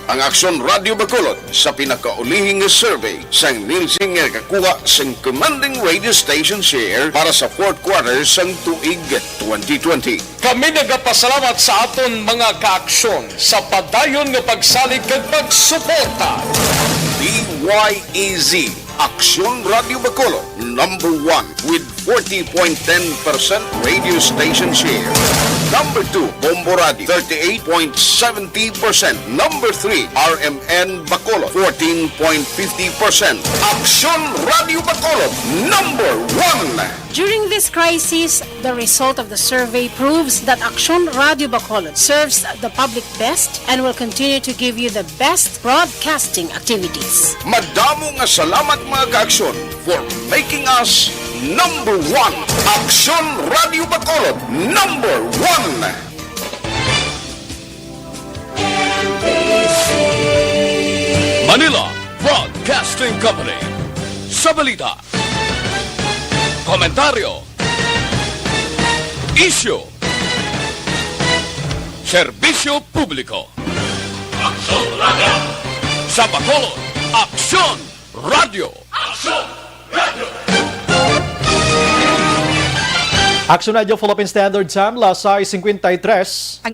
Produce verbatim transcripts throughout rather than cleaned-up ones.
Ang Aksyon Radio Bacolod sa pinakaulihi nga survey sang Nielsen nga nakakuha sang commanding radio station share para sa fourth quarter sang tuig twenty twenty. Kami nagapasalamat sa aton mga kaaksyon sa padayon nga pagsalig kag pagsuporta. D Y A Z, Aksyon Radio Bacolod, number one with forty point ten percent radio station share. Number two, Bombo Radio, thirty-eight point seventy percent. Number three, R M N Bacolod, fourteen point fifty percent. Aksyon Radio Bacolod, number one. During this crisis, the result of the survey proves that Aksyon Radio Bacolod serves the public best and will continue to give you the best broadcasting activities. Madamo nga salamat, mga kaaksyon, for making us number one. Aksyon Radio Bacolod, number one. Manila Broadcasting Company. Sa balita, komentaryo, isyu, serbisyo publiko. Aksyon Radio. Sa Bacolod, Aksyon Radio. Aksyon Radio. Aksyon Radio Philippine Standard Time, las sais cincuenta y tres. Ang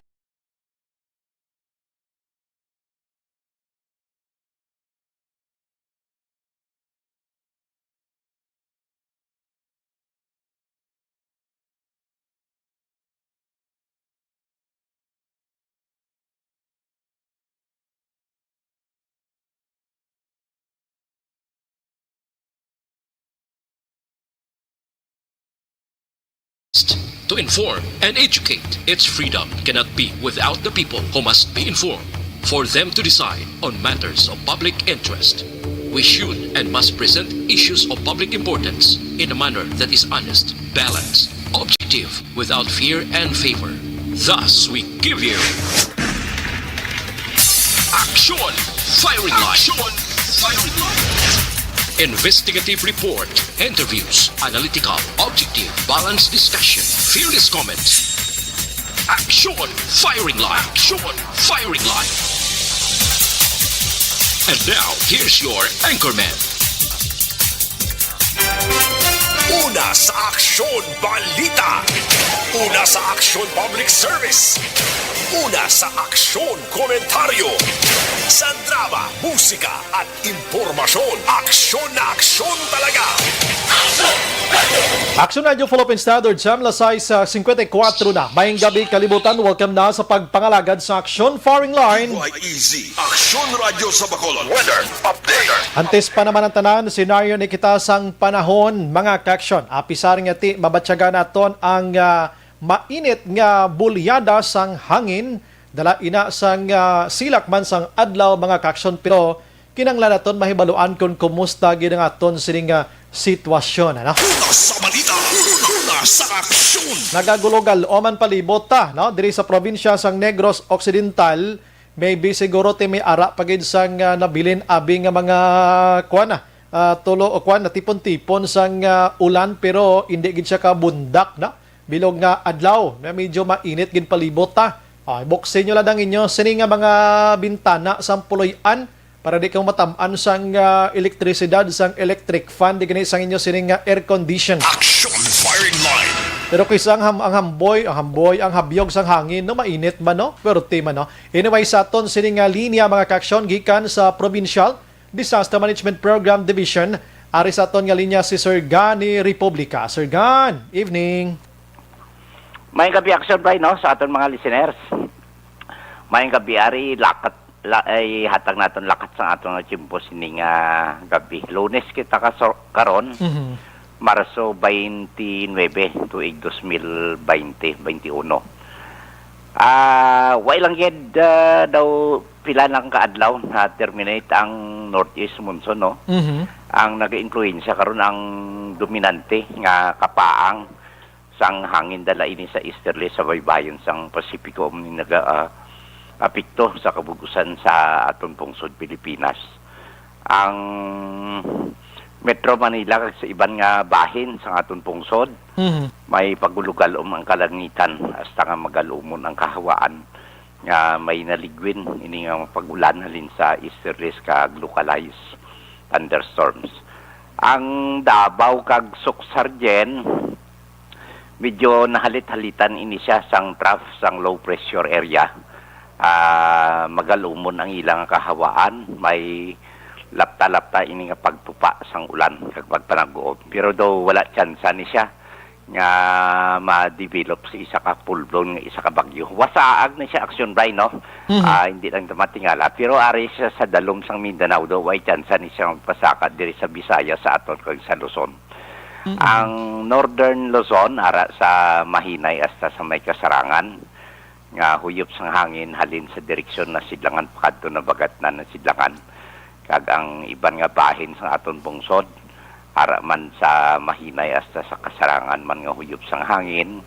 To inform and educate. Its freedom cannot be without the people, who must be informed for them to decide on matters of public interest. We should and must present issues of public importance in a manner that is honest, balanced, objective, without fear and favor. Thus, we give you Aksyon Firing Line. Aksyon Firing Line. Investigative report, interviews, analytical, objective, balanced discussion, fearless comments. Aksyon Firing Line. Aksyon Firing Line. And now, here's your anchorman. Una sa aksyon, balita. Una sa aksyon, public service. Una sa aksyon, komentaryo. Sa drama, musika, at impormasyon, aksyon na aksyon talaga. Aksyon Radio Philippine Standard Time, las sais cincuenta y cuatro na. Maayong gabi, kalibutan. Welcome na sa pagpangalagad sa Aksyon Firing Line. Y E Z, Aksyon Radio sa Bacolod. Weather update. Antes pa naman ang tanan, senaryo ni kita sang panahon, mga kaaksyon. Apisar nga ti, mabatyagan naton ang, ah, mainit nga bulyada sang hangin, dala ina sang, ah, silak man sang adlaw, mga kaaksyon, pero kinahanglan naton mahibaluan kon kumusta gid ang aton sining, ah, sitwasyon, ano? Una sa balita, una sa aksyon. Nagagulo-galo man palibot ta, no? Diri sa probinsya sang Negros Occidental, maybe siguro ti may ara pa gid sang, ah, nabilin abi nga mga, kuan na, ah, tulo o kuan, natipon-tipon sang, ah, ulan, pero indi gid siya kabundak, no? Bilog nga adlaw, na medyo mainit gid palibot ta. Ah, buksin nyo lang ang inyo sini nga mga bintana sang puloy-an para di kamo matam-an sang, ah, elektrisidad sang electric fan, di gani sang inyo sini nga air condition. Action Firing Line. Pero kaysa ang ham-, ang hamboy, ang hamboy, ang habyog sang hangin, no, mainit man, no? Pwerte man, no? Anyway, sa aton sini nga linya, mga kaaksyon, gikan sa Provincial Disaster Management Program Division, ari sa aton nga linya si Sir Gani Republica. Sir Gan, evening. Mayong gabi, Action Bray, no, sa aton mga listeners. Mayong gabi, ari, lakat, la, ay, hatag naton lakat sa aton nga tiyempo sini nga gabi. Lunes kita ka, karon, Mhm. Marso twenty-nine, tuig dos mil baynte, baynte uno. Ah, way lang gid, ah, daw pila lang ka adlaw na terminate ang northeast monsoon, no? Mhm. Ang nag-iimpluwensya karon ang dominante nga kapaang sang hangin dala ini sa easterly sa baybayon sang Pasipiko, amo ni naga, ah, apekto sa kabug-usan sa aton pungsod Pilipinas. Ang Metro Manila kag sa iban nga bahin sang aton pungsod, Mhm. may pagulugalom ang kalangitan hasta nga magalumon ang kahawaan. nga may naligwin ini nga mga pag-ulan halin sa easterlies kag localized thunderstorms. Ang Davao kag Soccsksargen, medyo nahalit-halitan ini siya sang trough sang low pressure area. Ah, magalumon ang ilang kahawaan, may lapta-lapta ini nga pagtupa sang ulan kag pagpanag-uob. Pero daw wala tsansa ni siya nga ma-develop sa isa ka full-blown nga isa ka bagyo. Wasaag na siya, Action Bray, no? Mhm. Ah, hindi lang ito matingala. Pero ari siya sa dalom sang Mindanao, daw way tsansa ni siya magpasaka diri sa Visayas sa aton kag sa Luzon. Mhm. Ang Northern Luzon, ara sa Mahinay hasta sa may Kasarangan, nga huyop sang hangin halin sa direksyon Nasidlangan pakadto Nabagatnan, Nasidlangan, kag ang iban nga bahin sang aton pungsod, ara man sa Mahinay hasta sa Kasarangan man nga huyop sang hangin,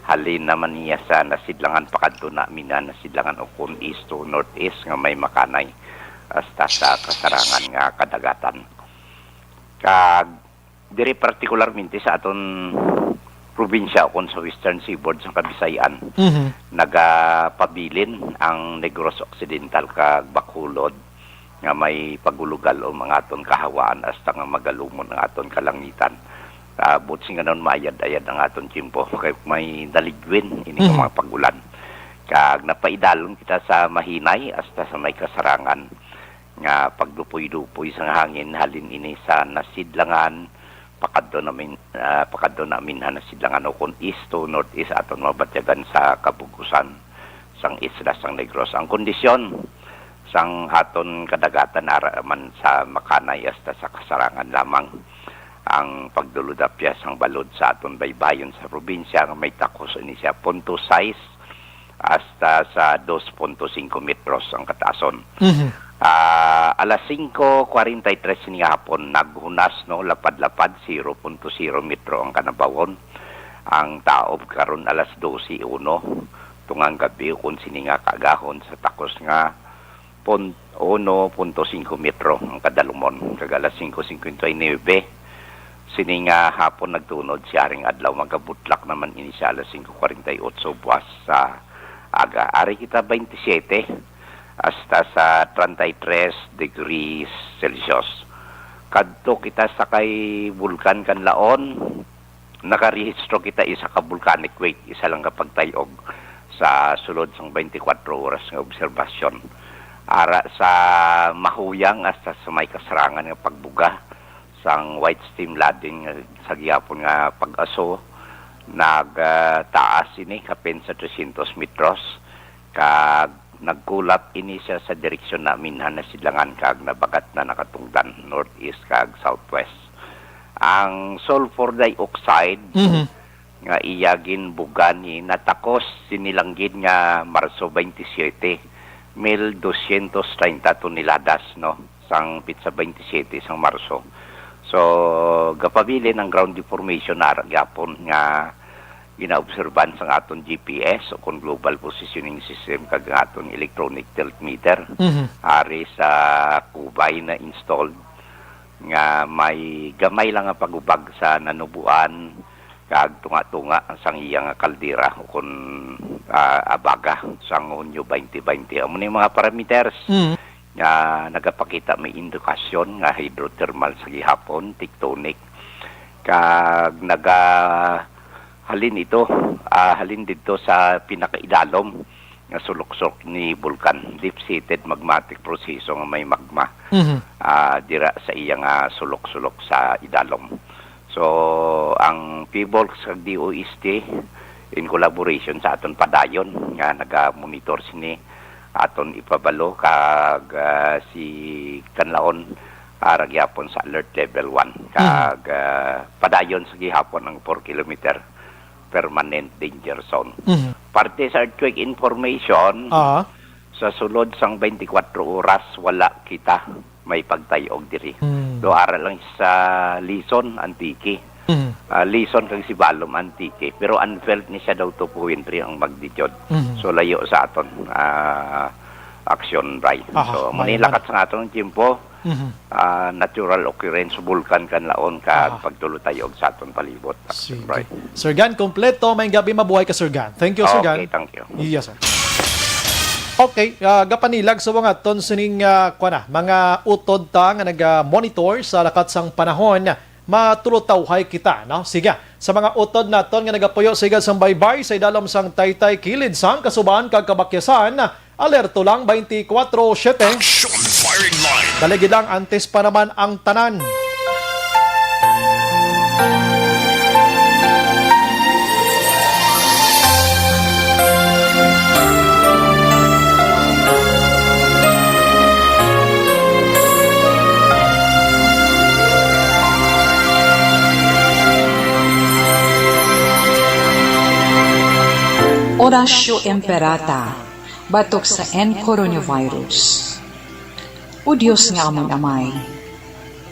halin naman niya sa Nasidlangan pakadto Naminhan, Nasidlangan ukon east to northeast nga may makanay hasta sa Kasarangan nga kadagatan. Kag diri partikularmente sa aton probinsya ukon sa Western Seaboard sa Kabisayan, Mhm. nagapabilin ang Negros Occidental kag Bacolod nga may pagulog-alom ang aton kahawaan hasta nga magalumon ang aton kalangitan. Abot sing ganon, maayad-ayad ang aton tiyempo kay may naligwin ini nga Mhm. mga pag-ulan. Kag napaidalom kita sa Mahinay hasta sa may Kasarangan nga pagdupoy-dupoy sang hangin halin ini sa Nasidlangan pakadto Namin-, ah, pakadto Naminhan, Nasidlangan ukon east to northeast aton mabatyagan sa kabug-usan sang isla sang Negros. Ang kondisyon sang aton kadagatan ara man sa Makanay hasta sa Kasarangan lamang. Ang pagdulodapya sang balod sa aton baybayon sa probinsya nga may takos ini siya punto sais hasta sa dos punto singko metros ang kataason. Mhm. Ah, alas singko kwarenta y tres ini nga hapon, naghunas, no, lapad-lapad, zero punto zero metro ang kanabawon. Ang taob karon alas dose uno, tungang gabi, kun sini nga kaagahon sa takos nga pon-, uno punto singko metro ang kadalumon. Kag alas singko singkwenta y nuebe, sini nga hapon nagtunod si Haring Adlaw, magabutlak naman ini sa alas singko kwarenta y otso buwas sa aga. Ari kita twenty-seven hasta sa treinta y tres degrees Celsius. Kadto kita sa kay Bulkan Kanlaon, nakarehistro kita isa ka volcanic wake, isa lang ka pagtayog sa sulod sang twenty-four oras nga obserbasyon. Ara sa Mahuyang hasta sa may Kasarangan nga pagbuga sang white steam flooding nga sa gihapon nga pag-aso, nag, ah, taas ini kapin sa trescientos metros, kag nagkulap ini siya sa direksyon Naminhan, Nasidlangan kag Nabagatnan, nakatungdan northeast kag southwest. Ang sulfur dioxide Mhm. nga iya ginbuga ni natakos sini lang gid nga Marso twenty-seven, mil dosyentos treinta toneladas, no, sang pitsa twenty-seven sang Marso. So, gapabilin ang ground deformation na ara gyapon nga ginaobserban sang aton G P S o kon Global Positioning System kag ang aton electronic tilt meter Mhm. ari sa kubay na installed nga may gamay lang nga pagubag sa nanuboan kag tunga-tunga sang iya nga kaldera o kon, ah, abaga sang Hunyo twenty twenty. Amo ni mga parameters Mhm. nga nagapakita may indikasyon nga hydrothermal sa gihapon, tectonic, kag naga halin ito, ah, halin didto sa pinakaidalom nga sulok-sulok ni bulkan, deep-seated magmatic proseso nga may magma, Mhm. ah, dira sa iya nga sulok-sulok sa idalom. So, ang PHIVOLCS kag D O S T in collaboration sa aton padayon nga naga-monitor sini aton ipabalo kag, ah, si Kanlaon ara gyapon sa alert level one. Mhm. Kag, ah, padayon sa gihapon ang four kilometer permanent danger zone. Mhm. Parte sa earthquake information, Aha. sa sulod sang twenty-four oras, wala kita may pagtayog diri. Hmm. Do ara lang sa Lison, Antique. Mhm. Ah, Lison kag Sibalom, Antique. Pero unfelt ni siya daw two point three ang magnitude. Mhm. So, layo sa aton, ah, action, Bray. Aha, So, may manilakat man. sa aton tiyempo. Mhm. Ah, natural occurrence, bulkan Kanlaon, kag Aha. pagtulotayog sa aton palibot. Sige. Right. Sir Gan, kompleto. May gabi, mabuhay ka, Sir Gan. Thank you, Sir Gan. Okay, thank you. Yes, sir. Okay, ah, gapanilag sa mga ton sining, ah, kuwan na, mga utod ta nga naga-monitor sa lakat sang panahon, matulotawhay kita, no? Sige, sa mga utod naton nga nagapuyo sa igad sang baybay, sa idalom sang taytay, kilid sang kasuban kag kabakyasan, alerto lang twenty-four seven. Action Firing Line. Dali gid lang, antes pa naman ang tanan. Oratio Imperata, batok sa N coronavirus. O Dios nga amon Amay,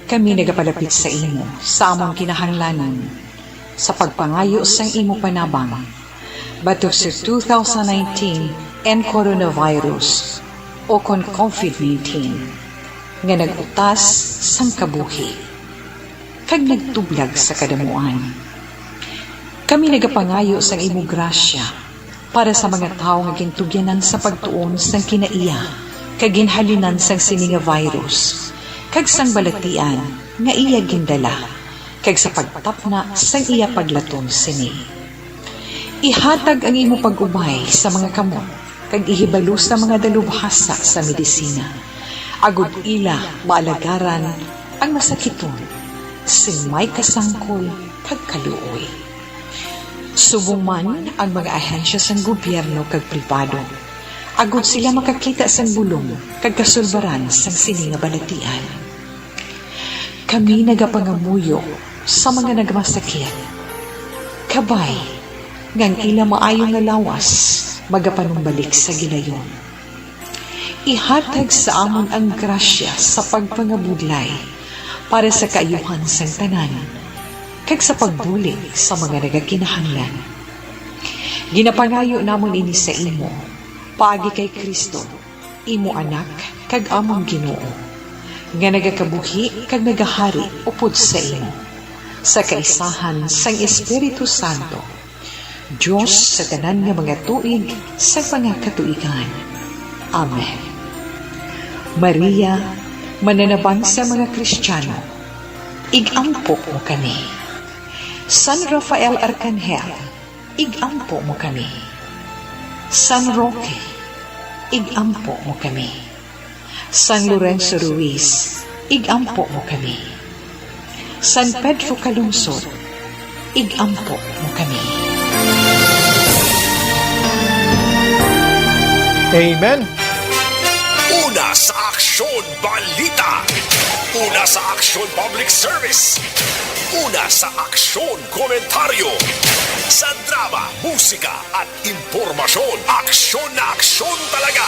kami nagapalapit sa imo sa amon kinahanglanon sa pagpangayo sang imo panabang batok sa two thousand nineteen N coronavirus, o kon COVID nineteen, nga nag-utas sang kabuhi kag nagtublag sa kadamuan. Kami nagapangayo sang imo grasya para sa mga tawo nga gintugyanan sa pagtuon sang kinaiya kag ginhalinan sang sini nga virus, kag sang balatian nga iya gindala, kag sa pagtapna sang iya paglaton sini. Ihatag ang imo pag-ubay sa mga kamot, kag ihibalo sa mga dalubhasa sa medisina, agod ila maalagaran ang masakiton sing may kasangkol kag kaluoy. Subong man ang mga ahensya sang gobyerno kag pribado, agod sila makakita sang bulong kag kasulbaran sang sini nga balatian. Kami nagapangamuyo sa mga nagmasakit, kabay nga ang ila maayo nga lawas magapanumbalik sa gilayon. Ihatag sa amon ang grasya sa pagpangabudlay para sa kaayuhan sang tanan, kag sa pagbulig sa mga nagakinahanglan. Ginapangayo namon ini sa imo, paagi kay Cristo, imo Anak kag amon Ginoo, nga nagakabuhi kag nagahari upod sa imo, sa kaisahan sang Espiritu Santo, Dios sa tanan nga mga tuig sa mga katuigan. Amen. Maria, mananabang sa mga Kristiyano, ig-ampo mo kami. San Rafael Arcangel, ig-ampo mo kami. San Roque, ig-ampo mo kami. San Lorenzo Ruiz, ig-ampo mo kami. San Pedro Calungsod, ig-ampo mo kami. Amen. Una sa Aksyon Balita. Una sa Aksyon Public Service. Una sa Aksyon Komentaryo. Sa drama, musika, at impormasyon. Aksyon na aksyon talaga.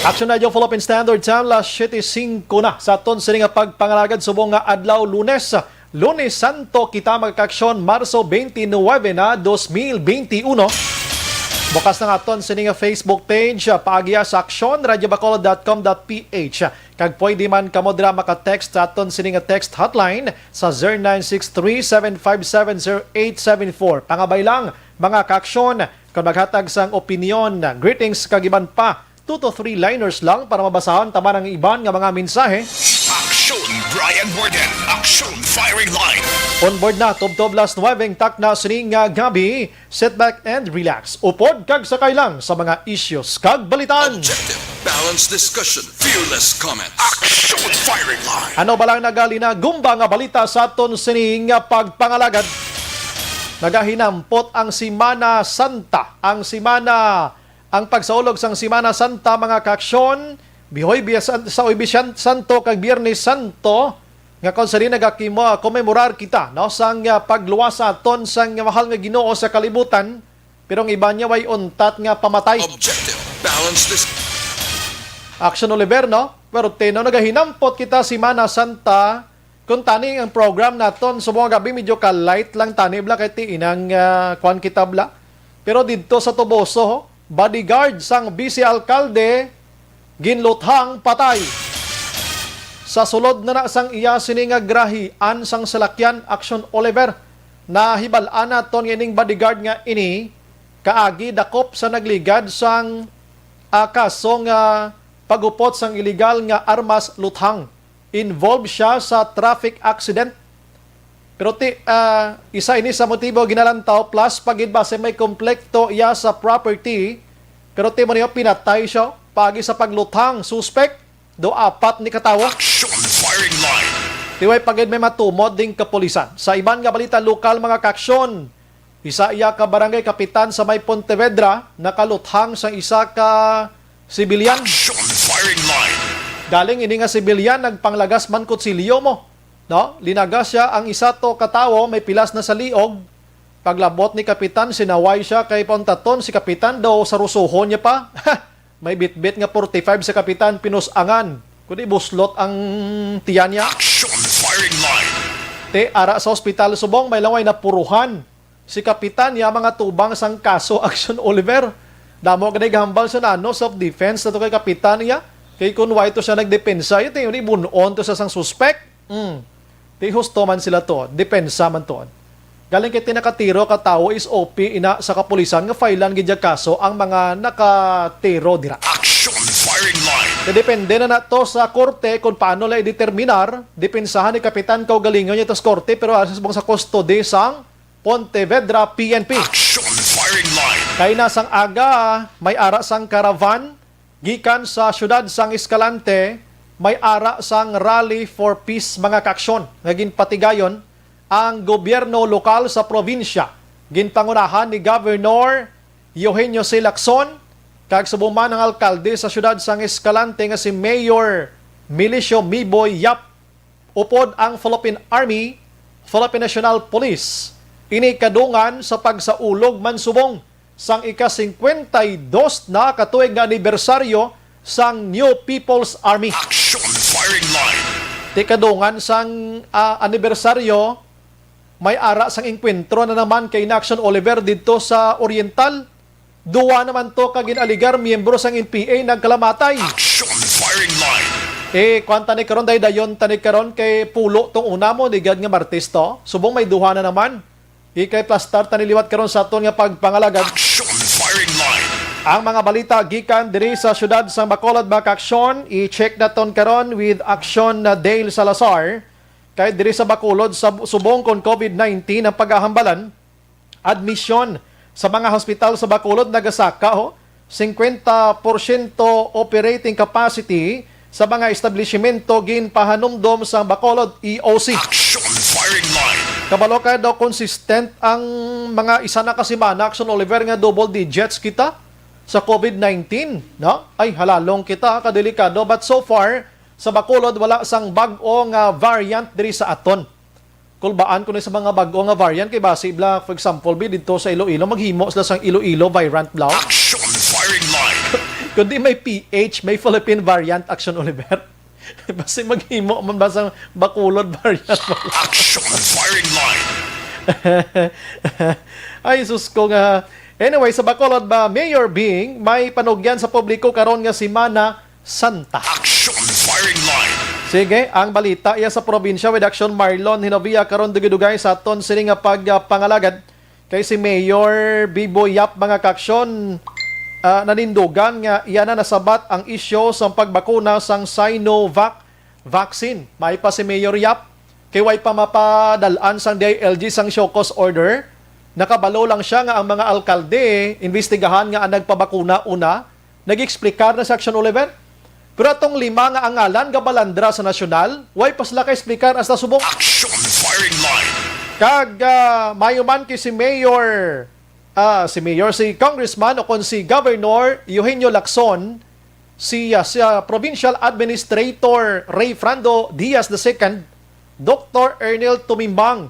Action Radio Philippine Standard Time, las siyete singko na sa aton sini nga pagpangalagad subong nga adlaw, Lunes. Lunes Santo kita, mga kaaksyon, Marso twenty-nine na, dos mil twenty-one. Bukas na nga aton sini nga Facebook page, ah, paagi sa aksyon radio bacolod dot com dot P H. Kag pwede man kamo dira maka-text sa aton sini nga text hotline sa zero nine six three seven five seven zero eight seven four. Pangabay lang, mga kaaksyon, kon maghatag sang opinyon, greetings, kag iban pa, two to three liners lang para mabasahon ta man ang iban nga mga mensahe. Aksyon Brian Warden, Aksyon Firing Line. On board na, tubtob las nuwebe ang takna sini nga gabi. Sit back and relax. Upod kag sakay lang sa mga issues kag balitaan. Objective, balanced discussion, fearless comment. Aksyon Firing Line. Ano ba lang nagalinagumba nga balita sa aton sining pagpangalagad? Nagahinampot ang Semana Santa. Ang semana, ang pagsaulog sang Semana Santa, mga kaaksyon, Bihoy, Biyas-, sa Huwebes San-, Santo kag Biyernes Santo, nga kon sa diin nagakimo-, komemorar kita, no, sang, ah, pagluwas sa aton sang mahal nga Ginoo sa kalibutan, pero ang iban niya way untat nga pamatay. Objective, balanced dis- Action Oliver, no? Pero tino, nagahinampot kita Semana Santa, kung tani ang program naton sa mga gabi, medyo ka-light lang tani, bla, kay ti inang, ah, kwan kita, bla. Pero didto sa Toboso, ho, bodyguard sang vice alkalde ginluthang patay. Sa sulod na na sang iya sini nga grahian sang salakyan, Action Oliver, nahibal-an naton nga ining bodyguard nga ini kaagi dakop sa nagligad sang ah, kaso nga paghupot sang iligal nga armas luthang. Involved siya sa traffic accident. Pero ti, ah, isa ini sa motibo ginalantaw, plus pa gid basi may komplekto iya sa property. Pero ti mo niyo, pinatay siya paagi sa pagluthang. Suspek, do apat ni katawo. Action firing line. Ti way pa gid may matumod ding kapulisan. Sa iban nga balita lokal, mga kaaksyon, isa iya ka barangay kapitan sa may Pontevedra nakaluthang sa isa ka sibilyan. Action firing line. Galing ini nga sibilyan, nagpanglagas man kutsilyo mo, no? Linagas siya ang isa to ka tawo, may pilas na sa liog. Paglabot ni kapitan, sinaway siya kay pauntaton si kapitan daw sa rusuhon niya pa. May bitbit nga forty-five sa kapitan, pinusangan. Kundi buslot ang tiyan niya. Action firing line. Te, ara sa ospital subong, may laway napuruhan si kapitan niya mga tubang sang kaso. Action Oliver. Damo gani gahambal sa nano, self-defense na to kay kapitan niya. Kay kun why to siya nagdepensa, ito yung ibunon to sa sang suspect. Mm. Di husto man sila to, depensa man to. Galing kay tinakatiro ka tawo, S O P ina sa kapulisan nga filean gid ya kaso ang mga nakatiro dira. Action firing line. Depende na nato sa korte kung paano la i-determinar. Depensahan ni Kapitan kaugalingon niya to sa korte, pero asis bang sa kustodi sang Pontevedra P N P. Action firing line. Kay na sang aga, may ara sang caravan gikan sa siyudad sang Escalante, may ara sang Rally for Peace, mga kaaksyon, nga ginpatigayon ang gobyerno lokal sa probinsya, ginpangunahan ni Governor Eugenio C. Lacson, kag subong man ang alkalde sa siyudad sang Escalante nga si Mayor Milicio Miboy Yap, upod ang Philippine Army, Philippine National Police. Ini kadungan sa pagsaulog man subong sang ika-singkwenta y dos na katuig nga anibersaryo sang New People's Army. Action firing line. Ti kadungan sang, ah, anibersaryo, may ara sang engkwentro na naman kay Inaction Oliver didto sa Oriental. Duwa naman to ka gin-aligar miyembro sang N P A nagkalamatay. Action firing line. Eh, kuwan tani karon, daydayon tani karon kay pulo tong una mo, ligad nga Martes to. Subong may duha na naman. Ikay plastar tani liwat karon sa aton nga pagpangalagad. Action firing line. Ang mga balita gikan diri sa siyudad sang Bacolod, mga kaaksyon, i-check naton karon with Action na Dale Salazar. Kay diri sa Bacolod, sa subong kon COVID nineteen ang pagahambalan, admisyon sa mga hospital sa Bacolod nagasaka, ho. Singkwenta porsyento operating capacity sa mga establishmento ginpahanumdom sang Bacolod E O C. Action firing line. Kabalo ka daw consistent ang mga isa na ka semana, Action Oliver, nga double digits kita sa COVID nineteen, no? Ay, halalong kita, kadelikado. But so far, sa Bacolod, wala sang bag-o nga variant diri sa aton. Kulbaan ko ni sa mga bag-o nga variant kay basi bla, for example, bi didto sa Iloilo, maghimo sila sang Iloilo variant bla. Action firing line. Kundi may P H, may Philippine variant, Action Oliver. Basi maghimo man ba sang Bacolod variant? Action firing line. Ay, sus ko nga. Anyway, sa Bacolod ba, Mayor Bing, may panugyan sa publiko karon nga semana, Santa. Action firing line. Sige, ang balita iya sa probinsya with Action Marlon Hinovia karon dugay-dugay sa aton sini nga pagpangalagad kay si Mayor Bibo Yap, mga kaaksyon, ah, nanindugan nga iya na nasabat ang isyu sang pagbakuna sang Sinovac vaccine. May pa si Mayor Yap, kay way pa mapadal-an sang D I L G sang show cause order. Nakabalo lang siya nga ang mga alkalde imbestigahan nga ang nagpabakuna una nag-explicar na sa Action Oliver. Pero atong lima nga angalan gabalandra sa nasyonal, way pa sila ka-explicar hasta subong. Action firing line. Kag, ah, mayo man kay si Mayor, ah, si Mayor, si Congressman o kon si Governor Eugenio Lacson, si, ah, si, ah, Provincial Administrator Ray Frando Diaz the second, Doctor Ernel Tumimbang,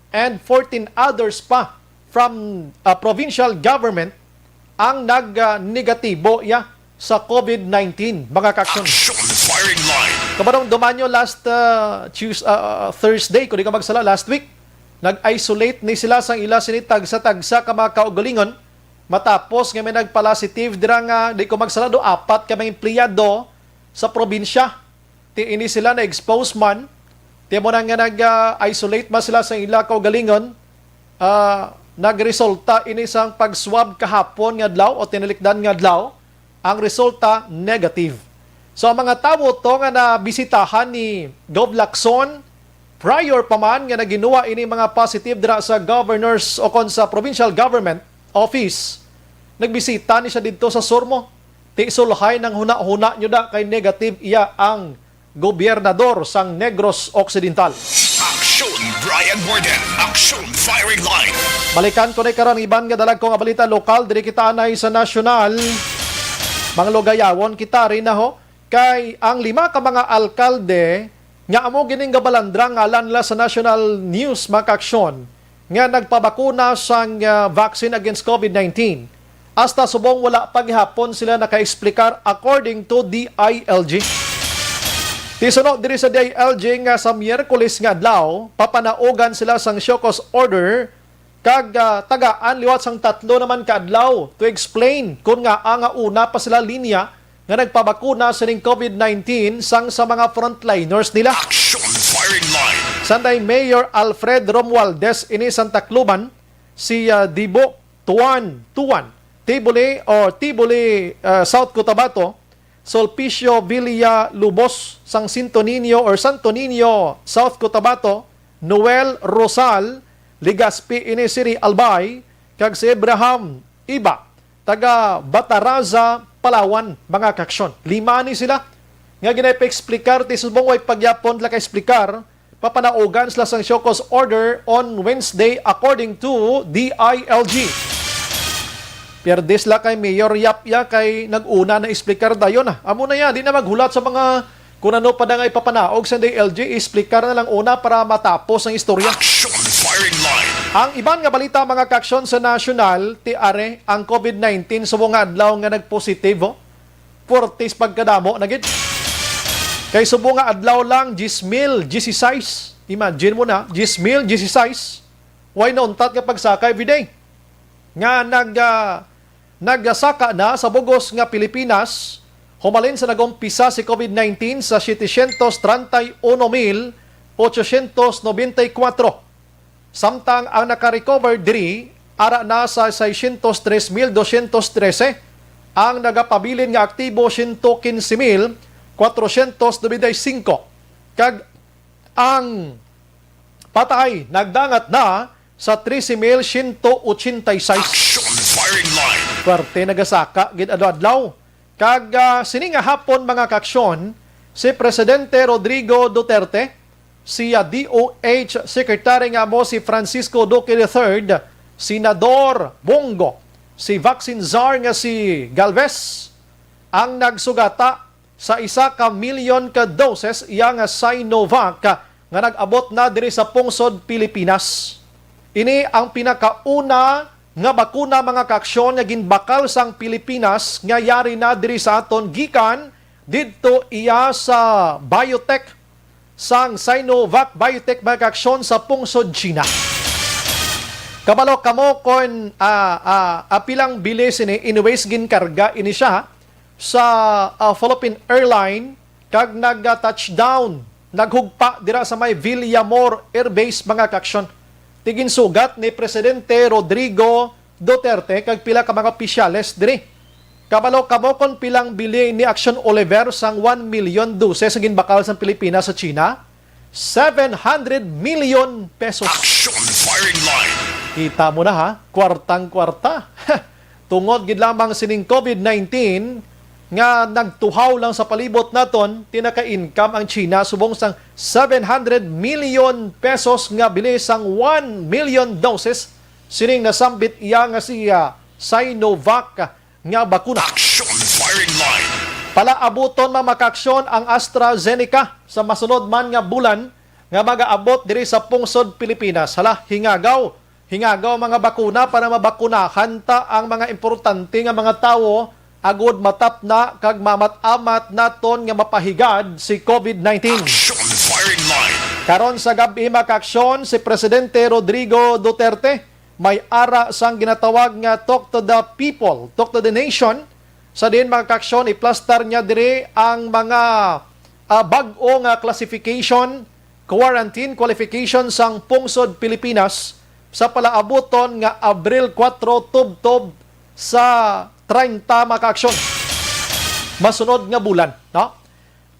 and fourteen others pa from, ah, provincial government ang nag, ah, negatibo iya sa COVID nineteen, mga kaaksyon. Action firing line. Kabarong dumanyo last, ah, Tues-, ah, Thursday, kung di ka magsala, last week, nag-isolate ni sila sang ila sini tagsa-tagsa ka mga kaugalingon, matapos nga may nagpalasitive dira nga, di ko magsala, do apat ka mga empleyado sa probinsya. Ti ini sila na-expose man. Ti mo na nga nag-isolate man sila sa ila kaugalingon. Ah, nagresulta ini sang pag-swab kahapon nga adlaw o tinalikdan nga adlaw. ang resulta negative. So, ang mga tawo to nga nabisitahan ni Gov Lacson, prior pa man nga naginuwa ini mga positive dira sa governor's o kon sa provincial government office, nagbisita ni siya didto sa Sormo. Ti sulhay nang hunahuna nyo da kay negative iya ang gobernador sang Negros Occidental. Aksyon Brian Warden, Aksyon Firing Line. Balikan ko na karon ang iban nga dalagko nga balita lokal diri kita anay sa nasyonal. Manglugayawon kita rin na ho kay ang lima ka mga alkalde nga amo gining gabalandra ngalan nila sa national news, mga kaaksyon, nga nagpabakuna sang ah, vaccine against COVID nineteen. Hasta subong wala pa gihapon sila naka-explicar, according to D I L G. Ti suno diri sa D I L G nga sa Miyerkules nga adlaw, papanaugan sila sang show cause order kag ah, tagaan liwat sang tatlo naman ka adlaw to explain kon ngaa nga una pa sila linya nga nagpabakuna sining COVID nineteen sang sa mga frontliners nila. Aksyon Firing Line. Sanday Mayor Alfred Romualdez ini sang Tacloban, si ah, Dibo Tuan Tuan, Tibuli o Tibuli, ah, South Cotabato, Sulpicio Villalobos sang Santo Niño or Santo Niño, South Cotabato, Noel Rosal, Legazpi ini City, Albay, kag si Abraham Iba, taga Bataraza, Palawan, mga kaaksyon. Lima ni sila nga ginaipa-explicar ti subong way pagyapon nila ka-explicar, papanaugan sila sang show cause order on Wednesday, according to D I L G. Pierde sila kay Mayor Yapya kay nag-una na explicar dayon na. Amo na ya, di na maghulat sa mga kung ano pa da nga ipapanaog sa D I L G, explicar na lang una para matapos ang istorya. Aksyon Firing Line. Ang iban nga balita, mga kaaksyon, sa nasyonal, ti are ang COVID nineteen subong nga adlaw nga nagpositibo. Puwertes pagkadamo na gid. Kay subong nga adlaw lang, diyes mil diyesisais. Imagine mo na, diyes mil diyesisais. Way nauntat nga pagsaka everyday nga nag, ah, nagsaka na sa bug-os nga Pilipinas humalin sa nag-umpisa si COVID nineteen sa setecientos treinta y uno mil ochocientos noventa y cuatro. Samtang ang naka-recover diri ara na sa seiscientos tres mil doscientos trese, ang nagapabilin nga aktibo siyento kinse mil kwatrosyentos nobenta y singko, kag ang patay nagdangat na sa trese mil siyento ochenta y seis. Aksyon Firing Line. Puwerte nagasaka gid adlaw-adlaw. Kag ah, sini nga hapon, mga kaaksyon, si Presidente Rodrigo Duterte, si ah, D O H Secretary nga amo si Francisco Duque the third, Senador Bong Go, si vaccine czar nga si Galvez, ang nagsugata sa isa ka milyon ka doses iya nga Sinovac nga nag-abot na diri sa pungsod Pilipinas. Ini ang pinakauna nga bakuna, mga kaaksyon, nga ginbakal sang Pilipinas nga yari na diri sa aton gikan didto iya sa biotech sang Sinovac Biotech, mga kaaksyon, sa pungsod China. Kabalo kamo kon ah, ah, ah, pilang bili sini? Anyways, ginkarga ini siya sa ah, Philippine Airline kag nag-touchdown, naghugpa dira sa may Villamor Air Base, mga kaaksyon. Ti ginsugat ni Presidente Rodrigo Duterte kag pila ka mga opisyales diri. Kabalo kamo kon pilang bili ni Aksyon Oliver sang one million doses nga ginbakal sang Pilipinas sa China? Seven hundred million pesos. Aksyon Firing Line. Kita mo na ha, kwartang-kwarta. Tungod gid lamang sining COVID nineteen nga nagtuhaw lang sa palibot naton, ti naka-income ang China subong sang seven hundred million pesos nga bili sang one million doses sining nasambit iya nga si ah, Sinovac nga bakuna. Aksyon Firing Line. Palaabuton, mga kaaksyon, ang AstraZeneca sa masunod man nga bulan nga magaabot diri sa pungsod Pilipinas. Hala, hingagaw, hingagaw mga bakuna para mabakunahan ta ang mga importante nga mga tawo agud matapna kag maamat-amat naton nga mapahigad si COVID nineteen. Aksyon Firing Line. Karon sa gab-i, mga kaaksyon, si Presidente Rodrigo Duterte may ara sang ginatawag nga Talk to the People, Talk to the Nation. Sa diin, mga kaaksyon, iplastar niya diri ang mga ah, bag-o nga classification, quarantine qualification sang pungsod Pilipinas sa palaabuton nga Abril kuwatro tubtob sa treinta, mga kaaksyon. masunod nga bulan, no?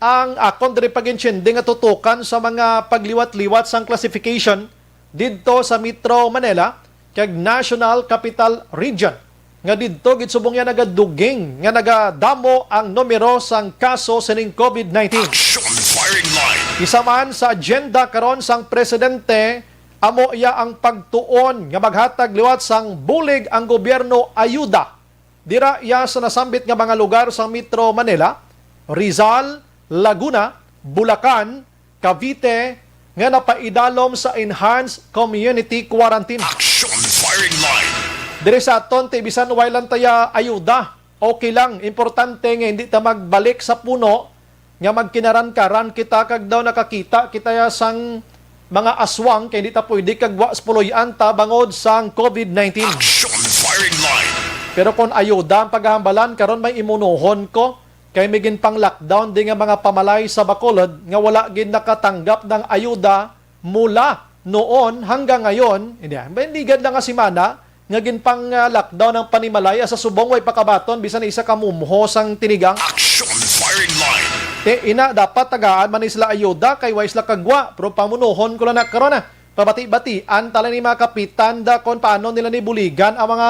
Ang akon diri pag-intindi nga tutukan sa mga pagliwat-liwat sang classification didto sa Metro Manila kag National Capital Region, nga didto gid subong iya nagaduging nga nagadamo ang numero sang kaso sining COVID nineteen. Action Firing Line. Isa man sa agenda karon sang presidente, amo iya ang pagtuon nga maghatag liwat sang bulig ang gobyerno ayuda dira iya sa nasambit nga mga lugar sa Metro Manila, Rizal, Laguna, Bulacan, Cavite, nga napaidalom sa enhanced community quarantine. Action Firing Line. Diri sa aton, ti bisan way lang taya ayuda, okay lang. Importante nga hindi ta magbalik sa puno nga magkinaran-karan kita kag daw nakakita kita ya sang mga aswang kay hindi ta pwede kag wa sa puloy-an ta bangod sang COVID nineteen. Action Firing Line. Pero kung ayuda ang paghahambalan, karon may imunohon ko kay may ginpang-lockdown di nga mga pamalay sa Bacolod nga wala gid nakatanggap ng ayuda mula noon hanggang ngayon. Hindi, may ligad lang nga semana nga ginpang-lockdown ang panimalay sa subong way pakabaton bisan isa ka mumho sang tinigang. Action Firing Line. Te, ina, dapat tagaan man ni sila ayuda kay way sila kagwa. Pero pamunuhon ko lang na karon, ah. Pabati-batian tala ni mga kapitan da kon paano nila ni buligan ang mga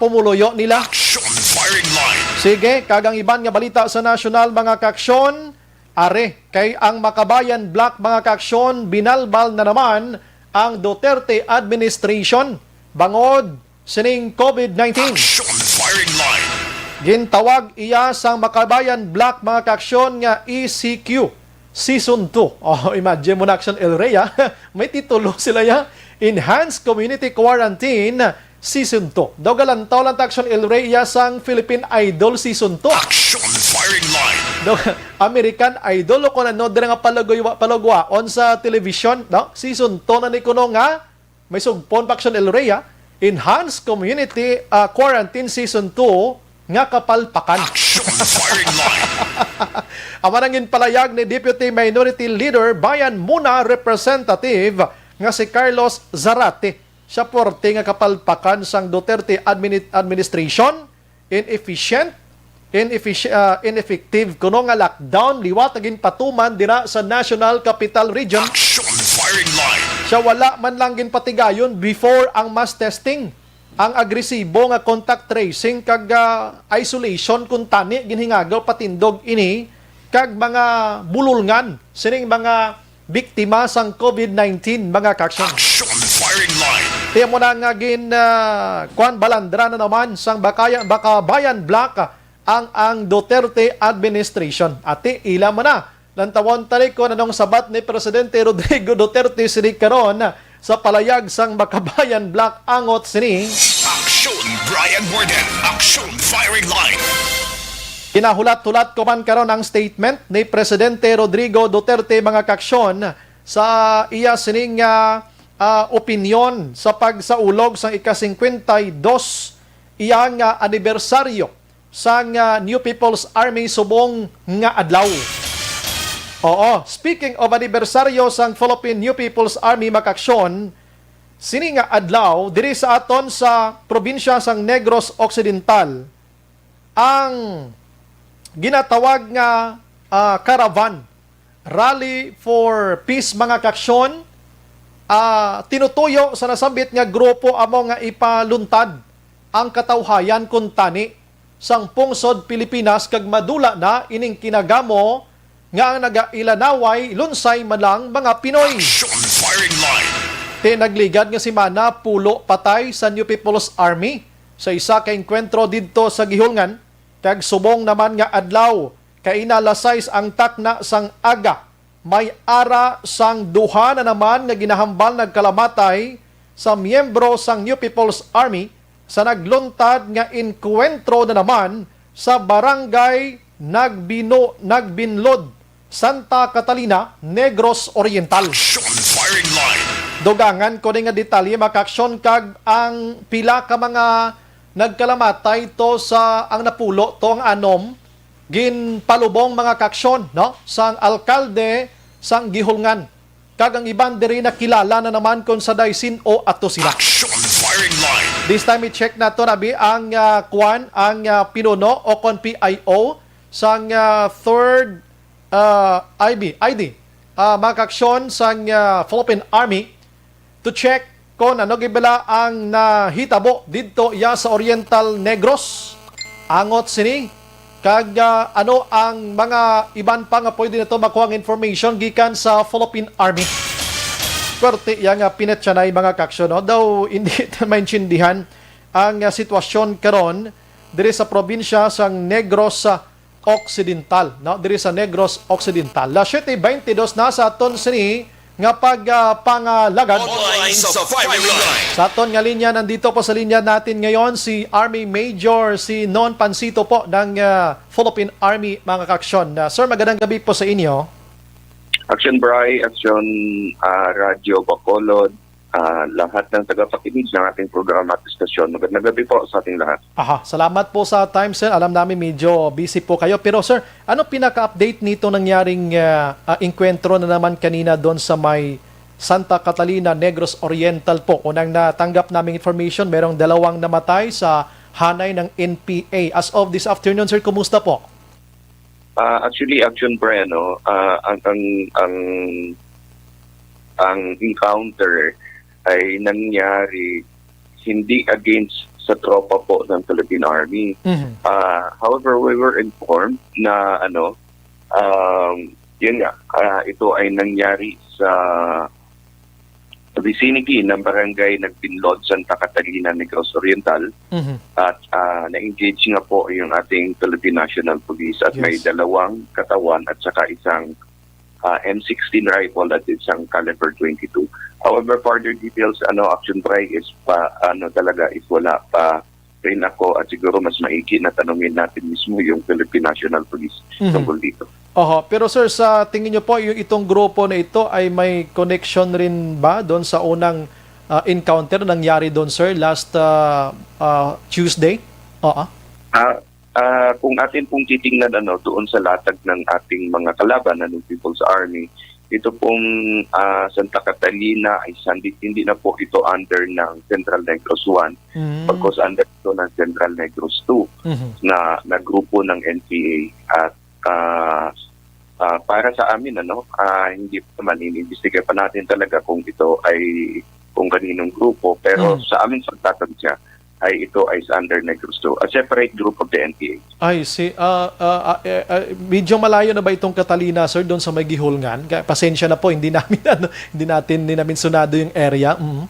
pumuluyo nila. Action Firing Line. Sige, kagang iban nga balita sa nasyonal, mga kaaksyon. Are, kay ang Makabayan Bloc, mga kaaksyon, binalbal na naman ang Duterte administration bangod sining COVID nineteen. Action Firing Line. Gintawag iya sang Makabayan Bloc, mga kaaksyon, nga E C Q Season two. Oh, imagine mo na, Action El Rey, ah. May titulo sila, ya. Enhanced Community Quarantine Season two. Daw galantaw lang ta, Action El Rey, iya sang Philippine Idol Season two. Action Firing Line. Daw American Idol o kung ano dira nga palaguywa-, palagwaon sa television, no? Season two na ni kuno nga may sugpon pa, Action El Rey, ah. Enhanced Community, ah, Quarantine Season two nga kapalpakan. Action Firing Line. Amo nang ginpalayag ni Deputy Minority Leader Bayan Muna Representative nga si Carlos Zarate. Siya porte nga kapalpakan sang Duterte admini-, administration, inefficient, ineffici-, ah, ineffective kuno nga lockdown liwat nga ginpatuman dira sa National Capital Region. Action Firing Line. Siya wala man lang ginpatigayon before ang mass testing, ang agresibo nga contact tracing kag, ah, isolation, kuntani ginhingagaw patindog ini kag mga bululngan sining mga biktima sang COVID nineteen, mga kaaksyon. Action Firing Line. Ti amo na nga gin, ah, kuwan, balandra na naman sang Bakaya-, Bakabayan Bloc ang, ang Duterte administration. Ati, ila man na. Lantawon tani kon anong sabat ni Presidente Rodrigo Duterte sini karon sa palayag sang Makabayan Bloc angot sini. Action Brian Warden. Action Firing Line. Ginahulat-hulat ko man karon ang statement ni Presidente Rodrigo Duterte, mga kaaksyon, sa iya sining, ah, ah, opinyon sa pagsaulog sang ika-singkwenta y dos iya nga anibersaryo sang, ah, New People's Army subong nga adlaw. Oo, speaking of anibersaryo sang Philippine New People's Army, mga kaaksyon, sini nga adlaw diri sa aton sa probinsya sang Negros Occidental, ang ginatawag nga, ah, caravan, Rally for Peace, mga kaaksyon, ah, tinutuyo sa nasambit nga grupo amo nga ipaluntad ang katawhayan kuntani sang pungsod Pilipinas kag madula na ining kinagamo nga ang nagailanaway lunsay man lang mga Pinoy. Action Firing Line. Ti nagligad nga semana, pulo patay sa New People's Army sa isa ka engkwentro didto sa Guihulngan, kag subong naman nga adlaw, kaina alas sais ang takna sang aga, may ara sang duha na naman nga ginahambal nagkalamatay sa miyembro sang New People's Army sa nagluntad nga engkwentro na naman sa Barangay Nagbino-, Nagbinlod, Santa Catalina, Negros Oriental. Action Firing Line. Dugangan ko ni nga detalye, mga kaaksyon, kag ang pila ka mga nagkalamatay to sa, ang napulo to, ang anom, ginpalubong, mga kaaksyon, no, sang alkalde sang Guihulngan, kag ang iban diri nakilala na naman kon sa daw sin-o ato sila. Action Firing Line. This time, i-check nato, abi, ang, ah, kwan, ang, ah, pinuno o kon P I O sang ah, third ah, I B, I D, ah, mga kaaksyon sang ah, Philippine Army to check kung ano gid bala ang nahitabo didto iya sa Oriental Negros. Angot sini, kag ah, ano ang mga iban pa nga pwede nato makuha nga information gikan sa Philippine Army. Swerte iya nga pinetyanay, mga kaaksyon, no? Daw hindi ta maintindihan ang ah, sitwasyon karon diri sa probinsya sang Negros Occidental, no? Diri sa Negros Occidental. Las siete beintidos na sa aton sini nga pag ah, pangalagad. Online sa firing line. Sa aton nga linya, nandito po sa linya natin ngayon si Army Major, si Non Pansito po ng ah, Philippine Army, mga kaaksyon. Ah, sir, magandang gabi po sa inyo. Action Bry, Action ah, Radyo Bacolod, ah, lahat ng tagapakinig ng ating programa at istasyon. Magandang gabi po sa ating lahat. Aha, salamat po sa time, sir. Alam namin medyo busy po kayo. Pero sir, ano pinaka-update nito nangyaring ah, ah, engkwentro na naman kanina doon sa may Santa Catalina, Negros Oriental po? Unang natanggap naming information, merong dalawang namatay sa hanay ng N P A. As of this afternoon, sir, kumusta po? Ah, actually, Action Bry, ano, ah, ang, ang, ang, ang encounter ay nangyari hindi against sa tropa po ng Philippine Army. Mhm. Ah, however, we were informed na, ano, um, yun nga, ah, ito ay nangyari sa vicinity ng barangay Nagbinlod, Santa Catalina, Negros Oriental. Mhm. At ah, na-engage nga po yung ating Philippine National Police at may Yes. dalawang katawan at saka isang ah, M sixteen rifle at isang caliber twenty-two. However, further details, ano, Action Bry, is pa, ano, talaga is wala pa rin ako at siguro mas maigi na tanungin natin mismo yung Philippine National Police Mhm. tungkol dito. Oho, pero sir, sa tingin niyo po, yung itong grupo na ito ay may connection rin ba doon sa unang ah, encounter nangyari doon, sir, last ah, ah, Tuesday? Oo. Ah, ah, kung atin pong titingnan, ano, doon sa latag ng ating mga kalaban, ano, People's Army, ito pong ah, Santa Catalina ay sandi-, hindi na po ito under ng Central Negros one, Mm. pagkos under ito ng Central Negros two Mhm. na, na grupo ng N P A. At ah, ah, para sa amin, ano, ah, hindi pa naman, iniimbestiga pa natin talaga kung ito ay kung kaninong grupo, pero Mm. sa aming pagtatansya ay ito ay sa under Negros two, a separate group of the N P A. I see. Ah, ah, ah, eh, ah, medyo malayo na ba itong Catalina, sir, doon sa may Guihulngan? Ka-, pasensya na po, hindi namin, ano, hindi natin, hindi namin sunado yung area. Mhm.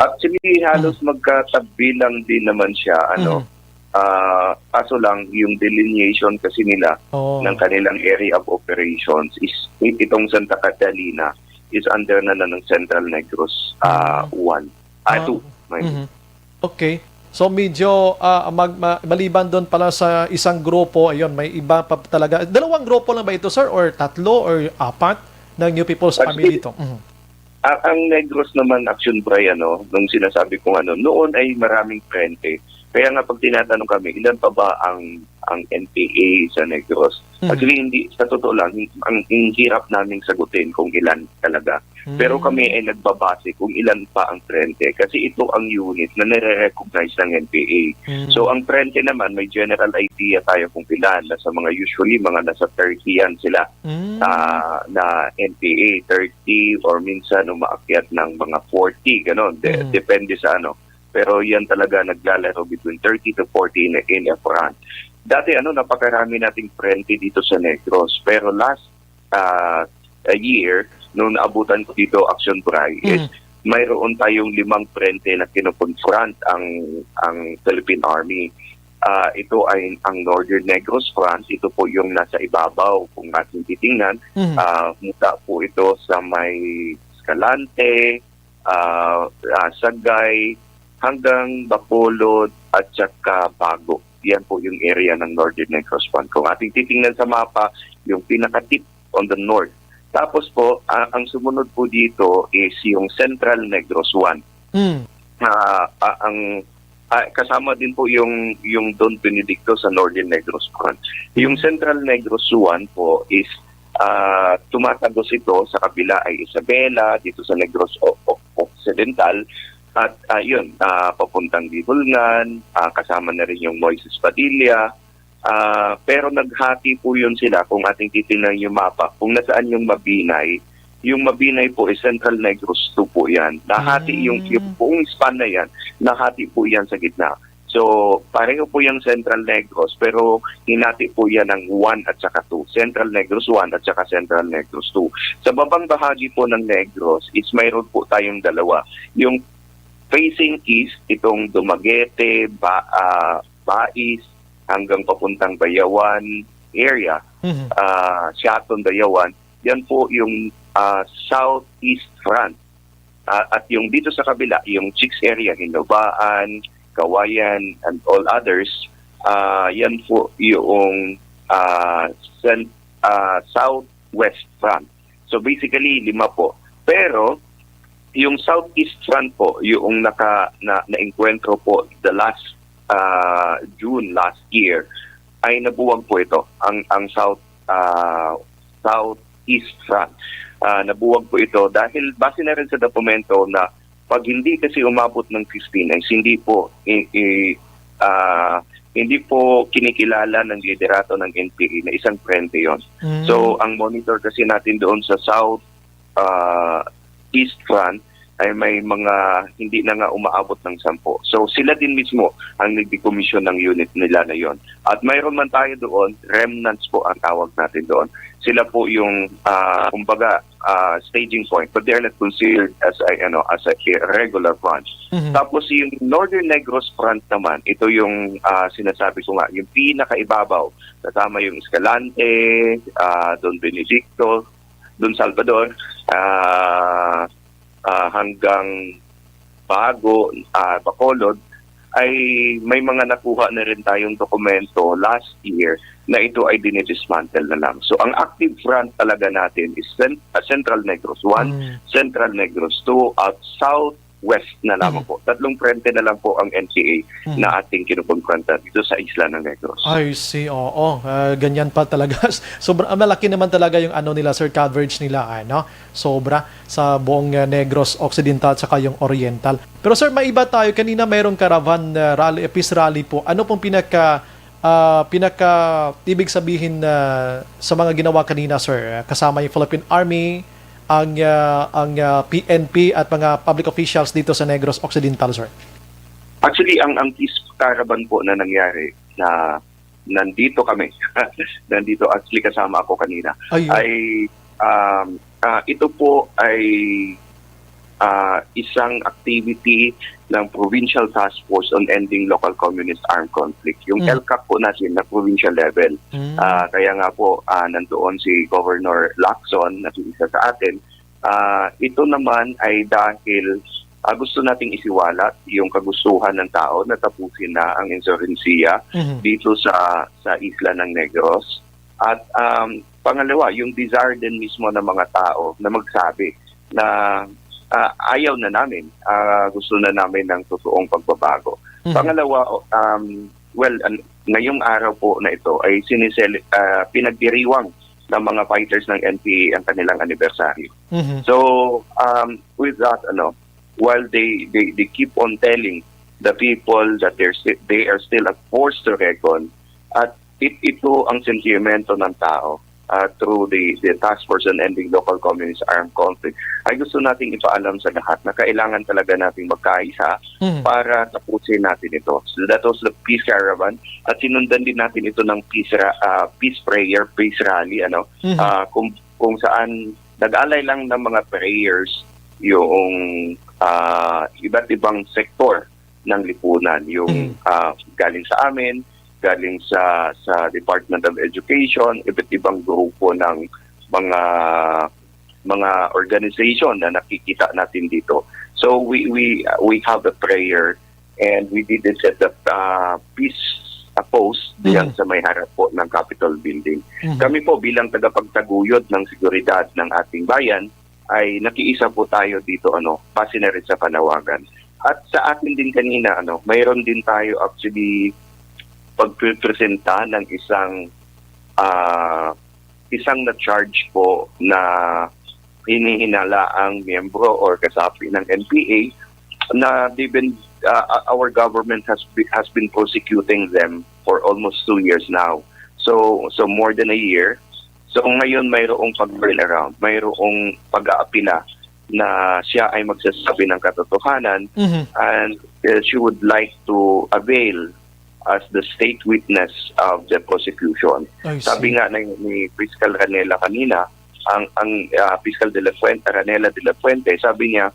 Actually, halos Mhm. magkatabi lang din naman siya, ano. Mhm. Ah, kaso lang, yung delineation kasi nila Oo. ng kanilang area of operations is i-, itong Santa Catalina is under na, na ng Central Negros ah, Mm. one. Ah, Ah, two, mind you. Mhm. Okay. So medyo ah, mag, ma-, maliban doon pala sa isang grupo, ayun, may iba pa talaga. Dalawang grupo lang ba ito, sir, or tatlo or apat ng New People's Army Actually, dito? Mhm. A-, ang Negros naman, Action Bry, ano, nung sinasabi kong ano, noon ay maraming frente. Kaya nga pag tinatanong kami, ilan pa ba ang, ang N P A sa Negros? Mhm. Actually, hindi, sa totoo lang, ang, ang hirap naming sagutin kung ilan talaga. Pero Mm. kami ay nagbabase kung ilan pa ang frente. Kasi ito ang unit na nare-recognize ng N P A. Mm. So, ang frente naman, may general idea tayo kung ilan. Nasa mga, usually, mga nasa thirty yan sila Mm. ah, na N P A, thirty or minsan umaakyat ng mga forty, ganon. De-, Mhm. depende sa ano. Pero yan talaga naglalaro between thirty to forty in a, in a front. Dati, ano, napakarami nating frente dito sa Negros. Pero last ah, a year, nung naabutan ko dito, Action Bry, is Mhm. mayroon tayong limang frente na kinukonfront ang, ang Philippine Army. Ah, ito ay ang Northern Negros Front. Ito po yung nasa ibabaw, kung ating titingnan. Mhm. Ah, mula po ito sa may Escalante, ah, ah, Sagay, hanggang Bacolod at saka Bago. Yan po yung area ng Northern Negros Front. Kung ating titingnan sa mapa, yung pinaka-tip on the north. Tapos po, ah, ang sumunod po dito is yung Central Negros One. Mm. Ah, ah, ang ah, kasama din po yung yung Don Benedicto sa Northern Negros Front. Yung Central Negros One po is ah, tumatagos ito sa kabila ay Isabela, dito sa Negros O-, O-, Occidental. At ah, yun, ah, papuntang Dihulngan, ah, kasama na rin yung Moises Padilla, Ah, pero naghati po yun sila, kung ating titingnan yung mapa, kung nasaan yung Mabinay. Yung Mabinay po is Central Negros two po yan. Nahati yung, yung Mm. buong span na yan, nahati po yan sa gitna. So, pareho po yung Central Negros, pero hinati po yan ng one at saka two. Central Negros one at saka Central Negros two. Sa babang bahagi po ng Negros is mayroon po tayong dalawa. Yung facing east, itong Dumaguete, ba, ah, Bais, hanggang papuntang Bayawan area, Mhm. ah, Siaton, Bayawan, yan po yung, ah, southeast front. Ah, at yung dito sa kabila, yung Chicks area, Hinobaan, Kawayan, and all others, ah, yan po yung, ah, cent-, ah, southwest front. So basically, lima po. Pero yung southeast front po, yung naka, na, naengkwentro po the last, ah, June last year, ay nabuwag po ito, ang, ang south, ah, southeast front. Ah, nabuwag po ito dahil base na rin sa dokumento na pag hindi kasi umabot ng fifteen ay hindi po i, i, ah, hindi po kinikilala ng liderato ng N P A na isang frente yon. Mm. So, ang monitor kasi natin doon sa south, ah, east front ay may mga hindi na nga umaabot ng sampo. So, sila din mismo ang nagdekomisyon ng unit nila na yon. At mayroon man tayo doon, remnants po ang tawag natin doon. Sila po yung, ah, kumbaga, ah, staging point, but they are not considered as a, ano, as a regular front. Mhm. Tapos yung Northern Negros front naman, ito yung, ah, sinasabi ko nga, yung pinakaibabaw, kasama yung Escalante, ah, Don Benedicto, Don Salvador, ah, ah, hanggang Bago, ah, Bacolod, ay may mga nakuha na rin tayong dokumento last year na ito ay dinidismantle na lang. So, ang active front talaga natin is cen-, ah, Central Negros one, Mm. Central Negros two, at South West na lamang Mhm. po. Tatlong frente na lang po ang N P A Mhm. na ating kinukumpronta dito sa isla ng Negros. I see, oo. Ah, ganyan pa talaga. Sobra, ah, malaki naman talaga yung ano nila, sir, coverage nila, ano? Sobra sa buong, ah, Negros Occidental at saka yung Oriental. Pero sir, maiba tayo. Kanina mayroong caravan, ah, rally, eh, peace rally po. Ano pong pinaka, ah, pinaka ibig sabihin, ah, sa mga ginawa kanina, sir? Ah, kasama yung Philippine Army, ang, ah, ang, ah, P N P at mga public officials dito sa Negros Occidental, sir? Actually, ang, ang peace caravan po na nangyari na nandito kami, nandito actually kasama ako kanina, Ayun. ay, um, ah, ito po ay, ah, isang activity ng Provincial Task Force on Ending Local Communist Armed Conflict. Yung Mm. ELCAC po natin na provincial level. Mm. Ah, kaya nga po, ah, nandoon si Governor Lacson na si isa sa atin. Ah, ito naman ay dahil, ah, gusto nating isiwalat yung kagustuhan ng tao na tapusin na ang insurhensiya Mhm. dito sa, sa isla ng Negros. At, um, pangalawa, yung desire din mismo ng mga tao na magsabi na, ah, ayaw na namin, ah, gusto na namin ng totoong pagbabago. Mhm. Pangalawa, um, well, an-, ngayong araw po na ito ay sinisel-, ah, pinagdiriwang ng mga fighters ng N P A ang kanilang anibersaryo. Mhm. So, um, with that, ano, while they, they, they keep on telling the people that they're sti-, they are still a force to reckon, at it, ito ang sentimento ng tao, ah, through the, the Task Force on Ending Local Communist Armed Conflict, ay gusto nating ipaalam sa lahat na kailangan talaga nating magkaisa Mhm. para tapusin natin ito. So that was the peace caravan, at sinundan din natin ito ng peace ra-, ah, peace prayer, peace rally, ano, Mhm. ah, kung, kung saan nag-alay lang ng mga prayers yung, ah, iba't ibang sektor ng lipunan, yung, Mhm. ah, galing sa amin, galing sa, sa Department of Education, iba't ibang grupo ng mga, mga organization na nakikita natin dito. So we, we, we have a prayer and we did set up, ah, peace, a post diyan Mhm. sa may harap po ng Capitol Building. Mhm. Kami po bilang tagapagtaguyod ng seguridad ng ating bayan ay nakiisa po tayo dito, ano, base na rin sa panawagan. At sa atin din kanina, ano, mayroon din tayo actually pagpipresenta ng isang, ah, isang na-charge po na hinihinala ang miyembro or kasapi ng N P A na they've been, ah, our government has be-, has been prosecuting them for almost two years now. So, so more than a year. So ngayon mayroong pag-turn around, mayroong pag-aapila na siya ay magsasabi ng katotohanan, Mhm. and uh, she would like to avail as the state witness of the prosecution. I Sabi see. nga ni, ni Fiscal Ranela kanina, ang ang ah, Fiscal de la Fuente, Ranela de la Fuente, sabi niya,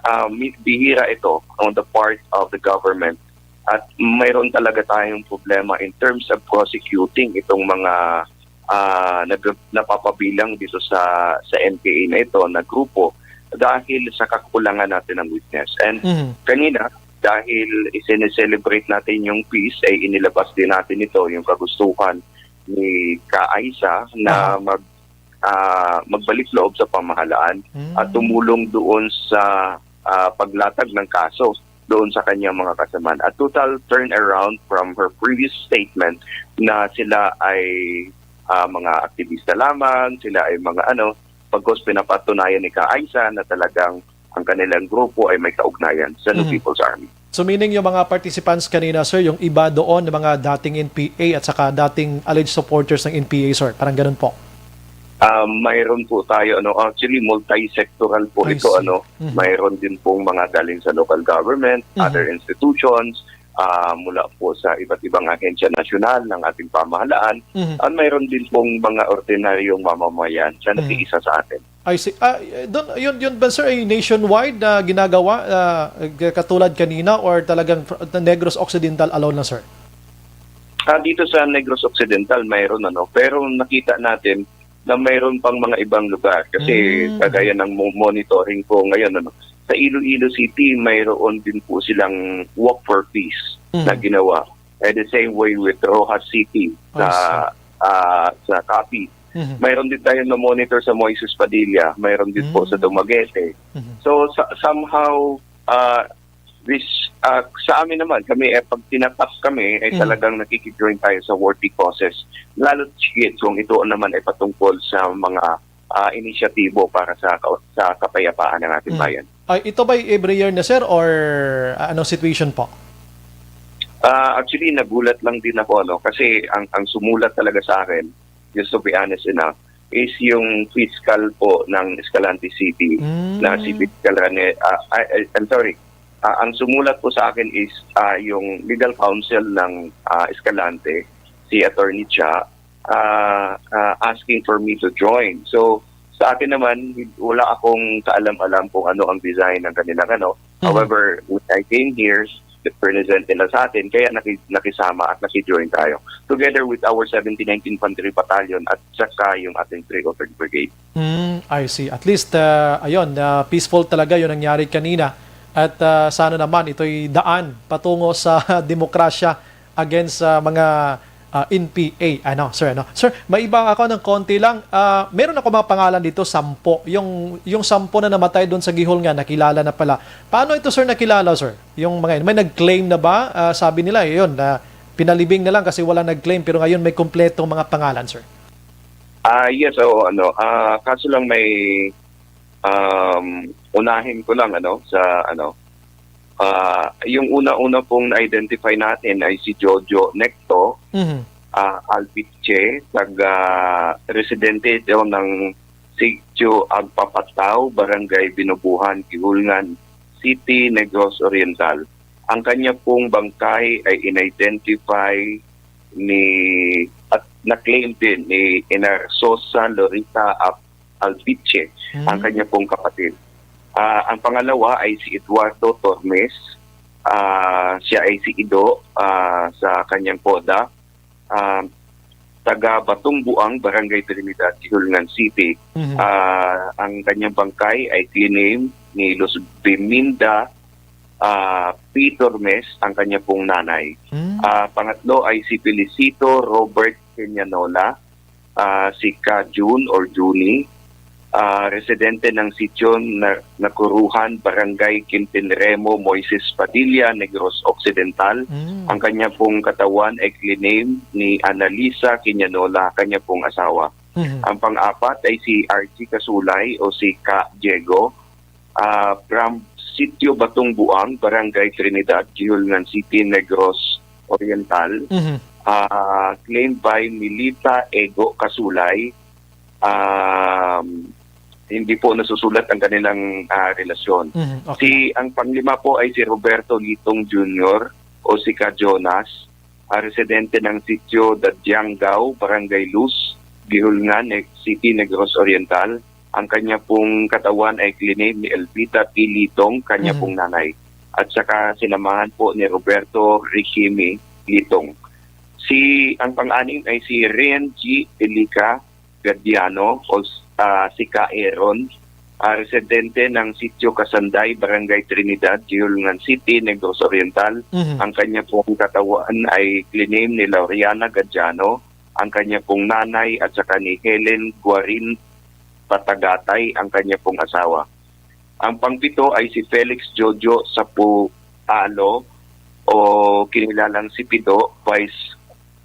ah, mi- bihira ito on the part of the government, at mayroon talaga tayong problema in terms of prosecuting itong mga ah, nag- napapabilang dito sa sa N P A na ito na grupo dahil sa kakulangan natin ng witness. And Mhm. kanina, dahil i-celebrate natin yung peace, ay inilabas din natin ito, yung kagustuhan ni Ka Aiza na Aha. mag ah, magbalik loob sa pamahalaan Mm. at tumulong doon sa ah, paglatag ng kaso doon sa kanyang mga kasamaan. A total turnaround from her previous statement na sila ay ah, mga aktivista lamang, sila ay mga ano, pagkos pinapatunayan ni Ka Aiza na talagang ang kanilang grupo ay may kaugnayan sa New Mhm. People's Army. So meaning yung mga participants kanina, sir, yung iba doon ng mga dating N P A at saka dating alleged supporters ng N P A, sir. Parang ganun po. Ah, mayroon po tayo, ano, actually multi-sectoral po I ito, see. Ano, Mhm. mayroon din pong mga galing sa local government, Mhm. other institutions, ah, mula po sa iba't ibang ahensya nasyonal ng ating pamahalaan, Mhm. at mayroon din pong mga ordinaryong mamamayan na Mhm. nakiisa sa atin. I see. Ah, eh, doon, yun, yun ba, sir, ay nationwide na ginagawa, ah, g- katulad kanina, or talagang fr- Negros Occidental alone lang, sir? Ah, dito sa Negros Occidental, mayroon, ano, pero nakita natin na mayroon pang mga ibang lugar kasi Mm. kagaya ng mo- monitoring ko ngayon, ano, sa Iloilo City, mayroon din po silang Walk for Peace Mm. na ginawa. And the same way with Roxas City I sa see. ah, sa Capiz. Mhm. Mayroon din tayo na monitor sa Moises Padilla, mayroon din po Mm. sa Dumaguete. Mhm. So sa, somehow ah, this ah, sa amin naman, kami eh, pag tinatap kami ay Mhm. talagang nakikidjoin tayo sa worthy causes. Lalo higit kung ito naman ay patungkol sa mga ah, inisyatibo para sa ka- sa kapayapaan ng ating Mhm. bayan. Ay, ito ba'y every year na, sir, or ah, anong situation po? Ah, actually, nagulat lang din ako, ano, kasi ang ang sumulat talaga sa akin, just to be honest enough, is yung fiscal po ng Escalante City Mm. na si Fiscal Rane, ah, I, I- I'm sorry, Ah, ang sumulat po sa akin is ah, yung legal counsel ng ah, Escalante, si Attorney Cha, ah, ah, asking for me to join. So, sa akin naman, wala akong kaalam-alam kung ano ang design ng kanilang ano. Mhm. However, when I came here, the present nila sa atin, kaya naki, nakisama at nakijoin tayo. Together with our seventy-ninth Infantry Battalion at saka yung ating three oh third Brigade. Mm, I see. At least, ah, ayun, ah, peaceful talaga yung nangyari kanina. At ah, sana naman ito'y daan patungo sa demokrasya against sa mga ah, N P A. Ano, sir, ano? Sir, may iba ako ng konti lang. Ah, meron ako mga pangalan dito, sampo. Yung, yung sampo na namatay doon sa Gihol nga, nakilala na pala. Paano ito, sir, nakilala, sir? Yung mga, may nag-claim na ba? Ah, sabi nila, yun, na pinalibing na lang kasi wala nag-claim. Pero ngayon, may kompletong mga pangalan, sir. Ah, yes, oo, ano. Ah, kaso lang may um, unahin ko lang ano sa ano ah, yung una-una pong na-identify natin ay si Jojo Necto, Mhm. ah, Alpiche, taga residente ito ng Sitio Agpapataw, Barangay Binubuhan, Gihulngan City, Negros Oriental. Ang kanya pong bangkay ay in-identify ni at na-claim din ni Inar Sosa Lorita Ap- Alpiche, Mm. ang kanya pong kapatid. Ah, ang pangalawa ay si Eduardo Tormes. Ah, siya ay si Ido ah, sa kanyang koda. Ah, taga Batong Buang, Barangay Trinidad, Gihulngan City. Mhm. Ah, ang kanyang bangkay ay claim ni Luz Biminda ah, P. Tormes, ang kanya pong nanay. Mm. Ah, pangatlo ay si Felicito Robert Peñanola, ah, si Ka June or Junie, ah, residente ng Sitio na Nakuruhan, Barangay Quintinremo, Moises Padilla, Negros Occidental. Mm. Ang kanya pong katawan ay claim ni Annalisa Quiñanola, kanya pong asawa. Mhm. Ang pang-apat ay si Archie Kasulay o si Ka Diego, ah, from Sitio Batong Buang, Barangay Trinidad, Gihulngan City, Negros Oriental. Mhm. Ah, claimed by Milita Ego Kasulay. Um, hindi po nasusulat ang kanilang, ah, relasyon. Mhm, okay. Si, ang panglima po ay si Roberto Litong Junior o si Ka Jonas, ah, residente ng Sitio Dadianggaw, Barangay Luz, Guihulngan, Ne-, City, Negros Oriental. Ang kanya pong katawan ay kliname ni Elvita T. Litong, kanya Mhm. pong nanay. At saka sinamahan po ni Roberto Rikimi Litong. Si, ang pang-anim ay si Rian G. Elica Gadiano o s-, ah, si Ka Aaron, ah, residente ng Sitio Kasanday, Barangay Trinidad, Guihulngan City, Negros Oriental. Mhm. Ang kanya pong katawan ay kliname ni Lauriana Gadiano, ang kanya pong nanay at saka ni Helen Guarin Patagatay, ang kanya pong asawa. Ang pangpito ay si Felix Jojo Sapualo o kinilalang si Pido, vice,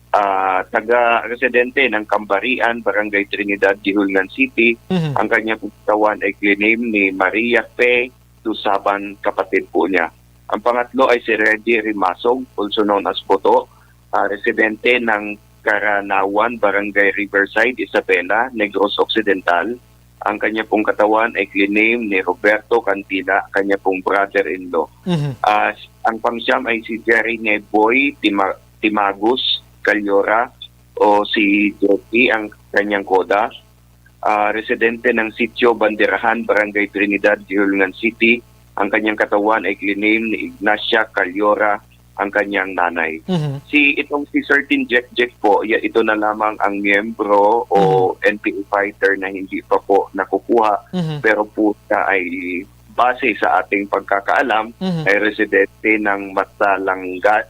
ah, taga-residente ng Kambarian, Barangay Trinidad, Guihulngan City. Mhm. Ang kanya pong katawan ay kliname ni Maria Fe Tusaban, kapatid po niya. Ang pangatlo ay si Reggie Rimasog, also known as Boto, ah, residente ng Karanawan, Barangay Riverside, Isabela, Negros Occidental. Ang kanya pong katawan ay kliname ni Roberto Cantila, kanya pong brother-in-law. Mhm. Ah, ang pangsyam ay si Jerry Neboy Tima-, Timagos Caliora o si Jeffy ang kanyang koda. Ah, residente ng Sitio Banderahan, Barangay Trinidad, Guihulngan City. Ang kanyang katawan ay kliname ni Ignacia Caliora, ang kanyang nanay. Mhm. Si, itong si Sir Tin Jack Jack po, ya, ito na lamang ang miyembro o Mhm. N P A fighter na hindi pa po nakukuha, Mhm. pero po siya ay, base sa ating pagkakaalam, Mhm. ay residente ng Matalangga-,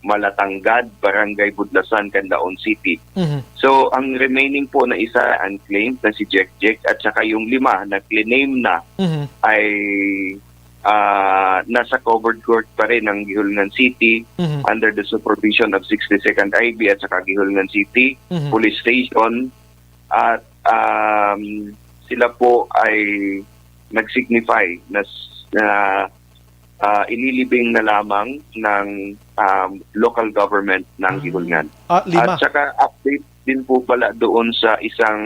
Malatanggad, Barangay Budlasan, Canlaon City. Mhm. So, ang remaining po na isa unclaimed na si Jack Jack at saka yung lima na claim na Mhm. ay, ah, nasa covered court pa rin ng Guihulngan City Mhm. under the supervision of sixty-second I B at saka Guihulngan City Mhm. Police Station. At, um, sila po ay nag-signify na s-, na, ah, ililibing na lamang ng, um, local government ng Ah. Guihulngan. Ah, lima. At saka update din po pala doon sa isang,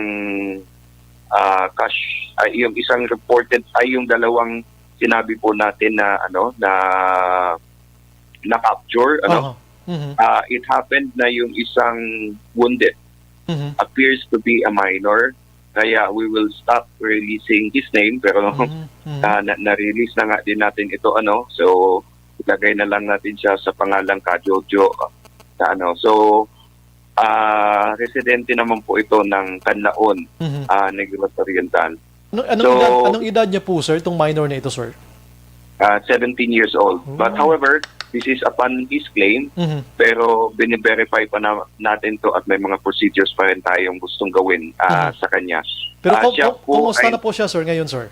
ah, cash, ay, yung isang reported, ay, yung dalawang sinabi po natin na, ano, na na-capture, ano? Aha. Mhm. Ah, it happened na yung isang wounded Mhm. appears to be a minor. Kaya we will stop releasing his name, pero, Mhm. Mhm. ah, na, na-release na nga din natin ito, ano? So, ilagay na lang natin siya sa pangalang Ka Jojo, ah, na ano. So, ah, residente naman po ito ng Canlaon, Mhm. ah, Negros Oriental. Ano, anong So, edad, anong edad niya po, sir, itong minor na ito, sir? Ah, seventeen years old. But Oh. however, this is upon his claim, Mhm. pero bine-verify pa na natin to at may mga procedures pa rin tayong gustong gawin, ah, Mhm. sa kanya. Pero Ah, ku-, siya ku-, po kumusta ay na po siya, sir, ngayon, sir?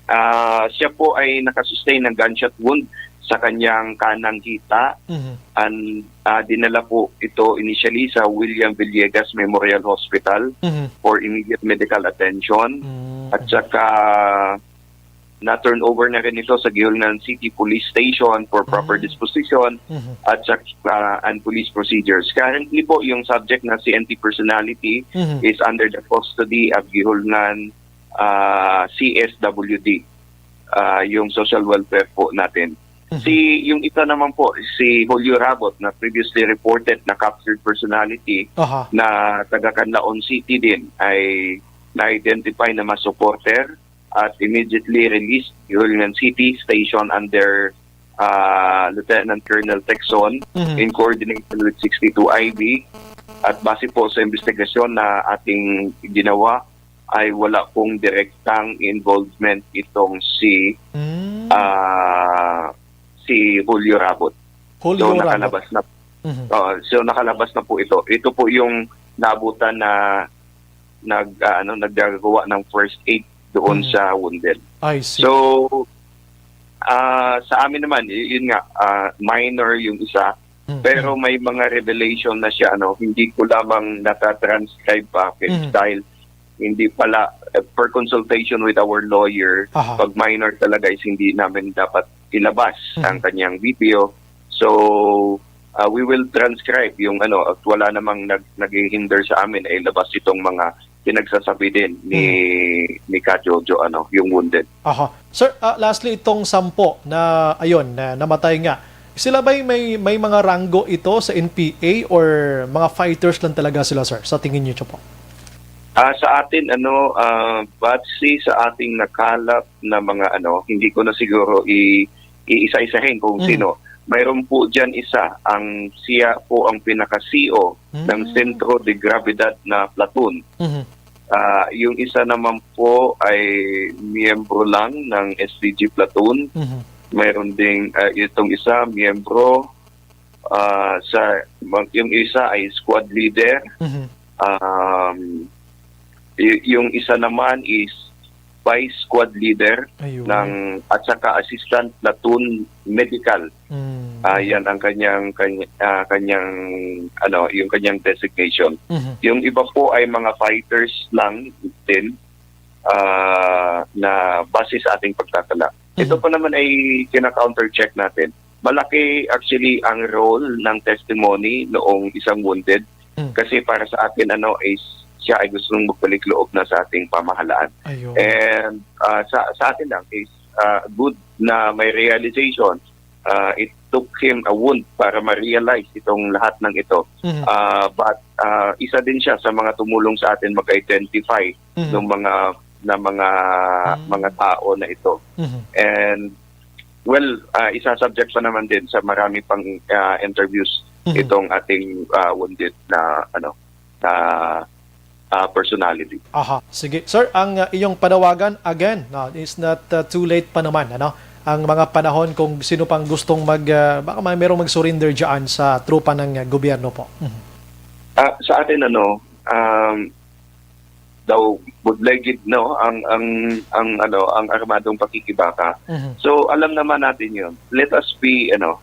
Ah, siya po ay nakasustain ng gunshot wound sa kanyang kanang hita. Mhm. And, ah, dinala po ito initially sa William Villegas Memorial Hospital Mhm. for immediate medical attention. Mm. At saka na-turn over na rin ito sa Guihulngan City Police Station for proper Mhm. disposition Mhm. at sa, ah, and police procedures. Currently po, yung subject na si N T personality Mhm. is under the custody of Guihulngan, ah, C S W D, ah, yung social welfare po natin. Mhm. Si, yung isa naman po, si Julio Rabot na previously reported na captured personality Aha. na taga Canlaon City din ay na-identify na mas supporter at immediately released Guihulngan City Station under, ah, Lieutenant Colonel Texon Mhm. in coordination with sixty-two I B. At base po sa investigasyon na ating ginawa, ay wala pong direktang involvement itong si, Mm. ah, si Julio Rabot. Julio So, Rabot. nakalabas na, Mhm. Oo, so nakalabas na po ito. Ito po yung naabutan na nag, ah, ano, naggagawa ng first aid doon Mm. sa wounded. I see. So, ah, sa amin naman, y-, yun nga, ah, minor yung isa, Mm, pero mm. may mga revelation na siya, ano, hindi ko lamang natatranscribe pa, Mhm. dahil hindi pala, eh, per consultation with our lawyer, Aha. pag minor talaga is hindi namin dapat ilabas Mhm. ang kanyang video. So, Ah, we will transcribe yung ano, at wala namang nag-, naghihinder sa amin ay labas itong mga pinagsasabi din ni, ni Ka Jojo, ano, yung wounded. Aha. Sir, ah, lastly, itong sampo na, ayun, na namatay nga, sila ba'y may, may mga ranggo ito sa N P A or mga fighters lang talaga sila, sir, sa tingin niyo po? Ah, sa atin, ano, ah, batsi sa ating nakalap na mga, ano, hindi ko na siguro i-, iisa-isahin kung sino. Mayroon po diyan isa, ang siya po ang pinaka-C E O ng Centro de Gravidad na platoon. Mhm. Ah, yung isa naman po ay miyembro lang ng S D G platoon. Mhm. Mayroon ding, ah, itong isa, miyembro, ah, sa, yung isa ay squad leader. Mhm. Um, y-, yung isa naman is vice squad leader Ayun. ng, at saka assistant platoon medical. Mm. Ah, yan ang kanyang, kanya, ah, kanyang, ano, yung kanyang designation. Mhm. Yung iba po ay mga fighters lang din, ah, na base sa ating pagtatala. Ito Mhm. po naman ay kina-counter check natin. Malaki actually ang role ng testimony noong isang wounded. Mm. Kasi para sa akin, ano, is siya ay gustong magbalik loob na sa ating pamahalaan. Ayun. And, ah, sa, sa akin lang is, ah, good na may realization. Ah, it took him a wound para ma-realize itong lahat ng ito. Mhm. Ah, but, ah, isa din siya sa mga tumulong sa atin mag-identify Mhm. ng mga, na mga, Mm. mga tao na ito. Mhm. And, well, ah, isa-subject pa naman din sa marami pang, ah, interviews Mhm. itong ating, ah, wounded na, ano, na, ah, personality. Aha, sige. Sir, ang, ah, iyong panawagan, again, no, it's not, ah, too late pa naman, ano? Ang mga panahon kung sino pang gustong mag, ah, baka may merong mag-surrender dyan sa tropa ng, ah, gobyerno po. Mhm. Ah, sa atin, ano, um, daw budlay gid, no, ang, ang, ang, ano, ang armadong pakikibaka. Mhm. So, alam naman natin yun. Let us be, ano,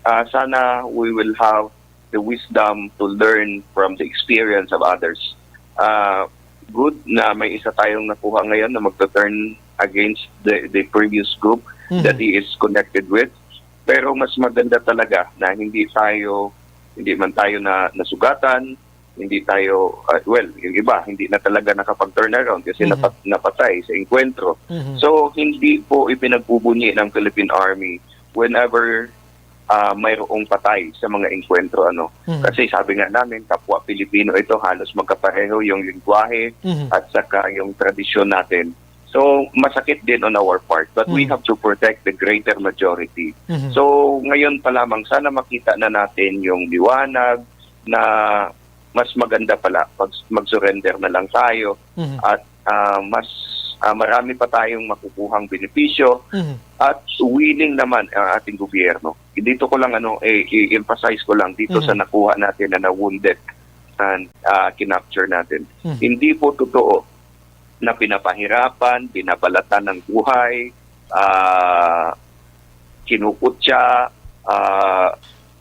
ah, sana we will have the wisdom to learn from the experience of others. Ah, good na may isa tayong nakuha ngayon na magto-turn against the, the previous group Mhm. that he is connected with. Pero mas maganda talaga na hindi tayo, hindi man tayo na nasugatan, hindi tayo, ah, well, yung iba, hindi na talaga nakapag-turn around kasi Mhm. napat-, napatay sa engkwentro. Mhm. So, hindi po ipinagbubunyi ng Philippine Army whenever, ah, mayroong patay sa mga engkwentro, ano. Mhm. Kasi sabi nga namin, kapwa Pilipino ito, halos magkapareho yung lingwahe Mhm. at saka yung tradisyon natin. So, masakit din on our part, but we Mhm. have to protect the greater majority. Mhm. So, ngayon pa lamang, sana makita na natin yung liwanag na mas maganda pala pag mag-surrender na lang tayo Mhm. at, ah, mas, ah, marami pa tayong makukuhang benepisyo Mhm. at willing naman ang ating gobyerno. Dito ko lang, ano, eh, i-emphasize ko lang dito Mhm. sa nakuha natin na na-wounded and, ah, kinapture natin. Mhm. Hindi po totoo na pinapahirapan, binabalatan ng buhay, ah, kinukutya, ah,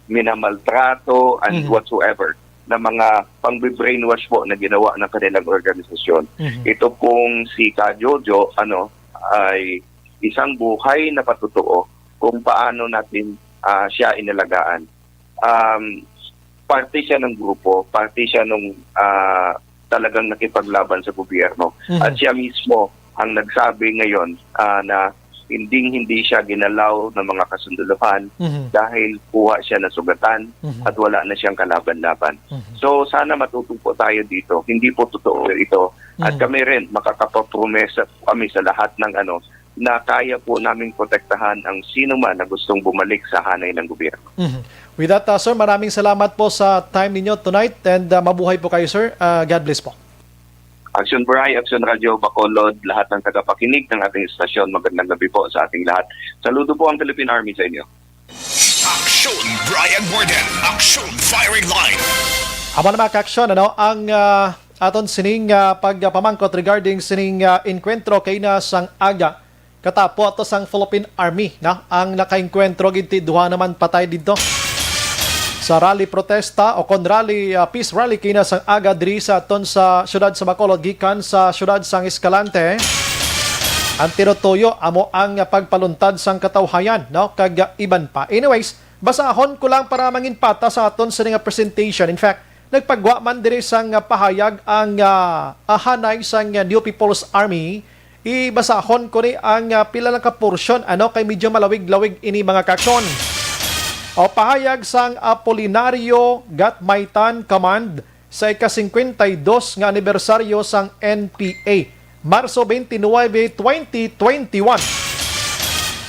minamaltrato, and Mhm. whatsoever na mga pangbe-brainwash po na ginawa ng kanilang organisasyon. Mhm. Ito pong si Ka Jojo, ano, ay isang buhay na patutuo kung paano natin, ah, siya inalagaan. Um, parte siya ng grupo, parte siya nung, ah, talagang nakipaglaban sa gobyerno. Mhm. At siya mismo ang nagsabi ngayon, ah, na hindi, hindi siya ginalaw ng mga kasunduluhan Mhm. dahil kuha siya ng sugatan Mhm. at wala na siyang kalaban-laban. Mhm. So, sana matuto po tayo dito. Hindi po totoo ito. At Mhm. kami rin, makakapapromesa po kami sa lahat ng ano, na kaya po naming protektahan ang sino man na gustong bumalik sa hanay ng gobyerno. Mhm. With that, uh, sir, maraming salamat po sa time ninyo tonight and, uh, mabuhay po kayo, sir. Uh, God bless po. Action Bri, Action Radio Bacolod, lahat ng tagapakinig ng ating istasyon, magandang gabi po sa ating lahat. Saludo po ang Philippine Army sa inyo. Action Brian Worden, Action Firing Line. Amo na, mga ka-action, ano, ang, ah, aton sining, ah, pagpamangkot regarding sining, ah, enkwentro kay na sang aga. Katapo ato sang Philippine Army, na ang nakaengkwentro gid ti duha naman patay didto. Sa rally protesta o kon rally, ah, peace rally kina sang aga diri sa aton sa siyudad sa Bacolod gikan sa siyudad sang Escalante. Ang tinutuyo amo ang pagpaluntad sang katawhayan, no, kag iban pa. Anyways, Basahon ko lang para manginpata sa aton sini nga presentation. In fact, nagpagwa man diri sang, ah, pahayag ang, ah, ahanay sang, ah, New People's Army. Ibasahon ko ni ang, ah, pila lang ka portion, ano, kay medyo malawig-lawig ini, mga kaaksyon. O, pahayag sang Apolinario Gatmaitan Command, sa ika-singkwenta y dos nga anibersaryo sang N P A, Marso twenty-nine, twenty twenty-one.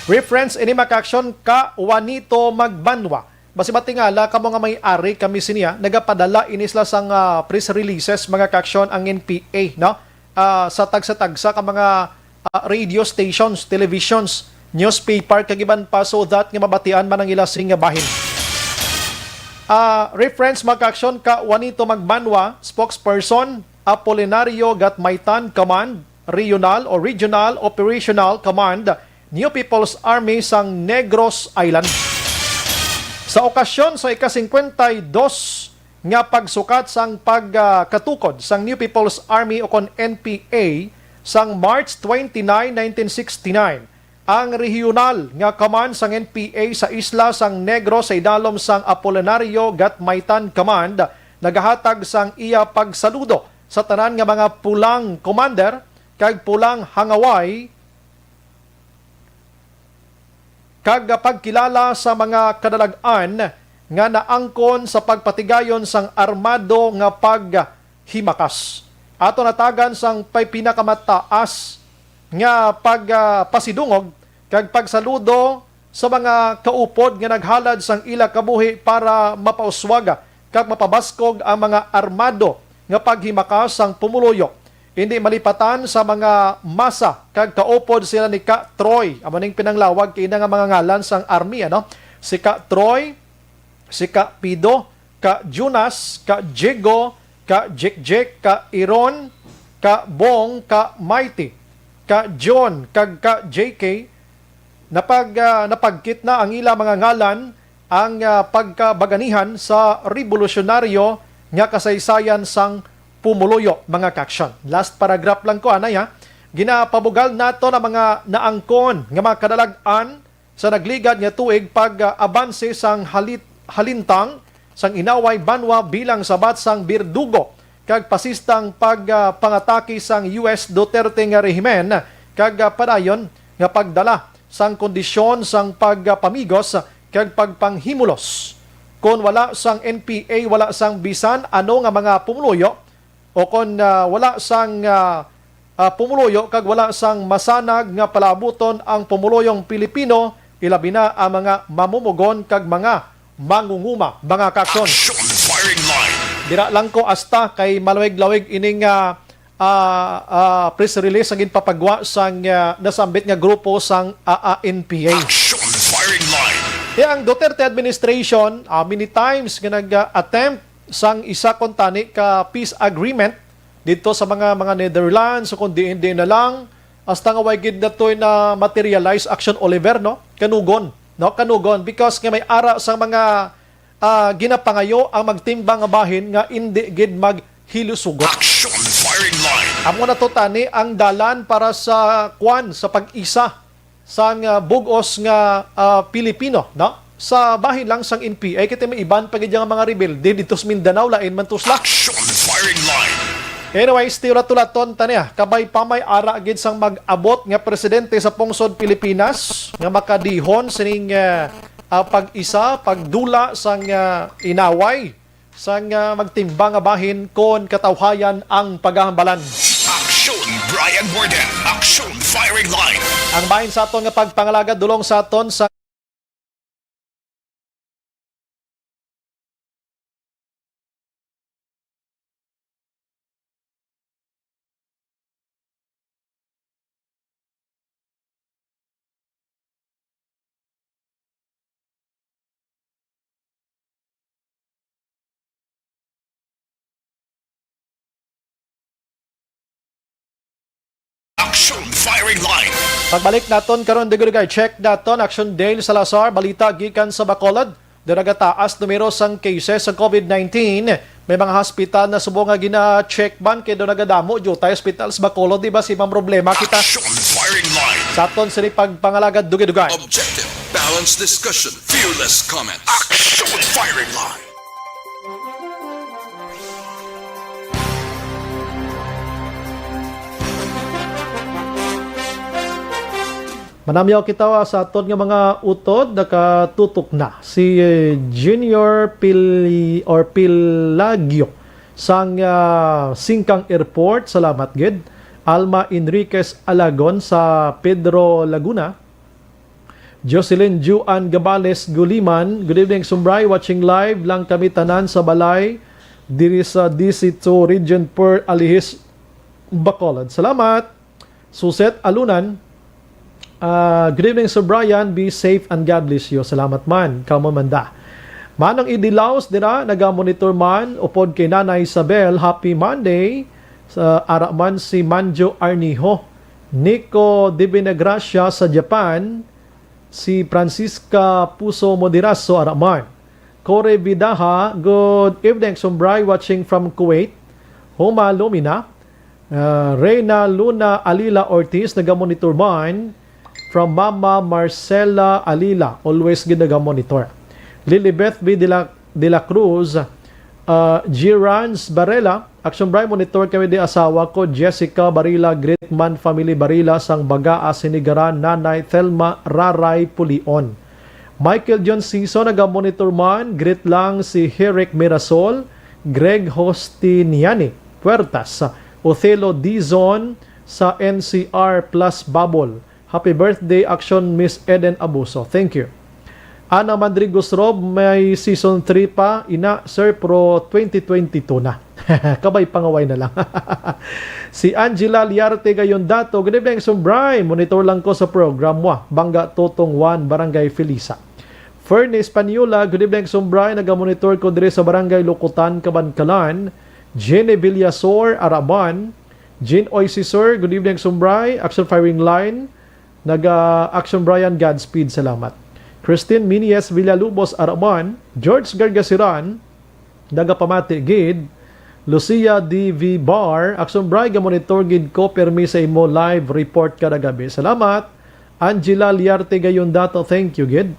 Reference ini, mga kaaksyon, ka Juanito Magbanwa. Basi matingala kamo nga may ari kami siniya, nagapadala ini sila sang, ah, press releases, mga kaaksyon, ang N P A, no? Ah, sa tagsa-tagsa ka mga ah, radio stations, televisions, newspaper, kag iban pa, so that nga mabatian man ang ila sing nga bahin. Ah, reference, mga kaaksyon, ka Juanito Magbanwa, spokesperson, Apolinario Gatmaitan Command, Regional o Regional Operational Command, New People's Army sang Negros Island. Sa okasyon sa ika-singkwenta y dos nga pagsukat sang pagkatukod sang New People's Army, o kon N P A, sang March twenty-nine, nineteen sixty-nine, ang rehiyonal nga command sang N P A sa isla sang Negros sa idalom sang Apolinario Gatmaitan Command nagahatag sang iya pagsaludo sa tanan nga mga pulang commander kag pulang hangaway kag pagkilala sa mga kadalag-an nga naangkon sa pagpatigayon sang armado nga paghimakas. Ato natagan sang pay pinakamataas nga pag, ah, pasidungog kag pagsaludo sa mga kaupod nga naghalad sang ila kabuhi para mapauswag kag mapabaskog ang mga armado nga paghimakas sang pumuluyo. Indi malipatan sa mga masa kag kaupod sila ni Ka Troy, amo ning pinanglawag kina nga mga ngalan sang army, ano? Si Ka Troy, si Ka Pido, Ka Jonas, Ka Jigo, Ka Jikjik, Ka Iron, Ka Bong, Ka Mighty, Ka John, kag Ka J K. Napag-, ah, napagkit na ang ila mga ngalan, ang, ah, pagkabaganihan sa rebolusyonaryo nga kasaysayan sang pumuluyo, mga kaaksyon. Last paragraph lang ko, anay, ha. Ginapabugal nato ang mga naangkon nga mga kadalag-an sa nagligad nga tuig pag-abanse sang halit-, halintang sang Inaway Banwa bilang sabat sang birdugo kag pasistang pag, ah, pangatake sang U S Duterte nga rehimen kag, ah, padayon nga pagdala sang kondisyon sang pagpamigos kag pagpanghimulos. Kon wala sang N P A, wala sang bisan ano nga mga pumuluyo, o kon, ah, wala sang, ah, ah, pumuluyo kag wala sang masanag nga palaabuton ang pumuluyong Pilipino, ilabi na ang mga mamumugon kag mga mangunguma, mga kaaksyon. Action Firing Line. Dira lang ko hasta kay malawig-lawig ining, ah, ah, ah, press release nga ginpapagwa sang, ah, nasambit nga grupo sang A A N P A. Action Firing Line. Kaya ang Duterte administration, ah, many times nga nag-attempt sang isa kuntani ka peace agreement didto sa mga, mga Netherlands, o kung diin-diin na lang, hasta nga way gid natoy na materialize, Action Oliver, no? Kanugon, no? Kanugon, because nga may ara sang mga, ah, ginapangayo ang magtimbang nga bahin nga indi gid maghilusugot. Action Firing Line. Amo na to tani ang dalan para sa kwan, sa pag-isa sang, ah, bug-os nga, ah, Pilipino, no? Sa bahin lang sang N P A, kay may iban pa gid nga mga rebelde didto sa Mindanao, lain man to sila. Action Firing Line. Anyways, tiulat-tulaton ta niya. Kabay pa may ara gid sang mag-abot nga presidente sa pungsod Pilipinas nga makadihon sining, ah, ah, pag-isa, pagdula sang, ah, inaway sang, ah, magtimbang nga bahin kon katawhayan ang pagahambalan. Action Brian Warden, Action Firing Line. Ang bahin sa aton nga pagpangalagad dulong sa aton sa Action Firing Line. Pagbalik naton karon, dugay-dugay, check naton, Action Dale Salazar, balita gikan sa Bacolod. Do nagataas numero sang cases sa COVID nineteen. May mga hospital na subong nga gina-check ban kay do nagadamo diutay hospital sa Bacolod, di ba, si Ma'am Problema kita. Action Firing Line. Sa aton sini pagpangalagad dugay-dugay. Objective. Balanced discussion, fearless comments. Action Firing Line. Manamyaw kita sa aton nga mga utod, nakatutok na si Junior Pil or Pilagio sang ah, Singkang Airport. Salamat gid. Alma Enriquez Alagon sa Pedro Laguna. Jocelyn Juan Gabales Guliman, good evening, Sumbray. Watching live lang kami tanan sa balay diri sa D C two Region four, Alihis, Bacolod. Salamat. Suset Alunan, ah, good evening, Sir Brian. Be safe and God bless you. Salamat man. Kamo man da. Manong Idi Laos dira, naga-monitor man, upod kay Nanay Isabel. Happy Monday. Sa ara man si Manjo Arniho, Nico Divinagracia sa Japan, si Francisca Puso Moderaso ara man. Corey Vidaha, good evening, Sumbray, watching from Kuwait. Huma Lumina, uh, Reyna Luna Alila Ortiz, naga-monitor man. From Mama Marcela Alila, always gid naga-monitor. Lilibeth V. De La, De La Cruz, uh, G. Rans Barela, Action Bray, monitor kami di asawa ko, Jessica Barila, Gritman Family Barila, sang Bagaa, Sinigaran, Nanay Thelma Raray Pulion. Michael John Sison, naga-monitor man, greet lang si Herrick Mirasol, Greg Hostiniani, Puertas, Othello Dizon sa N C R Plus Bubble. Happy birthday, Action Miss Eden Abuso. Thank you. Ana Madrigos Rob, may season three pa, ina, sir, pro twenty twenty-two na. Kabay pangaway na lang. Si Angela Liarte Gayondato, good evening, Sumbray. Monitor lang ko sa program mo, ah. Bangga Totong Juan, Barangay Felisa. Fernie Española, good evening, Sumbray. Nagamonitor ko diri sa Barangay Lukutan, Kabankalan. Jenny Villasor, Araban. Jean Oy Sisor, good evening, Sumbray. Action Firing Line. Naga Action Brian, Godspeed, salamat. Christine Minies Villalubos Araman, George Gargasiran, nagapamati gid. Lucia D V Bar, Action Bray, gamonitor gid ko permi sa imo live report kada gabi. Salamat. Angela Liarte Gayondato, thank you gid.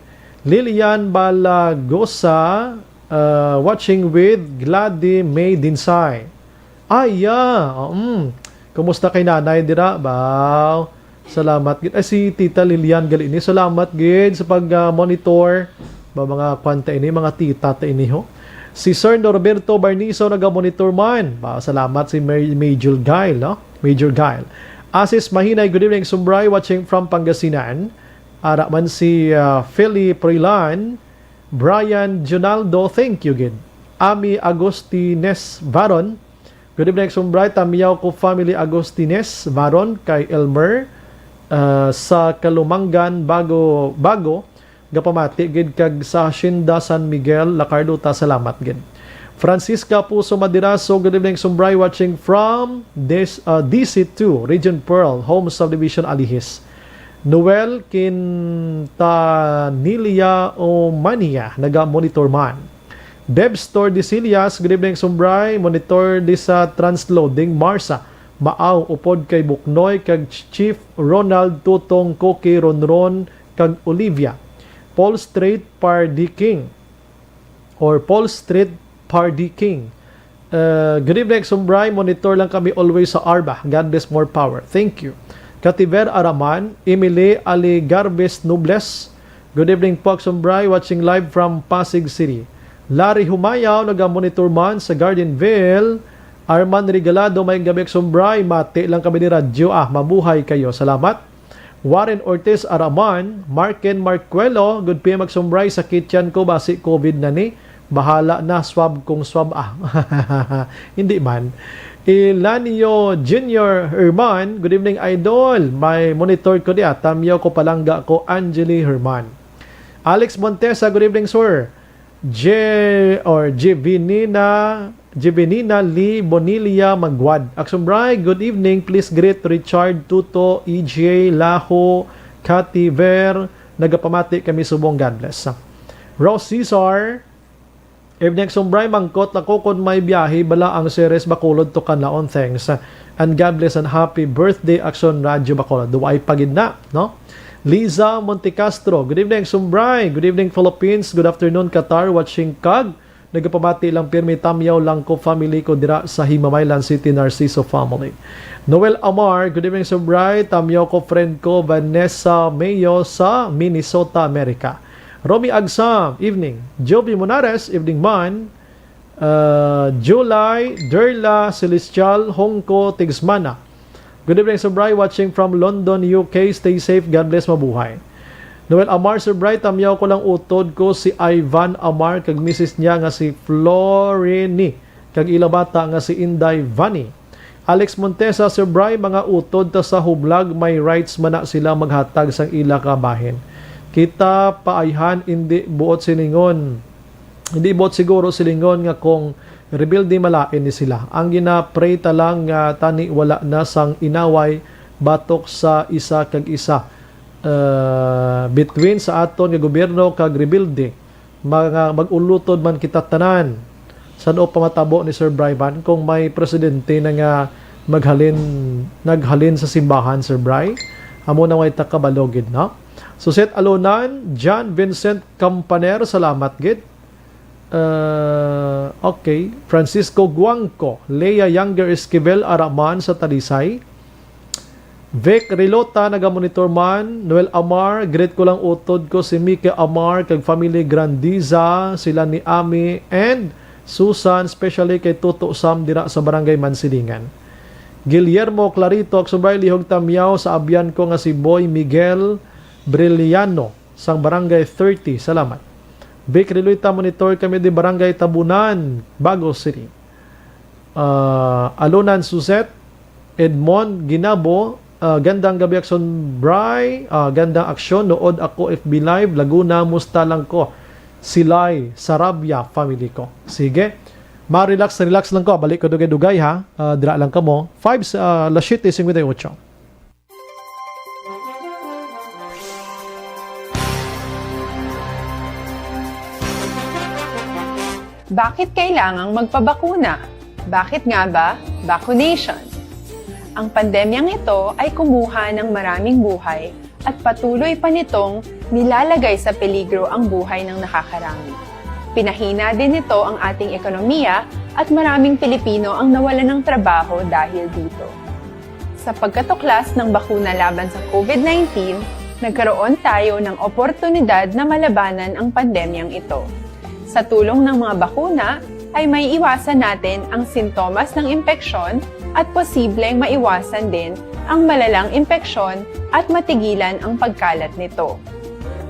Lilian Balagosa, uh, watching with Glady May Dinsay. Ay, yeah. Um, kumusta kay nanay dira? Baw. Salamat gid. Ay, si Tita Lilian gali ni. Salamat gid sa pag-monitor. Ba, mga kwan ta ini, mga tita ta ini, ho. Si Sir Norberto Barniso naga-monitor man. Ba, salamat si May- Major Guile, no? Major Guile. Asis Mahinay, good evening, Sumbray, watching from Pangasinan. Ara man si ah, Philly Prilan, Brian Junaldo, thank you gid. Ami Agustines Varon, good evening, Sumbray. Tamiyaw ko family Agustines Varon kay Elmer, ah, sa Kalumangan, Bago, Bago. Gapamati gid kag sa Hacienda San Miguel, La Carlota, salamat gid. Francisca Puso Madiraso, good evening, Sumbray, watching from this, uh, D C two, Region Pearl, Home Subdivision, Alihis. Noel Quintanilla Omania, naga-monitor man. Debs Tordesillas, good evening, Sumbray. Monitor di sa transloading Marsa. Maaw upod kay Buknoy kag Ch- Chief Ronald Tutong Cookie Ronron kag Olivia. Paul Street Pardy King or Paul Street Pardy King. Uh, good evening, Sumbray. Monitor lang kami always sa Arba. God bless, more power. Thank you. Kativer Araman, Emily Aligarbes Nobles. Good evening po, Sumbray. Watching live from Pasig City. Larry Humayaw, naga-monitor man sa Gardenville. Arman Regalado, may gabi, Sumbray. Mati lang kami ni radyo. Ah, mabuhay kayo. Salamat. Warren Ortiz Araman, Marken Marcuelo, good P M, Sumbray, sa kitchen ko, basi covid na ni. Bahala na, swab kung swab, ah. Hindi man. Elanio Junior Herman, good evening, idol. May monitor ko di, ah. Tamyaw ko, palangga ko, Angeli Herman. Alex Montesa, good evening, sir. Je or Jivinina, Jivinina Lee Bonilla Magwad. Action Bray, good evening. Please greet Richard, Tuto, E J, Laho, Cathy, Ver. Nagapamati kami subong, God bless. Rose Cesar, evening, Sumbray, mangkot ako kung may biyahe bala ang Ceres Bacolod to Canlaon. Thanks. And God bless and happy birthday, Action Radio Bacolod. Duway pa gid na, no? Liza Montecastro, good evening, Sumbray. Good evening, Philippines. Good afternoon, Qatar. Watching kag nagapamati lang pirmi, tamyaw lang ko, family ko dira sa Himamaylan City, Narciso family. Noel Amar, good evening, Sumbray. Tamyaw ko, friend ko, Vanessa Mayo sa Minnesota, America. Romy Agsam, evening. Jovi Monares, evening man. Uh, July, Derla Celestial, Hongko, Tigsmana. Good evening, Sumbray. Watching from London, U K. Stay safe. God bless. Mabuhay. Noel Amar, Sumbray, tamyaw ko lang utod ko si Ivan Amar kag misis niya nga si Florini kag ila bata nga si Inday Vani. Alex Montesa, Sumbray, mga utod ta sa hublag, may rights man na sila maghatag sang ila kabahin. Kita paayhan, indi buot silingon. Hindi buot siguro silingon nga kung rebelde, malain ni sila. Ang gina-pray ta lang nga tani wala na sang inaway batok sa isa kag isa, uh, between sa aton nga gobyerno kag rebelde. Mga mag-ulutod man kita tanan. San-o pa matabo ni Sir Bryvan kung may presidente na nga maghalin, naghalin sa simbahan, Sir Bry? Amo na way ta kabalo gid, no? Suset Alonan, John Vincent Campaner, salamat gid. Uh, okay. Francisco Guangco, Lea Younger Esquivel, Araman sa Talisay. Vic Rilota, nagamonitor man. Noel Amar, greet ko lang utod ko si Mika Amar kag family Grandiza, sila ni Ami and Susan, especially kay Toto Sam dira sa Barangay Mansilingan. Guillermo Clarito, Agsubay, lihog tamyaw sa abyan ko nga si Boy Miguel Brillano sang Barangay thirty. Salamat. Vic Rilota, monitor kami di Barangay Tabunan, Bago City. Ah, Alonan Suzette, Edmond Ginabo, ah, gandang gabi, Akson Bry, ah, gandang aksyon, nood ako F B Live, Laguna, musta lang ko? Silay, Sarabia, family ko. Sige. Ma-relax, relax lang ko. Balik ko dugay-dugay, ha. Ah, dira lang kamo. Five, ah, las siete cincuenta y ocho. Bakit kailangang magpabakuna? Bakit nga ba vaccination? Ang pandemyang ito ay kumuha ng maraming buhay at patuloy pa nitong nilalagay sa peligro ang buhay ng nakakarami. Pinahina din nito ang ating ekonomiya at maraming Pilipino ang nawalan ng trabaho dahil dito. Sa pagkatuklas ng bakuna laban sa COVID nineteen, nagkaroon tayo ng oportunidad na malabanan ang pandemyang ito. Sa tulong ng mga bakuna, ay maiiwasan natin ang sintomas ng impeksyon at posibleng maiwasan din ang malalang impeksyon at matigilan ang pagkalat nito.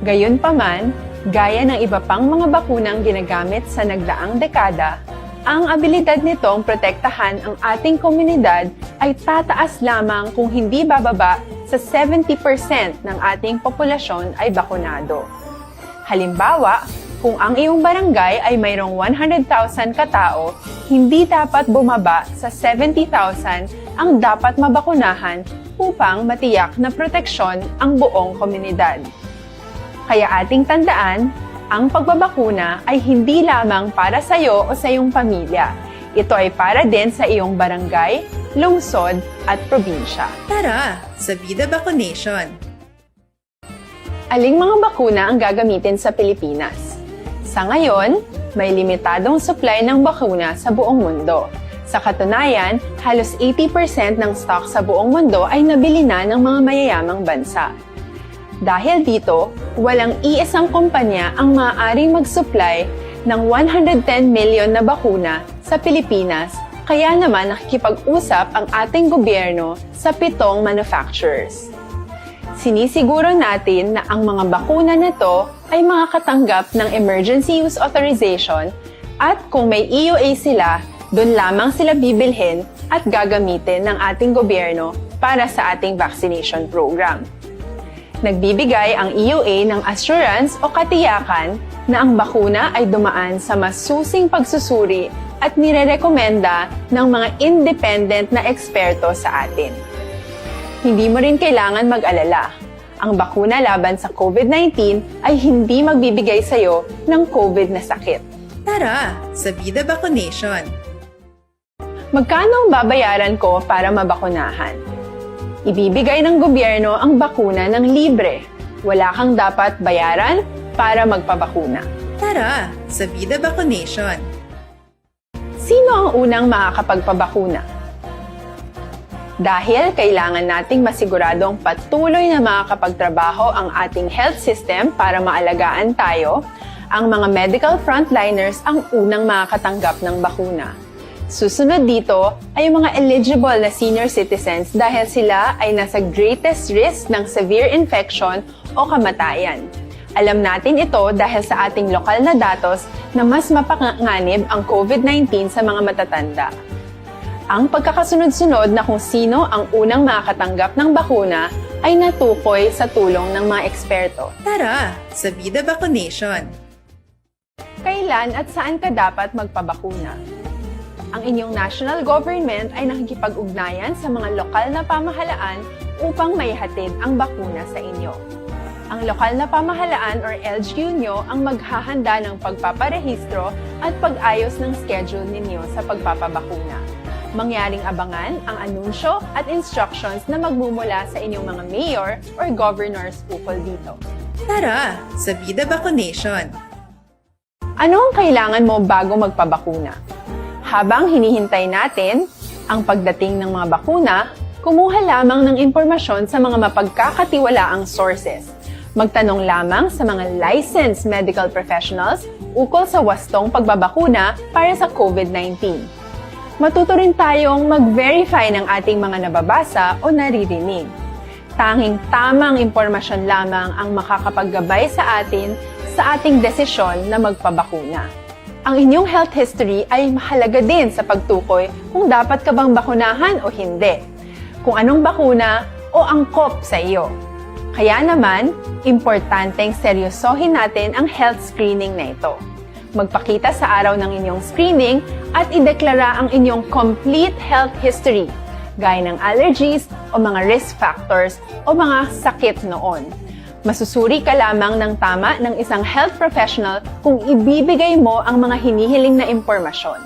Gayunpaman, gaya ng iba pang mga bakunang ginagamit sa nagdaang dekada, ang abilidad nitong protektahan ang ating komunidad ay tataas lamang kung hindi bababa sa seventy percent ng ating populasyon ay bakunado. Halimbawa, kung ang iyong barangay ay mayroong one hundred thousand katao, hindi dapat bumaba sa seventy thousand ang dapat mabakunahan upang matiyak na proteksyon ang buong komunidad. Kaya ating tandaan, ang pagbabakuna ay hindi lamang para sa iyo o sa iyong pamilya. Ito ay para din sa iyong barangay, lungsod, at probinsya. Tara, sa Vida Vaccination! Aling mga bakuna ang gagamitin sa Pilipinas? Sa ngayon, may limitadong supply ng bakuna sa buong mundo. Sa katunayan, halos eighty percent ng stock sa buong mundo ay nabili na ng mga mayayamang bansa. Dahil dito, walang iisang kumpanya ang maaaring mag-supply ng one hundred ten million na bakuna sa Pilipinas, kaya naman nakikipag-usap ang ating gobyerno sa pitong manufacturers. Sinisiguro natin na ang mga bakuna na to ay makakatanggap ng emergency use authorization at kung may E U A sila, doon lamang sila bibilhin at gagamitin ng ating gobyerno para sa ating vaccination program. Nagbibigay ang E U A ng assurance o katiyakan na ang bakuna ay dumaan sa masusing pagsusuri at nirerekomenda ng mga independent na eksperto sa atin. Hindi mo rin kailangan mag-alala. Ang bakuna laban sa COVID nineteen ay hindi magbibigay sa iyo ng COVID na sakit. Tara, sa Vida Vaccination! Magkano ang babayaran ko para mabakunahan? Ibibigay ng gobyerno ang bakuna ng libre. Wala kang dapat bayaran para magpabakuna. Tara sa Vida Vaccination! Sino ang unang makakapagpabakuna? Dahil kailangan nating masiguradong patuloy na makakapagtrabaho ang ating health system para maalagaan tayo, ang mga medical frontliners ang unang makakatanggap ng bakuna. Susunod dito ay ang mga eligible na senior citizens dahil sila ay nasa greatest risk ng severe infection o kamatayan. Alam natin ito dahil sa ating lokal na datos na mas mapanganib ang COVID nineteen sa mga matatanda. Ang pagkakasunod-sunod na kung sino ang unang makakatanggap ng bakuna ay natukoy sa tulong ng mga eksperto. Tara sa Vida Vaccination! Kailan at saan ka dapat magpabakuna? Ang inyong national government ay nakikipag-ugnayan sa mga lokal na pamahalaan upang maihatid ang bakuna sa inyo. Ang lokal na pamahalaan or L G U nyo ang maghahanda ng pagpaparehistro at pag-ayos ng schedule ninyo sa pagpapabakuna. Mangyaring abangan ang anunsyo at instructions na magmumula sa inyong mga mayor or governors ukol dito. Tara sa Vida Vaccination! Ano ang kailangan mo bago magpabakuna? Habang hinihintay natin ang pagdating ng mga bakuna, kumuha lamang ng impormasyon sa mga mapagkakatiwalaang sources. Magtanong lamang sa mga licensed medical professionals ukol sa wastong pagbabakuna para sa COVID nineteen. Matuto rin tayong mag-verify ng ating mga nababasa o naririnig. Tanging tamang impormasyon lamang ang makakapaggabay sa atin sa ating desisyon na magpabakuna. Ang inyong health history ay mahalaga din sa pagtukoy kung dapat ka bang bakunahan o hindi, kung anong bakuna o angkop sa iyo. Kaya naman, importanteng seryosohin natin ang health screening na ito. Magpakita sa araw ng inyong screening at ideklara ang inyong complete health history, gaya ng allergies o mga risk factors o mga sakit noon. Masusuri ka lamang ng tama ng isang health professional kung ibibigay mo ang mga hinihiling na impormasyon.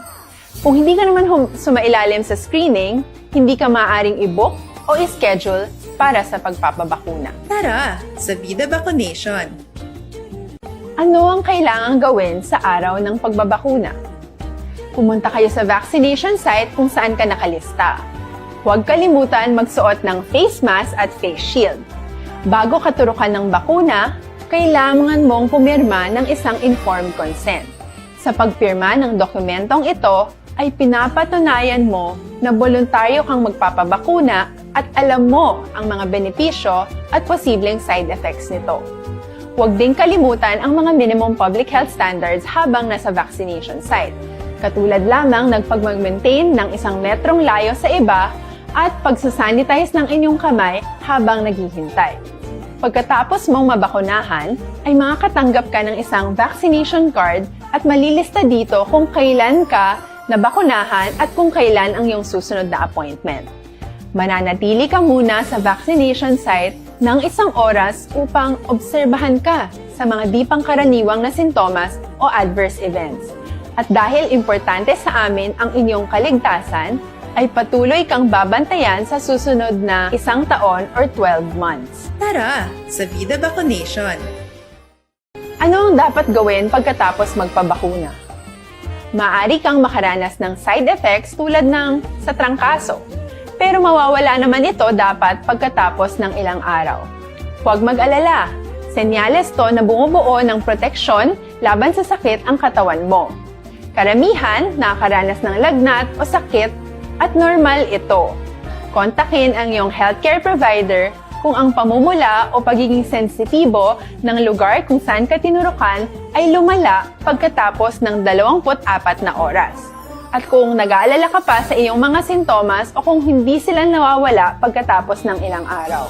Kung hindi ka naman hum- sumailalim sa screening, hindi ka maaaring i-book o i-schedule para sa pagpapabakuna. Tara sa Vida Vaccination! Ano ang kailangang gawin sa araw ng pagbabakuna? Pumunta kayo sa vaccination site kung saan ka nakalista. Huwag kalimutan magsuot ng face mask at face shield. Bago katurukan ng bakuna, kailangan mong pumirma ng isang informed consent. Sa pagpirma ng dokumentong ito, ay pinapatunayan mo na boluntaryo kang magpapabakuna at alam mo ang mga benepisyo at posibleng side effects nito. Huwag ding kalimutan ang mga minimum public health standards habang nasa vaccination site, katulad lamang ng pagmag-maintain ng isang metrong layo sa iba at pagsasanitize ng inyong kamay habang naghihintay. Pagkatapos mong mabakunahan, ay makakatanggap ka ng isang vaccination card at malilista dito kung kailan ka nabakunahan at kung kailan ang iyong susunod na appointment. Mananatili ka muna sa vaccination site ng isang oras upang obserbahan ka sa mga di pangkaraniwang na sintomas o adverse events. At dahil importante sa amin ang inyong kaligtasan, ay patuloy kang babantayan sa susunod na isang taon or twelve months. Tara sa Vida Vaccination! Ano ang dapat gawin pagkatapos magpabakuna? Maaari kang makaranas ng side effects tulad ng sa trangkaso, pero mawawala naman ito dapat pagkatapos ng ilang araw. Huwag mag-alala, senyales to na bumubuo ng proteksyon laban sa sakit ang katawan mo. Karamihan nakakaranas ng lagnat o sakit at normal ito. Kontakin ang iyong healthcare provider kung ang pamumula o pagiging sensitibo ng lugar kung saan ka tinurukan ay lumala pagkatapos ng dalawampu't apat na oras, at kung nag-aalala ka pa sa iyong mga sintomas o kung hindi sila nawawala pagkatapos ng ilang araw.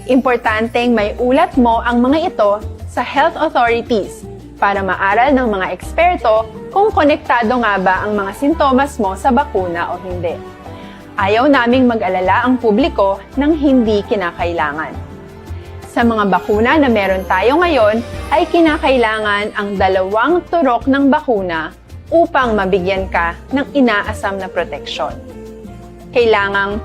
Importanteng may ulat mo ang mga ito sa health authorities para maaral ng mga eksperto kung konektado nga ba ang mga sintomas mo sa bakuna o hindi. Ayaw naming mag-alala ang publiko ng hindi kinakailangan. Sa mga bakuna na meron tayo ngayon, ay kinakailangan ang dalawang turok ng bakuna upang mabigyan ka ng inaasam na proteksyon. Kailangang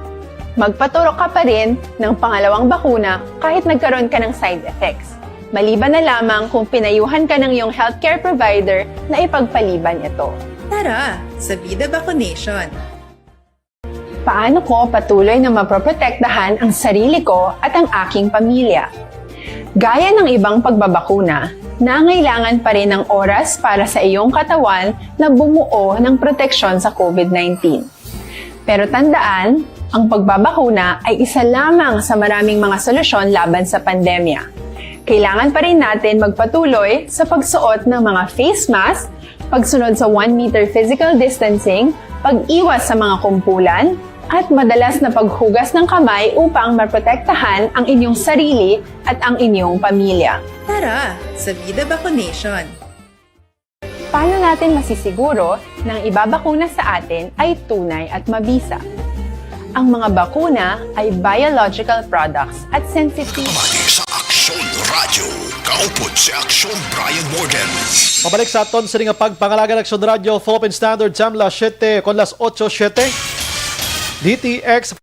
Magpaturok ka pa rin ng pangalawang bakuna kahit nagkaroon ka ng side effects, maliban na lamang kung pinayuhan ka ng iyong healthcare provider na ipagpaliban ito. Tara sa Vida Vaccination! Paano ko patuloy na maproprotektahan ang sarili ko at ang aking pamilya? Gaya ng ibang pagbabakuna, nangailangan pa rin ng oras para sa iyong katawan na bumuo ng proteksyon sa COVID nineteen. Pero tandaan, ang pagbabakuna ay isa lamang sa maraming mga solusyon laban sa pandemya. Kailangan pa rin natin magpatuloy sa pagsuot ng mga face mask, pagsunod sa one meter physical distancing, pag-iwas sa mga kumpulan, at madalas na paghugas ng kamay upang maprotektahan ang inyong sarili at ang inyong pamilya. Tara sa Vida Vaccination! Paano natin masisiguro na ang ibabakuna sa atin ay tunay at mabisa? Ang mga bakuna ay biological products at sensitive. Pamati sa Aksyon Radio, kaupod si Aksyon Brian Morgan. Pabalik sa aton sini nga pagpangalaga, Aksyon Radio, Philippine Standard Time, las siete, kon las otso siete. D T X.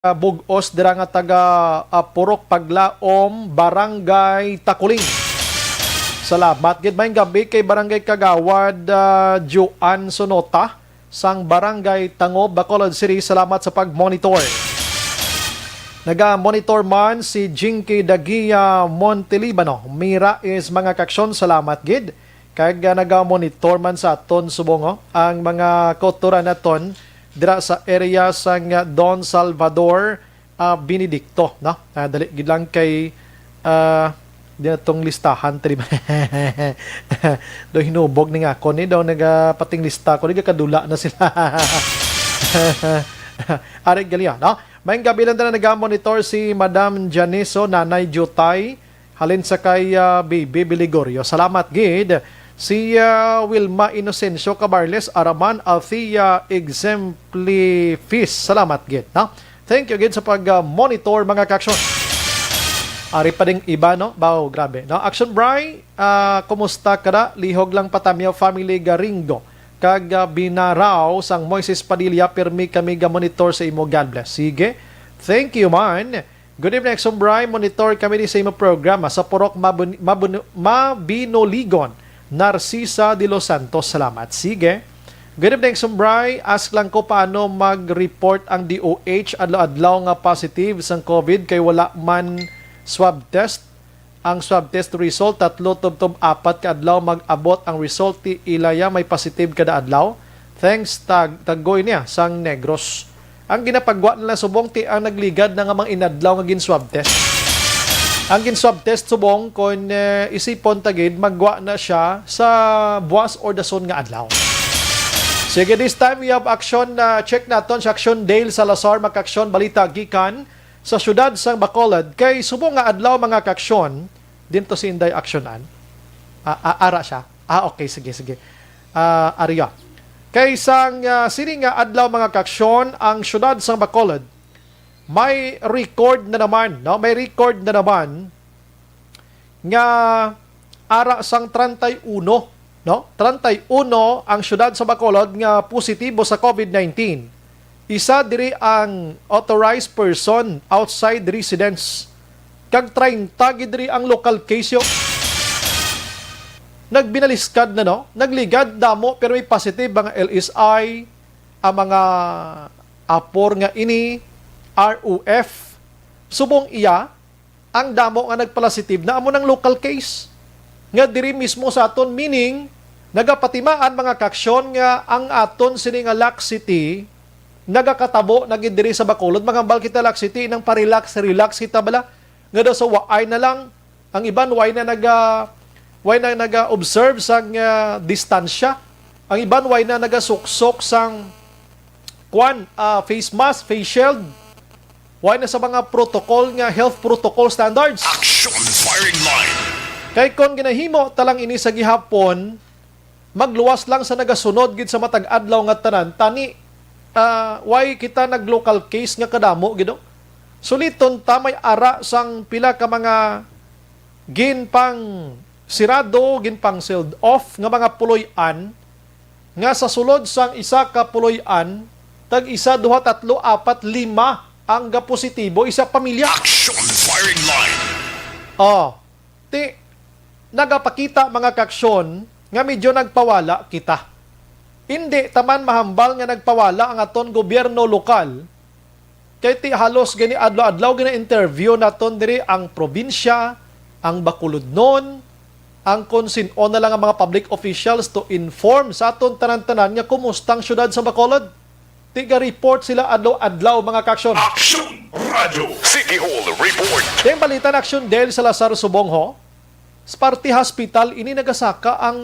Ah, bug-os dira nga taga, ah, Purok Paglaom, Barangay Takuling. Salamat gid. Maayong gabi kay Barangay Kagawad, ah, Joan Sonota sang Barangay Tangob, Bacolod City. Salamat sa pag-monitor. Naga-monitor man si Jinky Dagia Montelibano. Mira is mga kaaksyon, salamat gid. Kag, ah, naga-monitor man sa aton subong, oh, ang mga kautoran naton dira sa area sang, ah, Don Salvador, ah, Benedicto, no? Ah, dali gid lang kay, ah, di na tong listahan, tri-, do hinubog ni nga ako ni daw nagapating lista ko, di kadula na sila. Ari gali, ah, no? Maayong gabi lang na naga-monitor si Madam Janiso, Nanay Jutay, halin sa kay, ah, Baby Biligorio. Salamat gid. Si, ah, Wilma Inocencio Cabarles, Araman, Althea Exemplifis. Salamat gid, no? Thank you gid sa pag, ah, monitor, mga kaaksyon. Ari pa ding iba, no? Baw, grabe, no? Aksyon Bri, ah, kumusta ka da? Lihog lang pa ta, Miao family Garingo kag, ah, Binaraw sang Moises Padilla, pirmi kami ga-monitor sa imo. God bless. Sige. Thank you man. Good evening, Aksyon Bri. Monitor kami ni sa imo programa sa Purok Mabun-, Mabun-, Mabinoligon, Narcisa de los Santos. Salamat. Sige. Good evening, Aksyon Bri. Ask lang ko paano mag-report ang D O H adlaw-adlaw nga positive sang COVID kay wala man swab test. Ang swab test result, tatlo tubtob apat ka adlaw mag-abot ang result, ti ilaya may positive kada adlaw. Thanks, tag-, taggoy niya sang Negros. Ang ginapagwa nila subong ti ang nagligad na nga mga inadlaw nga gin-swab test. Ang gin-swab test subong, kon, eh, isipon ta gid, magwa na siya sa buwas or dason nga adlaw. Sige, this time we have action, ah, check naton sa Action Dale Salazar, makaaksyon, balita gikan sa siyudad sang Bacolod. Kay subong nga adlaw, mga kaaksyon, din to si Inday aksyonan. Ah, ah, ara siya. Ah, okay, sige, sige. Ah, ariya. Kay sang, ah, sini nga adlaw, mga kaaksyon, ang siyudad sang Bacolod may record na naman, no? May record na naman nga ara sang treinta y uno, no? Treinta y uno ang siyudad sa Bacolod nga positibo sa COVID nineteen. Isa diri ang authorized person outside residence. Kag treinta gid diri ang local case, yo. Nagbinaliskad na, no? Nagligad, damo, pero may positive, mga L S I, ang mga apor nga ini, R O F. Subong iya, ang damo nga nagpalasitive na amo nang local case nga diri mismo sa aton, meaning Nagapatimaan, mga kaaksyon, nga ang aton sini nga laxity nagakatabo na gid diri sa Bacolod. Manghambal kita laxity, nang pa-relax, relax kita bala. Nga daw sa waay na lang, ang iban way na naga, way na naga-observe sang, ah, distansya. Ang iban way na nagasuksok sang kwan, ah, face mask, face shield. Way na sa mga protocol nga health protocol standards. Action Firing Line. Kay kon ginahimo ta lang ini sa gihapon, magluwas lang sa nagasunod gid sa matag adlaw nga tanan. Tani, ah, way kita nag-local case nga kadamo gid, no? Suliton ta, may ara sang pila ka mga ginpang sirado, ginpang sealed off nga mga puloy-an, nga sa sulod sang isa ka puloy-an, tag isa, duha, tatlo, apat, lima ang gapositibo, isa pamilya. Action Firing Line. Oh, ti, nagapakita, mga kaaksyon, nga medyo nagpawala kita. Indi ta man mahambal nga nagpawala ang aton gobyerno lokal, kay ti halos gani adlaw-adlaw gina-interview naton diri ang probinsya, ang Bacolodnon, ang kon sin-o na lang ang mga public officials to inform sa aton tanan-tanan nga kumusta ang siyudad sa Bacolod. Ti ga-report sila adlaw-adlaw, mga kaaksyon. Action Radyo City Hall Report. Ti ang balita na, Aksyon Del Salazar Subong, ho. Sa parte hospital, ini nagasaka ang,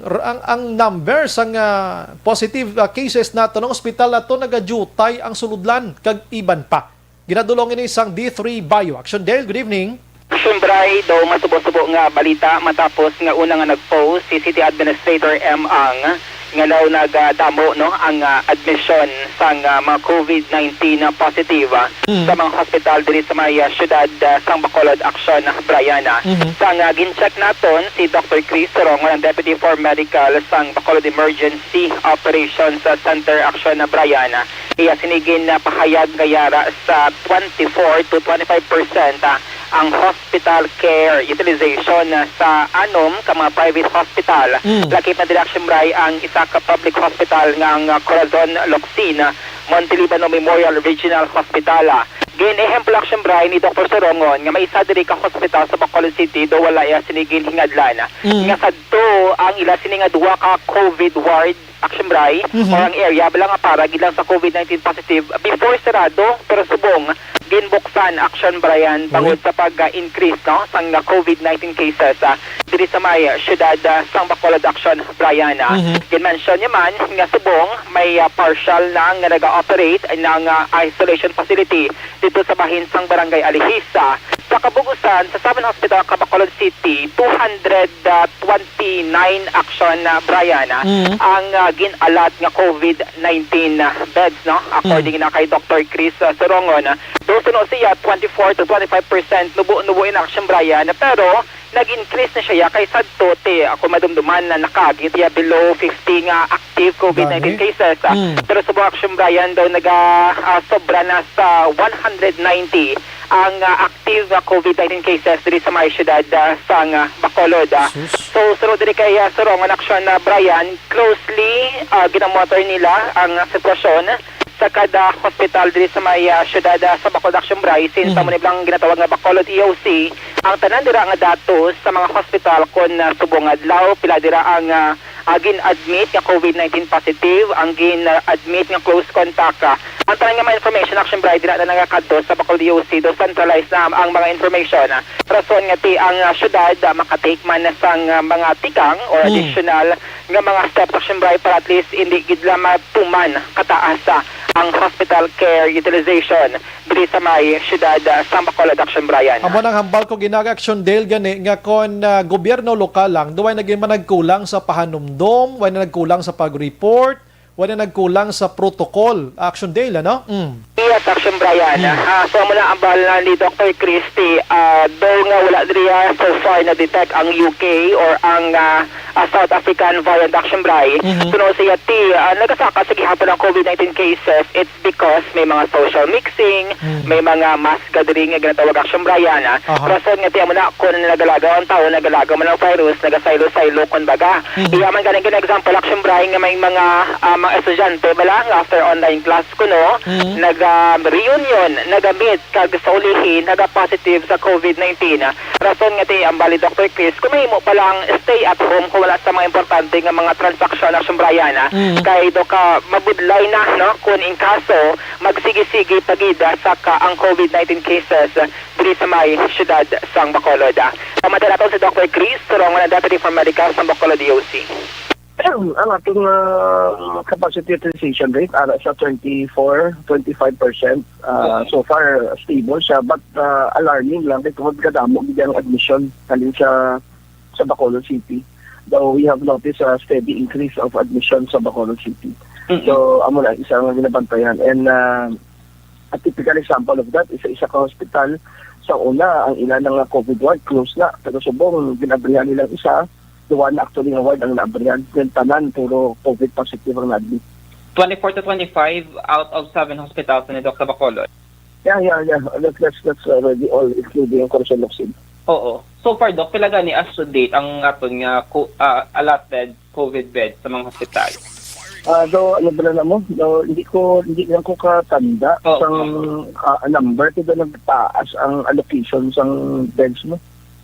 ang, ang number sang, ah, positive, ah, cases nato. Ang ospital nato nagadutay ang sulodlan kag iban pa. Ginadulong ini sang D three Bio. Action Del, good evening. Siyempre, daw masubo-subo nga balita matapos nga una nga nag-post si City Administrator M. Ang nga daw nagadamo, no, ang, ah, admission sang, ah, mga COVID nineteen na positive, ah, Mm. sa mga hospital diri sa may, ah, siyudad, ah, sang Bacolod, Aksyon, Brian. Mhm. Sang, ah, gin-check naton si Doctor Chris Sorongon, ang Deputy for Medical sang Bacolod Emergency Operations, ah, Center, Aksyon, Brian. Iya sini ginpahayag nga yara sa twenty-four to twenty-five percent, ah, ang hospital care utilization, ah, sa anom ka mga private hospital. Mm. Lakip na dira, Aksyon Bri, ang isa ka public hospital nga ang, ah, Corazon Locsin, ah, Montelibano Memorial Regional Hospital, ah. Gin-ehemplo, Aksyon Bri, ni Doktor Sorongon nga may isa diri ka hospital sa Bacolod City, daw wala iya sini ginhingadlan. Mm. Nga sadto ang ila sini nga duha ka COVID ward, Aksyon Bri, Mhm. or ang area, bala nga para gid lang sa COVID nineteen positive, before sarado, pero subong ginbuksan, Aksyon Brian, Uy. bangod sa pag-increase, no, sang COVID nineteen cases, ah, diri sa may, ah, siyudad, ah, sang Bacolod, Aksyon Brian, ah. Mhm. Gin-mention niya man nga subong may, ah, partial na nga naga-operate ng, ah, isolation facility dito sa bahin sang Barangay Alihis, ah. Sa kabug-usan, sa seven hospital ka Bacolod City, two hundred twenty-nine, Aksyon, ah, Brian, ah, Mm. ang, ah, gin-allot nga COVID nineteen, ah, beds, no? According Mm. na kay Doktor Chris, ah, Sorongon, ah, daw suno siya, twenty-four to twenty-five percent nubo-nubo in, Aksyon Brian, pero nag-increase na siya kay sadto, ti, ako madumduman na nakagit iya below fifty nga active COVID nineteen Gani. cases, ah. Mm. Pero subong, Aksyon Brian, daw naga, ah, sobra na sa one hundred ninety ang, ah, active nga COVID nineteen cases diri sa may siyudad, ah, sang, ah, Bacolod, ah. Sus. So, sunod diri kay, ah, Sorongon, Aksyon, ah, Brian, closely, ah, ginamonitor nila ang, ah, sitwasyon sa kada hospital diri sa may, ah, siyudad, ah, sa Bacolod, Aksyon Bri, since Mhm. amo ni bala ang ginatawag nga Bacolod E O C, ang tanan dira nga datos sa mga hospital kon, ah, subong adlaw, pila dira ang, ah, ah, gin-admit nga COVID nineteen positive, ang gin-admit nga close contact, ah. Ang tanan nga mga information, Aksyon Bri, dira na nagakadto sa Bacolod E O C, do centralized na ang mga information, ah. Rason nga ti ang, ah, syudad, ah, makatake man na sang, ah, mga tikang or Hmm. additional nga mga steps, Aksyon Bri, para at least hindi gid lang matuman kataas, ah, ang hospital care utilization diri sa may syudad, ah, sa Bacolod, Aksyon Brian. Amo nang hambal ko ginaga, Aksyon Dale, gani nga kon, ah, gobyerno lokal lang, daw way na gid man nagkulang sa pahanumdom, way na nagkulang sa pag-report, way na nagkulang sa protocol, Aksyon Dale, ano? Mm. Yes, Aksyon Brian. Mm. Ah, so, amo na ang hambal na ni Doktor Christy, ah, daw nga wala diri, ah, so far na-detect ang U K or ang, ah, ah, South African variant, Aksyon Bri. Mhm. Suno siya ti, ah, nagasaka sa gihapon ang COVID nineteen cases. It's because may mga social mixing, Mm. may mga mass gathering nga ginatawag, Aksyon Brian, ah. Aha. Rason nga ti amo na, kung nagalagaw ang tawo, nagalagaw man ang virus, nagasaylo-saylo, kumbaga. Mhm. Iya man ganing gina-example, Aksyon Bri, nga may mga, ah, mga estudyante bala nga after online class kuno, Mhm. naga-reunion, naga-meet, kag sa ulihi, naga-positive sa COVID nineteen, ah. Rason nga ti ang bali, Doctor Chris, kung mahimo pa lang stay at home kung wala sa mga importante nga mga transaksyon, Action Brian, ah. Mm. Kay do ka mabudlay na, no, kung in kaso magsigi-sigi pa gid, ah, sa ka ang COVID nineteen cases, ah, diri sa may siyudad sang Bacolod, ah. Pamati naton si Doctor Chris Turongon, ang Deputy for Medical sa Bacolod E O C. Ang aton, ah, capacity utilization rate ara sa twenty-four, twenty-five percent. Ah, Okay. So far, stable siya, but, ah, alarming lang kay tungod kadamo gid ang admission halin sa, sa Bacolod City. Though we have noticed a steady increase of admission sa Bacolod City. Mm-mm. So, amo na isa nga ginabantayan. And, ah, a typical example of that is sa isa ka hospital, sa una, ang ila na nga COVID ward close na. Pero subong, ginabrihan nilang isa, duwa na actually nga ward ang naabrihan. Then tanan, puro COVID positive ang na-admit. Twenty-four to twenty-five out of seven hospitals ni Doc sa Bacolod. Yeah, yeah, yeah. That, that's, that's already all, including ang Corazon Locsin. Oo. So far, Doc, pila gani as to date ang aton nga co-, ah, allotted COVID bed sa mga hospital? Ah, do, ano ba na mo? Do, hindi ko, hindi lang ko katanda Oo. sang, ah, number, kaya nagtaas ang allocation sang beds mo.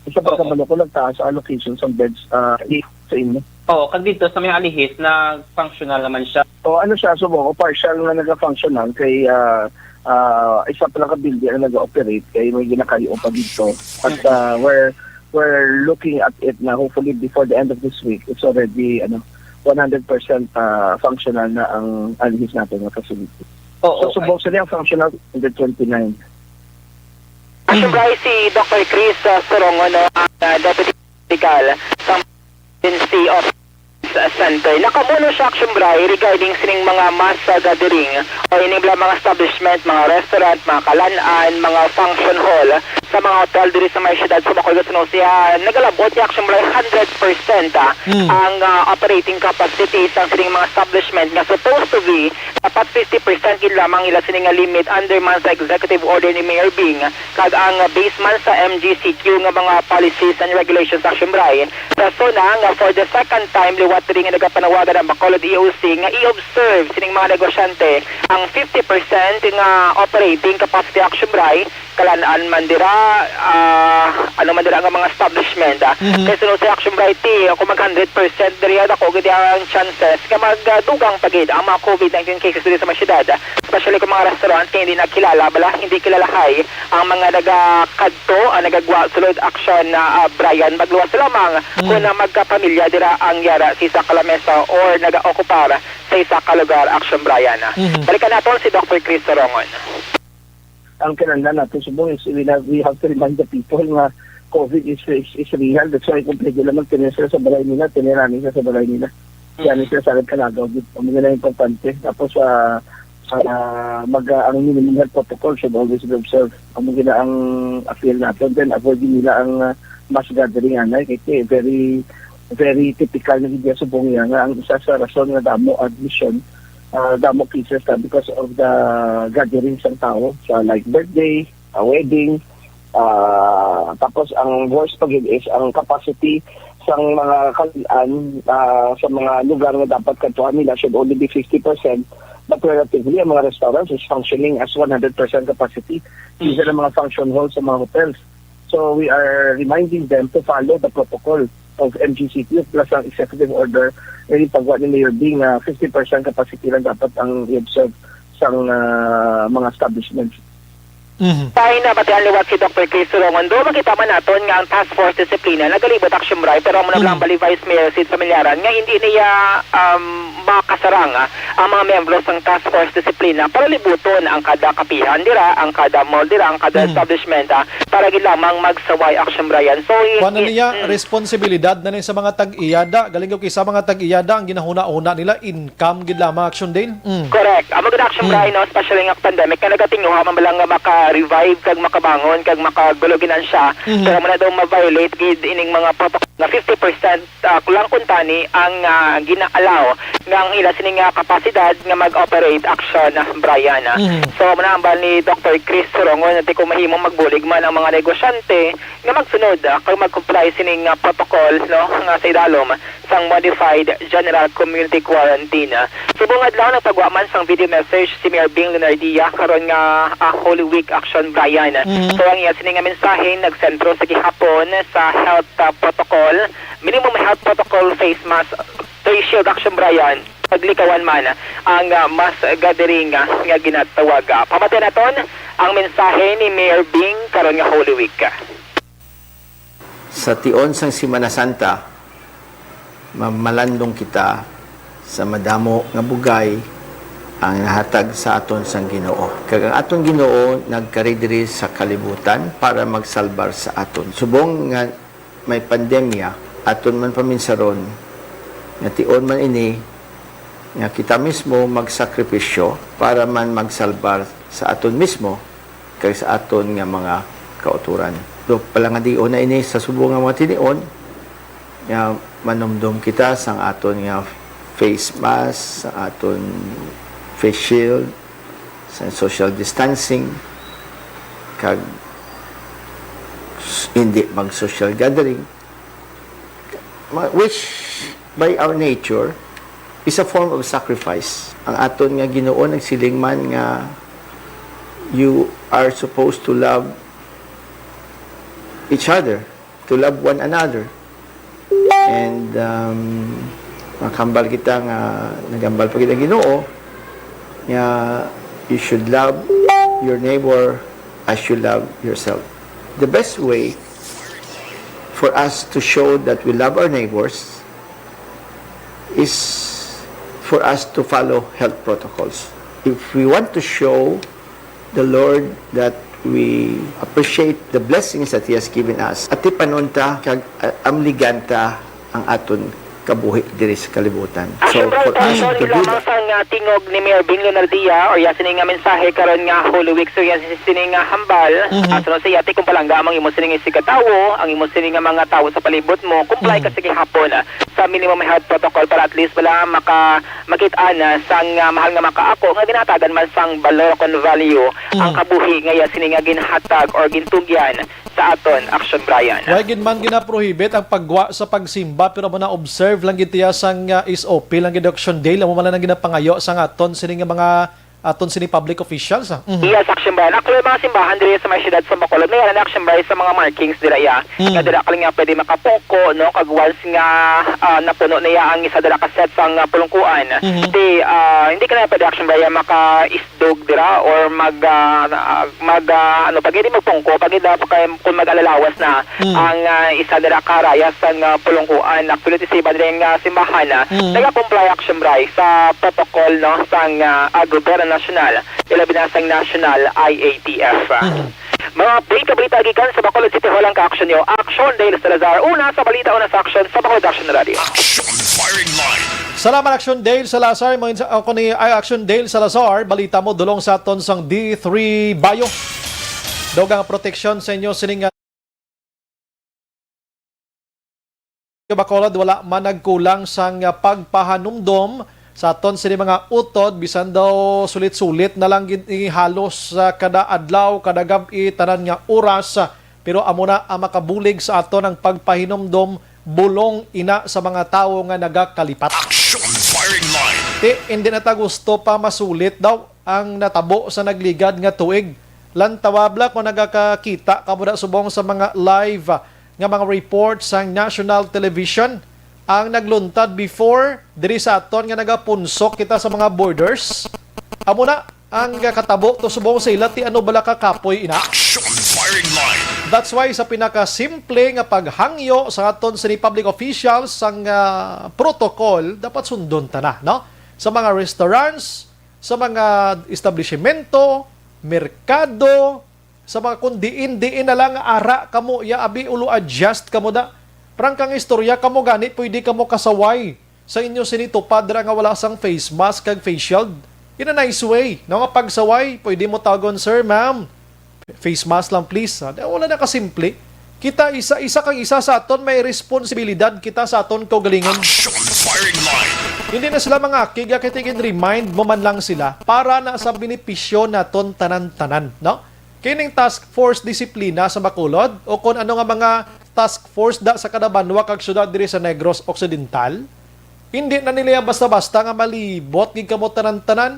Isa pa Oo. sa ko, nagtaas ang allocation sang beds, ah, i-, sa inyo. Oo, kag dito sa may Alihis, nag-functional naman siya. O, ano siya, subong, o partial nga nag-functional kay, ah, ah, isa pa lang ka building ang nag-ooperate kay may ginakayo pa dito. At, Mm. ah, we're, we're looking at it na hopefully before the end of this week, it's already, ano, one hundred percent, ah, functional na ang Alihis natin nga facility. Oo, So, subong sila ang functional, hundred twenty-nine. Action Brian, si Doctor Chris, ah, Sorongo, no, ang, ah, Deputy Medical sa Emergency of Center. Nakamuno siya, Action Brian, regarding sining mga mass, ah, gathering o ining mga establishment, mga restaurant, mga kalan-an, mga function hall sa mga hotel diri sa may siyudad sa Bacolod, San Jose. Ah, nagalabot niya, Action Brian, hundred percent, ah, Mm. ang, ah, operating capacity sang sining mga establishment nga supposed to be dapat fifty percent gid lamang ila sini nga limit under man sa executive order ni Mayor Bing, kag ang base man sa M G C Q nga mga policies and regulations, Action Brian. Rason na nga for the second time liwat diri nga nagapanawagan ang Bacolod E O C nga i-observe sining mga negosyante ang fifty percent nga operating capacity, Action Brian, kalan-an man dira, ah, ano man dira nga mga establishment, ah. Mhm. Kay suno sa Action Brian, kung mag hundred percent diri, dako gid ang chances nga magdugang pa gid ang mga COVID nineteen cases diri sa mga syudad, especially kung mga restaurant kay hindi na kilala, bala, hindi kilalahay ang mga nagakadto, ang nagagwa sulod, Action, ah, Brian. Magluwas lamang Mm. kung na magkapamilya dira ang yara sa isa ka lamesa or nagaokupar sa isa ka lugar, Action Brian. Mhm. Balikan naton si Doctor Chris Sorongon. Ang kinahanglan nato subong is we have, we have to remind the people nga COVID is, is, is real. That's why kung pwede lang magtinir sila sa balay nila, tinirani sila sa balay nila. Kaya Mm. sila sa kalagaw gid. Ang mga importante. Tapos, ah, ah, mag, ah, ang minimum health protocol should always be observed. Ang mga ang appeal natin. Then avoid nila ang, ah, mass gathering, anay. Kasi very, very typical na hindi subong yan nga ang isa sa rason nga damo admission, ah, damo cases na because of the gathering sang tao sa, like, birthday, ah, wedding. Ah, tapos ang worst pa gid is ang capacity sang mga kalan-an, ah, sa mga lugar nga dapat kadtuan nila should only be fifty percent, but relatively ang mga restaurants is functioning as one hundred percent capacity. Even ang mga function halls sa mga hotels. So we are reminding them to follow the protocol of M G C Q plus ang executive order nga ipagwa ni Mayor Bing nga fifty percent capacity lang dapat ang i-observe sang, ah, mga establishments. Mhm. Sa nabatian liwat si Doctor Chris Surongon, do makita man naton nga ang Task Force Disiplina nagalibot, Action Brian, pero amo na lang Mm. bali Vice Mayor Sid Familiaran nga hindi niya, um, makasarang, ah, ang mga miyembro sang Task Force Disiplina para libuton ang kada kapihan dira, ang kada mall dira, ang kada Mm. establishment, ah, para gid lamang magsaway, Action Brian. So, i-, Kuan na i-, niya, mm. responsibilidad na ni sa mga tag-iyada. Galing ko kay sa mga tag-iyada, ang ginahuna-huna nila, income gid lamang, Action Dale. Mm. Correct. Amo gid, Action Mm. Brian, no, especially nga pandemic, nga nagatinguha man lang nga maka-revive kag makabangon kag makagulo ginansya. Mhm. Pero amo na daw ma-violate gid ining mga protocol nga fifty percent, ah, lang kuntani ang, ah, gina-allow nga ang ila sini nga kapasidad nga mag-operate, Action Brian. Mhm. So, manambal ni Doctor Chris Surongon nga ti kung mahimo, magbulig man ang mga negosyante nga magsunod, ah, kag mag-comply sining, ah, protocol, no, nga sa idalom sang Modified General Community Quarantine. Subong adlaw nagpagwa man sang video message si Mayor Bing Leonardia karon nga, ah, Holy Week, Action Brian. Mhm. So, ang iya sini nga mensahe nagsentro sa gihapon sa health, ah, protocol, minimum health protocol, face mask, face shield, Action Brian, paglikawan man ang, ah, mass gathering, ah, nga ginatawag. Ah, pamati naton ang mensahe ni Mayor Bing karon nga Holy Week. Sa tion sang Semana Santa, mamalandong kita sa madamo nga bugay ang nahatag sa aton sang Ginoo. Kag ang aton Ginoo nagkari diri sa kalibutan para magsalbar sa aton. Subong nga may pandemya, aton man paminsaron nga tion man ini nga kita mismo magsakripisyo para man magsalbar sa aton mismo kag sa aton nga mga kautoran. So, palangadion na ini sa subong nga mga tinion, nga manumdom kita sang aton nga face mask, sa aton face shield, sa social distancing, kag s-, hindi mag-social gathering, ma-, which by our nature is a form of sacrifice. Ang aton nga Ginoo nagsiling man nga you are supposed to love each other, to love one another. And, um, makahambal kita nga nagambal pa kita Ginoo nga you should love your neighbor as you love yourself. The best way for us to show that we love our neighbors is for us to follow health protocols. If we want to show the Lord that we appreciate the blessings that He has given us, atipanon ta kag, uh, amligan ta ang aton kabuhi diri sa kalibutan. So, for us to do lamang that, sang, ah, tingog ni Mayor Bing Leonardia, or iya sini nga mensahe karon nga Holy Week, so iya sini nga hambal, mhm, ah, sunod sa iya, ti kung palangga ang imo sini nga isigkatawo, ang imo sini nga mga tawo sa palibot mo, comply ka, mhm, sa gihapon, ah, sa minimum health protocol para at least wala maka-, makit-an, ah, sang, ah, mahal nga makaako nga ginahatagan man sang balor kon value ang, mm, kabuhi nga iya sini nga ginhatag or gintugyan sa aton, Action Brian. Way gid man ginaprohibit ang pagwa sa pagsimba, pero mo na-observe lang gid tiya sang, ah, S O P lang gid, Action Dale, amo man lang ang ginapangayo sang aton sini nga mga, aton sini public officials, ah. Mhm. Yes, Action Brian. Actually, mga simbahan diri sa may siyudad sa Bacolod, may aran, Action Brian, sa mga markings dira, ya. Mm. Nga dira ka lang nga pwede makapungko, no? Kag once nga, ah, napuno na ya ang isa dira ka set sang, ah, pulungkuan, mhm, di, ah, hindi ka na pwede, Action Brian, maka dog dira or mag, ah, mag, ah, ano, pag hindi magpungko, pag hindi, pag, kung mag-alalawas na, mm, ang, ah, isa dira ka rayas sang, ah, pulungkuan. Actually, ti sa iban diri nga simbahan, ah, mm, nag-comply, Action Brian, sa protocol, no, sang, ah, ah, gobyerno nasyonal, ilabi na sang national I A T F. Mm. Mga update ka balita gikan sa Bacolod City Hall ang ka-action niyo. Action Dale Salazar, una sa balita, una sa action sa Bacolod Action Radio. Action Firing Line. Salamat, Action Dale Salazar. Mga insa-, ako ni, ay, Action Dale Salazar, balita mo dulong sa aton sang D three Bayo. Dugang proteksyon sa inyo sining Bacolod, wala man nagkulang sang pagpahanumdom sa aton sini mga utod, bisan daw sulit-sulit na lang gid ni halos, ah, kada adlaw, kada gab-i, tanan nga oras. Pero amo na ang makabulig sa aton ang pagpahinumdom, bulong ina sa mga tawo nga nagakalipat. Action Firing Line. Ti, hindi na ta gusto pa masulit daw ang natabo sa nagligad nga tuig. Lantawab la kung nagakakita kamo da subong sa mga live, ah, nga mga report sang national television ang nagluntad before diri sa aton nga nagapunsok kita sa mga borders. Amo na ang katabo to subong sa ila, ti ano bala ka kapoy ina? Action Firing Line. That's why sa pinakasimple nga paghangyo sa aton sini public officials sang, ah, protocol, dapat sundon ta na, no? Sa mga restaurants, sa mga establishmento, merkado, sa mga kung diin-diin na lang ara kamo, ya abi ulo, adjust kamo da. Prangkang istorya kamo gani, pwede kamo kasaway sa inyo sini tupad ra nga wala sang face mask kag face shield. In a nice way, no, nga pagsaway, pwede mo tawgon, "Sir, ma'am, face mask lang, please." Ah, wala na kasimple. Kita isa, isa kag isa sa aton may responsibilidad kita sa aton kaugalingon. Action Firing Line. Hindi na sila mangakig, kay tigin remind mo man lang sila para na sa benepisyo naton tanan-tanan, no? Kining Task Force Disiplina sa Bacolod o kung ano nga mga task force da sa kada banwa kag syudad diri sa Negros Occidental, hindi na nila yan basta-basta nga malibot gid kamo tanan-tanan.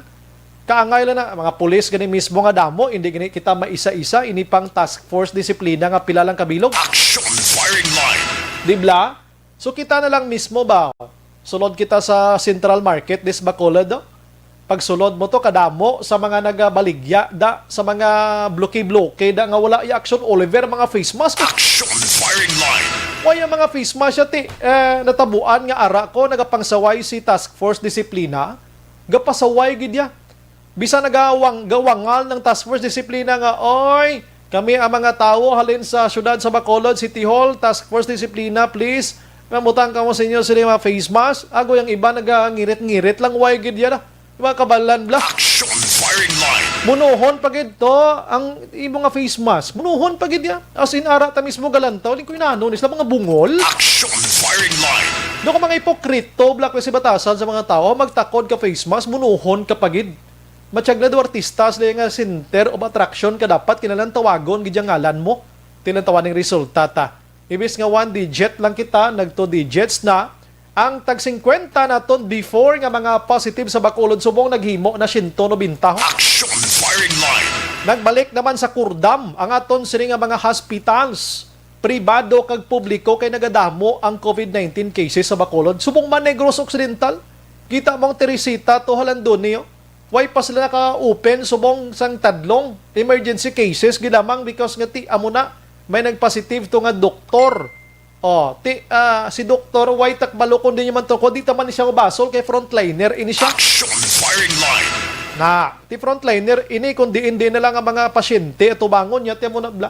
Kaangay lang na, mga pulis gani mismo nga damo, hindi gani kita maisa-isa, ini pang Task Force Disiplina nga pila lang kabilog. Action firing line. Di bla? So kita na lang mismo ba? Sulod kita sa Central Market, this Bacolod, no? Pagsulod mo to, kadamo sa mga nagabaligya da, sa mga bloke-bloke da nga wala i-action, Oliver, mga face mask. Action firing line. Why ang mga face mask, ati? Eh, natabuan nga ara ko, nagapangsaway si Task Force Disiplina. Gapasaway gid ya. Bisan nagawang-, gawangal ng Task Force Disiplina nga, "Oy, kami ang mga tawo halin sa siyudad sa Bacolod City Hall, Task Force Disiplina, please, mangutang kamo sa inyo sini mga face mask." Agoy, ang iba nagangirit-ngirit lang, way gid yan, ah. Mga kabalan, bla. Action firing line. Munuhon pa gid to ang imo nga face mask. Munuhon pa gid yan. As in, ara ta mismo galantaw, di ko inano, ni sila mga bungol. Action firing line. Do ko mga ipokrito, bla, ko si batasan sa mga tawo, magtakod ka face mask, munuhon ka pa gid. Matsyag na daw artista sila nga center of attraction ka dapat kinahanglan tawagon gid ang ngalan mo. Tinan tawa ning resulta ta. Ibis nga one digit lang kita, nag two digits na. Ang tag singkwenta naton before nga mga positive sa Bacolod subong naghimo na siyento nobenta. Action firing line. Nagbalik naman sa kurdam ang aton sini nga mga hospitals, pribado kag publiko, kay nagadamo ang covid nineteen cases sa Bacolod. Subong man Negros Occidental, kita mo ang Teresita to Halandoni, oh. Way pa sila naka-open subong sang tadlong emergency cases gid lamang because nga ti amo na may nagpositive to nga doktor. Oh, ti, ah, si doktor way takbalo kung di man to, kung di ta man siya mabasol kay frontliner ini siya. Action firing line. Na, ti frontliner ini kung diin-diin na lang ang mga pasyente atubangon niya, ti amo na bla.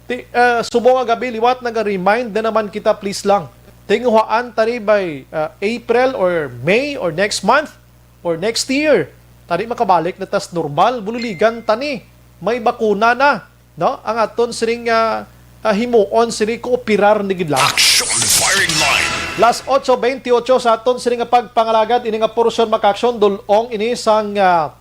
Ti, ah, subong nga gabi liwat naga-remind na naman kita, please lang. Tinguhaan tani by, ah, April or May or next month or next year. Tani makabalik na tas normal, buliligan tani. May bakuna na, no? Ang aton sining, ah, ah, himuon sini kooperar ni gid lang. Action firing line. Las ocho veintiocho sa aton sini nga pagpangalagad, ini nga portion makaaksyon dul-ong ini sang, ah,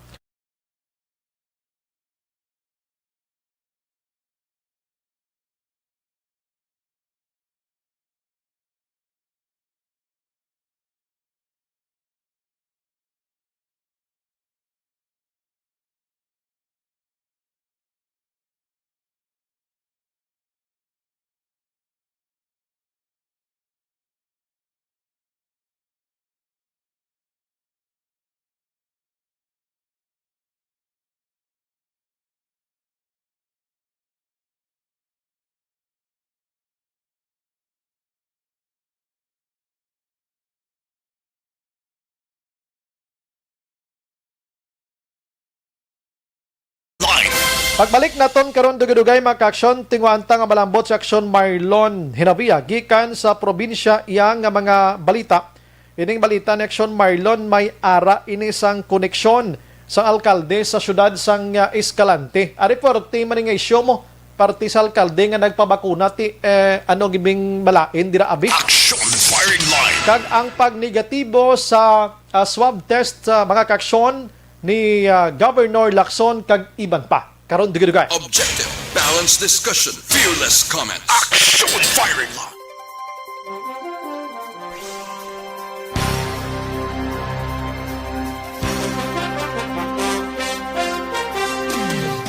Pagbalik naton karon, dugay-dugay, mga ka-aksyon, tinguhaan ta nga malambot si Aksyon Marlon Hinavia gikan sa probinsya iya nga mga balita. Ining balita ni Aksyon Marlon may ara ini sang koneksyon sang alkalde sa siyudad sang, ah, Escalante. Ari, forte man nga isyu mo, parte sa alkalde nga nagpabakuna ti, eh, ano gibing malain dira abi. Action firing line. Kag ang pagnegatibo sa, ah, swab test sa mga ka-aksyon ni, ah, Governor Lacson kag iban pa. Karon, dugay-dugay. Objective, balanced discussion, fearless comment. Action firing line.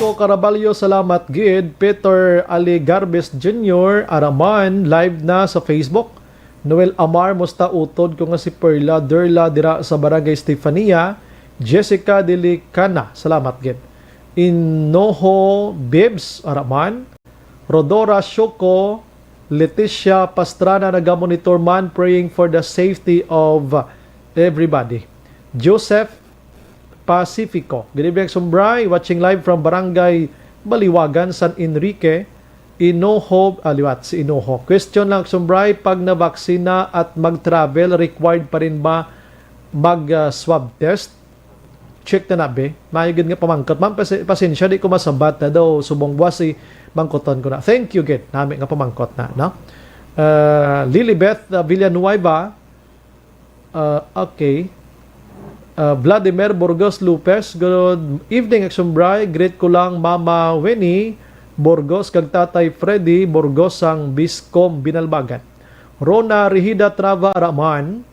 Ko Caraballo, salamat gid. Peter Ali Garbes Junior, araman, live na sa Facebook. Noel Amar, musta utod ko nga si Perla Derla dira sa Barangay Stefania. Jessica Dilicana, salamat gid. Inoho Bibs, araman. Rodora Shoko, Leticia Pastrana, nagamonitor man, praying for the safety of everybody. Joseph Pacifico. Good evening, Sumbray. Watching live from Barangay Baliwagan, San Enrique. Inoho, ah, liwat, si Inoho. Question lang, Sumbray, pag nabaksina at mag-travel, required pa rin ba mag, ah, swab test? Check na na, be. Maayo gid nga pamangkot. Ma'am, pasi-, pasensya, di ko masabat na daw. Subong buwas si mangkuton ko na. Thank you, gid. Nami nga pamangkot na, no? Ah, Lilibeth, ah, Villanueva, ah, okay. Uh, Vladimir Burgos Lopez, good evening, Action Bri. Greet ko lang Mama Winnie Burgos kag Tatay Freddy Burgos sang Biscom Binalbagan. Rona Rihida Trava Araman,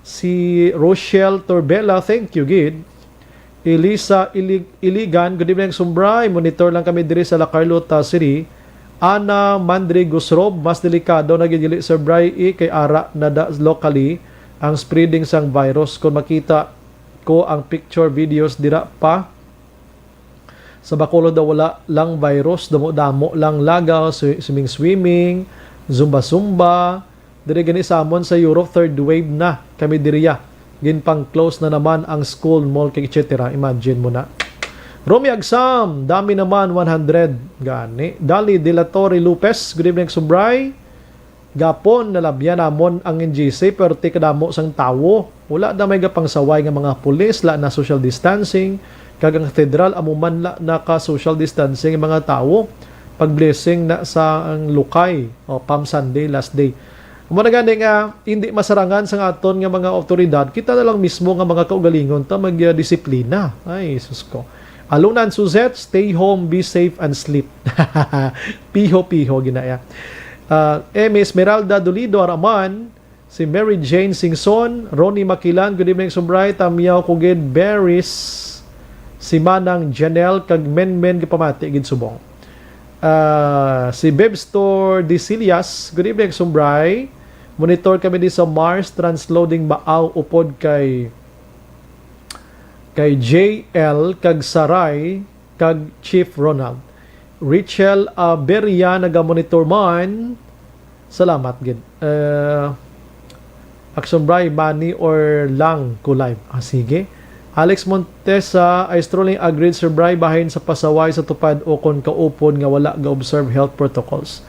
si Rochelle Torbella, thank you gid. Elisa Ilig-, Iligan, good evening, Action Bri. Monitor lang kami diri sa La Carlota City. Ana Mandri Gusrob, mas delikado na gid dili, Sir Bri, eh, kay ara na da locally ang spreading sang virus. Kung makita ko ang picture videos dira pa sa Bacolod, daw wala lang virus, damo-damo lang lagaw, swi-, swimming-swimming, zumba-zumba. Diri gani sa amon sa Europe, third wave na kami diriya. Ginpang-close na naman ang school, mall, kag et cetera. Imagine mo na. Romy Agsam, dami naman, one hundred. Gani. Dali de la Torre Lopez, good evening, Subray. Gapon, nalabyan namon ang N G C, pero ti kadamo sang tawo. Wala na may gapangsaway nga mga pulis, la na social distancing, kag ang katedral, amo man la naka-social distancing ang mga tawo. Pag-blessing na sa ang Lukay, o Palm Sunday, last day. Amo na gani nga, hindi masarangan sang aton nga mga awtoridad, kita na lang mismo nga mga kaugalingon ta mag-, ah, disiplina. Ay, sus ko. Alunan Suzette, stay home, be safe, and sleep. Piho-piho, ginaya. Ah, M Esmeralda Dolido Araman, si Mary Jane Singson, Ronnie Makilan, good evening, Subray, Tamyaw Kugid, Beris, si Manang Janelle, kag Menmen, gapamati gid subong. Ah, si Bebstor Disilias, good evening, Subray. Monitor kami di sa Mars Transloading Baaw upod kay, kay J L kag Saray kag Chief Ronald. Richel Aberia, naga-monitor man. Salamat gid. Eh, Action Bri, money or lang ko live? Ah, sige. Alex Montesa, I strongly agree, Sir Bri, bahin sa pasaway sa tupad o kon kaupod nga wala ga-observe health protocols.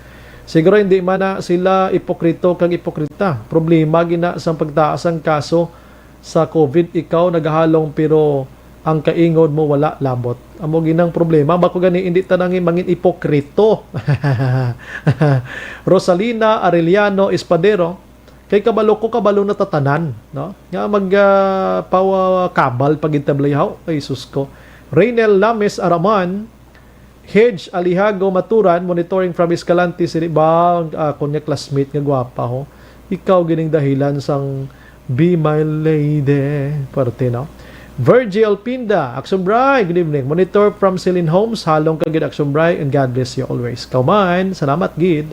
Siguro hindi man na sila ipokrito kag ipokrita. Problema gina sang pagtaas ang kaso sa COVID, ikaw nagahalong pero ang kaingod mo wala labot. Amo ginang problema. Bako gani, hindi ta nang mangin ipokrito. Rosalina Arellano Espadero, kay kabalo ko, kabalo na ta tanan, no? Nga mag, ah, pawa-, kabal pag intablay haw. Ay, sus ko. Reynel Lames Araman, Hedge Alihago Maturan, monitoring from Escalante City. Ba, ang akon nga classmate nga gwapa, ho. Ikaw gining dahilan sang Be My Lady. Parte, no? Virgil Pinda, Action Bri, good evening. Monitor from Celine Homes, halong ka gid, Action Bri, and God bless you always. Kauman, salamat gid.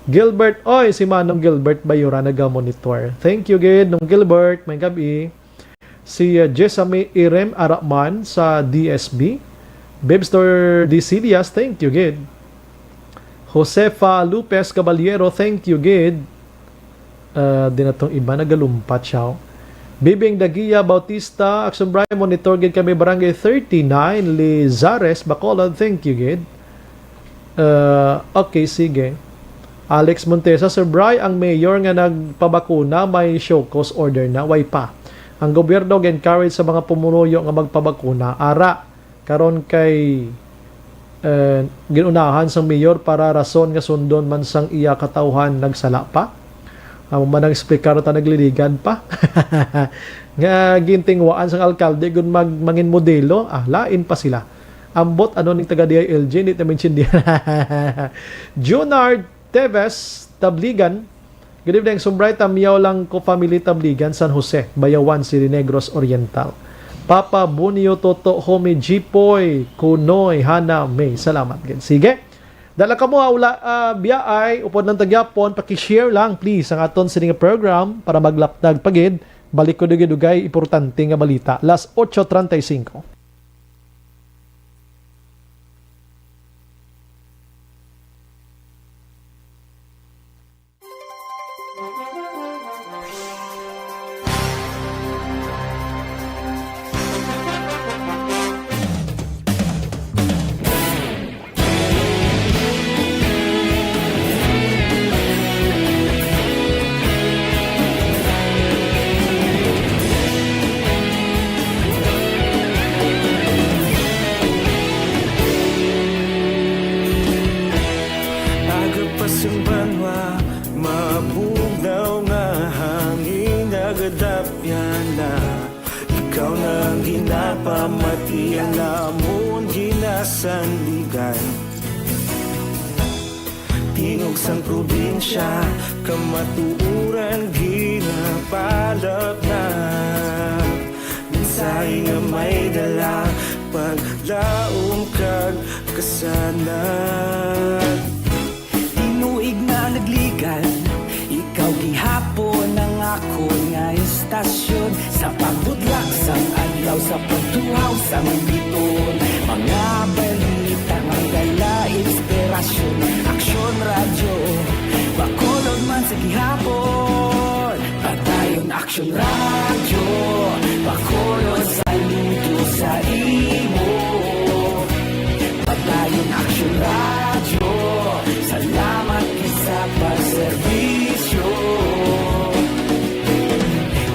Gilbert, oy, si Manong Gilbert Bayura naga-monitor. Thank you gid, Nong Gilbert, may gabi. Si, uh, Jesame Irem Araman sa D S B. Bebstor Disilias, thank you gid. Josefa Lopez Caballero, thank you gid. Uh, di na tong iba, nagalumpat siya, oh. Bibing Dagia Bautista, Action Bri, monitor gid kami, Barangay thirty-nine, Lizares, Bacolod, thank you gid. Uh, okay, sige. Alex Montesa, Sir Bri, ang mayor nga nagpabakuna may show cause order na, way pa. Ang gobyerno ga-encourage sa mga pumunuyo nga magpabakuna. Ara, karon kay, eh, ginunahan sang mayor para rason nga sundon man sang iya katawhan, nagsala pa. Amo man ang explicar ta, nagliligan pa. Nga gintinguhaan sang alkalde gud mag-, mangin modelo, ah, lain pa sila. Ambot ano ning taga D I L G, hindi ta maintindihan. Junard Teves, Tabligan. Good evening, Sumbray, Tamyaw lang ko family, Tabligan, San Jose, Bayawan City, Negros Oriental. Papa Bunio, Toto, Homie, Jipoy, Kunoy, Hana, May. Salamat gid. Sige. Dala ka mo, ah, wala, ah, biyaay, upod lang tagyapon, paki-share lang, please, ang aton sining program para maglapnag pa gid. Balik ko dugay-dugay, importante nga balita. Las ocho treinta y cinco. Aga pa sang banwa, mabugnaw Iya namon ginasandigan. Tingog sang probinsya, kamatuoran ginapalapnap. Mensahe nga may dala, paglaom kag kasanag. Tinuig na nagligan, ikaw gihapon ang akon nga istasyon. Sa pagbudlak sang adlaw, sa pagtuhaw sang bituon, mga balita nga dala inspirasyon. Aksyon Radyo, Bacolod man sa gihapon. Padayon Aksyon Radyo, Bacolod, saludo sa imo. Padayon Aksyon Radyo, salamat gid sa pagserbisyo.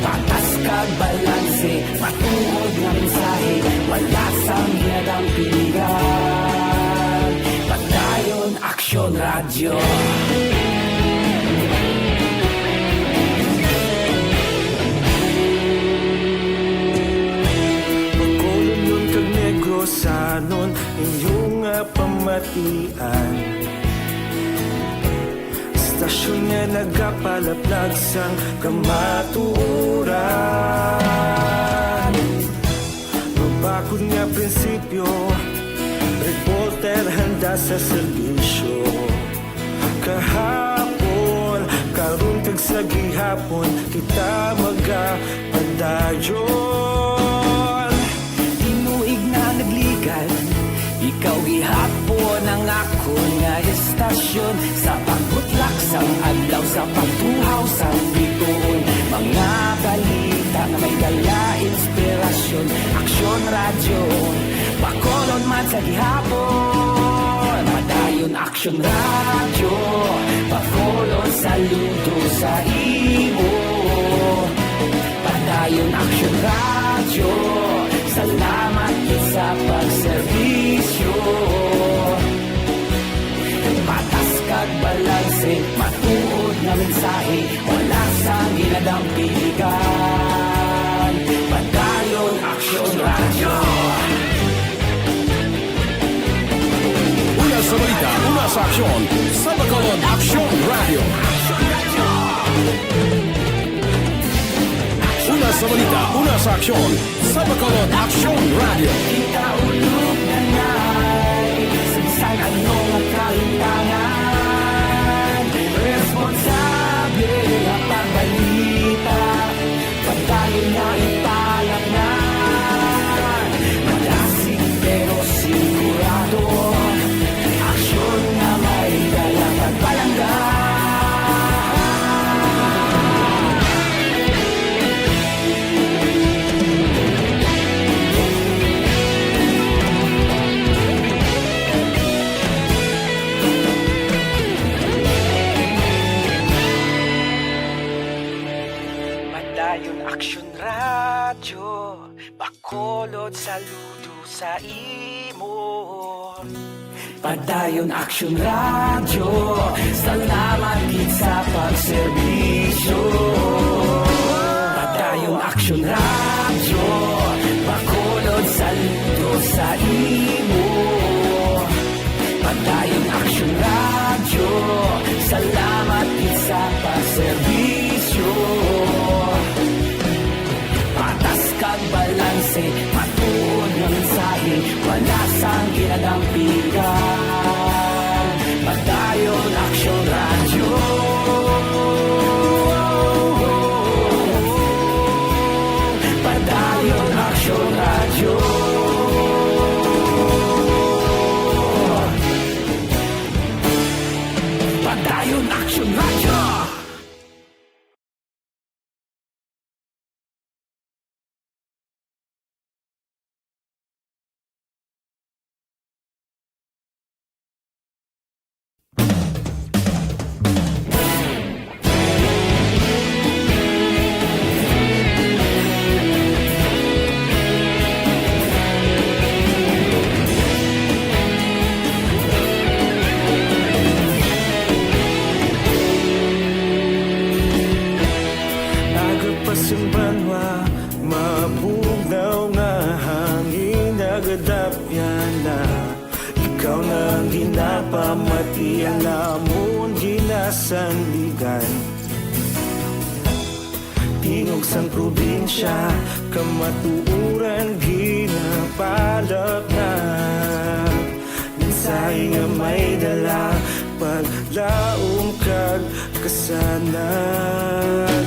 Patas kag balanse, matuod nga mensahe, wala sang ginadampingan. Padayon Aksyon Radyo. Bacolodnon kag Negrosanon, inyo nga pamatian. Istasyon nga nagapalaplag sang kamatuoran. Mabakod nga prinsipyo, reporter handa sa serbisyo. Kahapon, karon kag sa gihapon, kita magapadayon. Tinuig na nagligan, ikaw gihapon ang akon nga istasyon. Sa pagbutlak sang adlaw, sa pagtuhaw sang bituon, mga balita nga may dala inspirasyon. Aksyon Radyo, Bacolod man sa gihapon. Padayon Aksyon Radyo, Bacolod, saludo sa imo. Padayon Aksyon Radyo, salamat gid sa pagserbisyo. Patas kag balanse, matuod nga mensahe, wala sang ginadampigan. Padayon Aksyon Radyo. Una sa balita, una sa aksyon, sa Bacolod Aksyon Radyo. Una sa balita, una sa aksyon, sa Bacolod Aksyon Radyo. Kita ulog na na'y sa ano nga kahimtangan. Responsable nga pagbalita, padayon nga ipalapnan. Madasig pero sigurado, aksyon nga may dala kag palangga. Padayon Aksyon Radyo, Bacolod, saludo sa imo. Padayon Aksyon Radyo, salamat gid sa pagserbisyo. Padayon Aksyon Radyo, Bacolod, saludo sa imo. Padayon Aksyon Radyo, salamat gid sa pagserbisyo. Patas kag balanse, matuod nga mensahe, wala sang ginadampigan. Padayon Aksyon Radyo. Padayon Aksyon Radyo. Padayon Aksyon Radyo. Ikaw na ang ginapamati, ang amon ginasandigan. Tingog sang probinsya, kamatuoran ginapalapnag. Mensahe nga may dala, paglaom kag kasanag.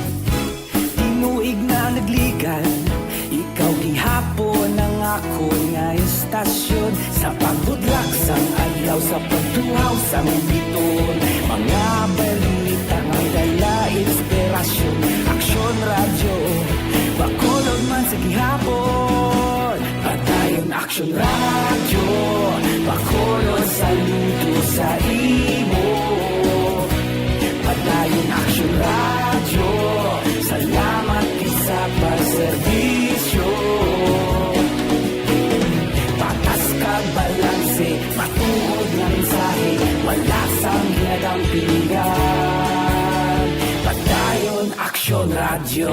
Tinuig na nagligan, ikaw gihapon ang akon nga istasyon. Sa pagbudlak sang adlaw, sa pagtuhaw sang biton, mga balita nga may dala inspirasyon. Aksyon Radyo, Bacolod man sa gihapon. Padayon Aksyon Radyo, Bacolod, saludo sa imo. Padayon Aksyon Radyo, salamat gid sa pagserbisyo. Patas kag balanse, matuod nga mensahe, wala sang ginadampingan. Padayon Aksyon Radyo.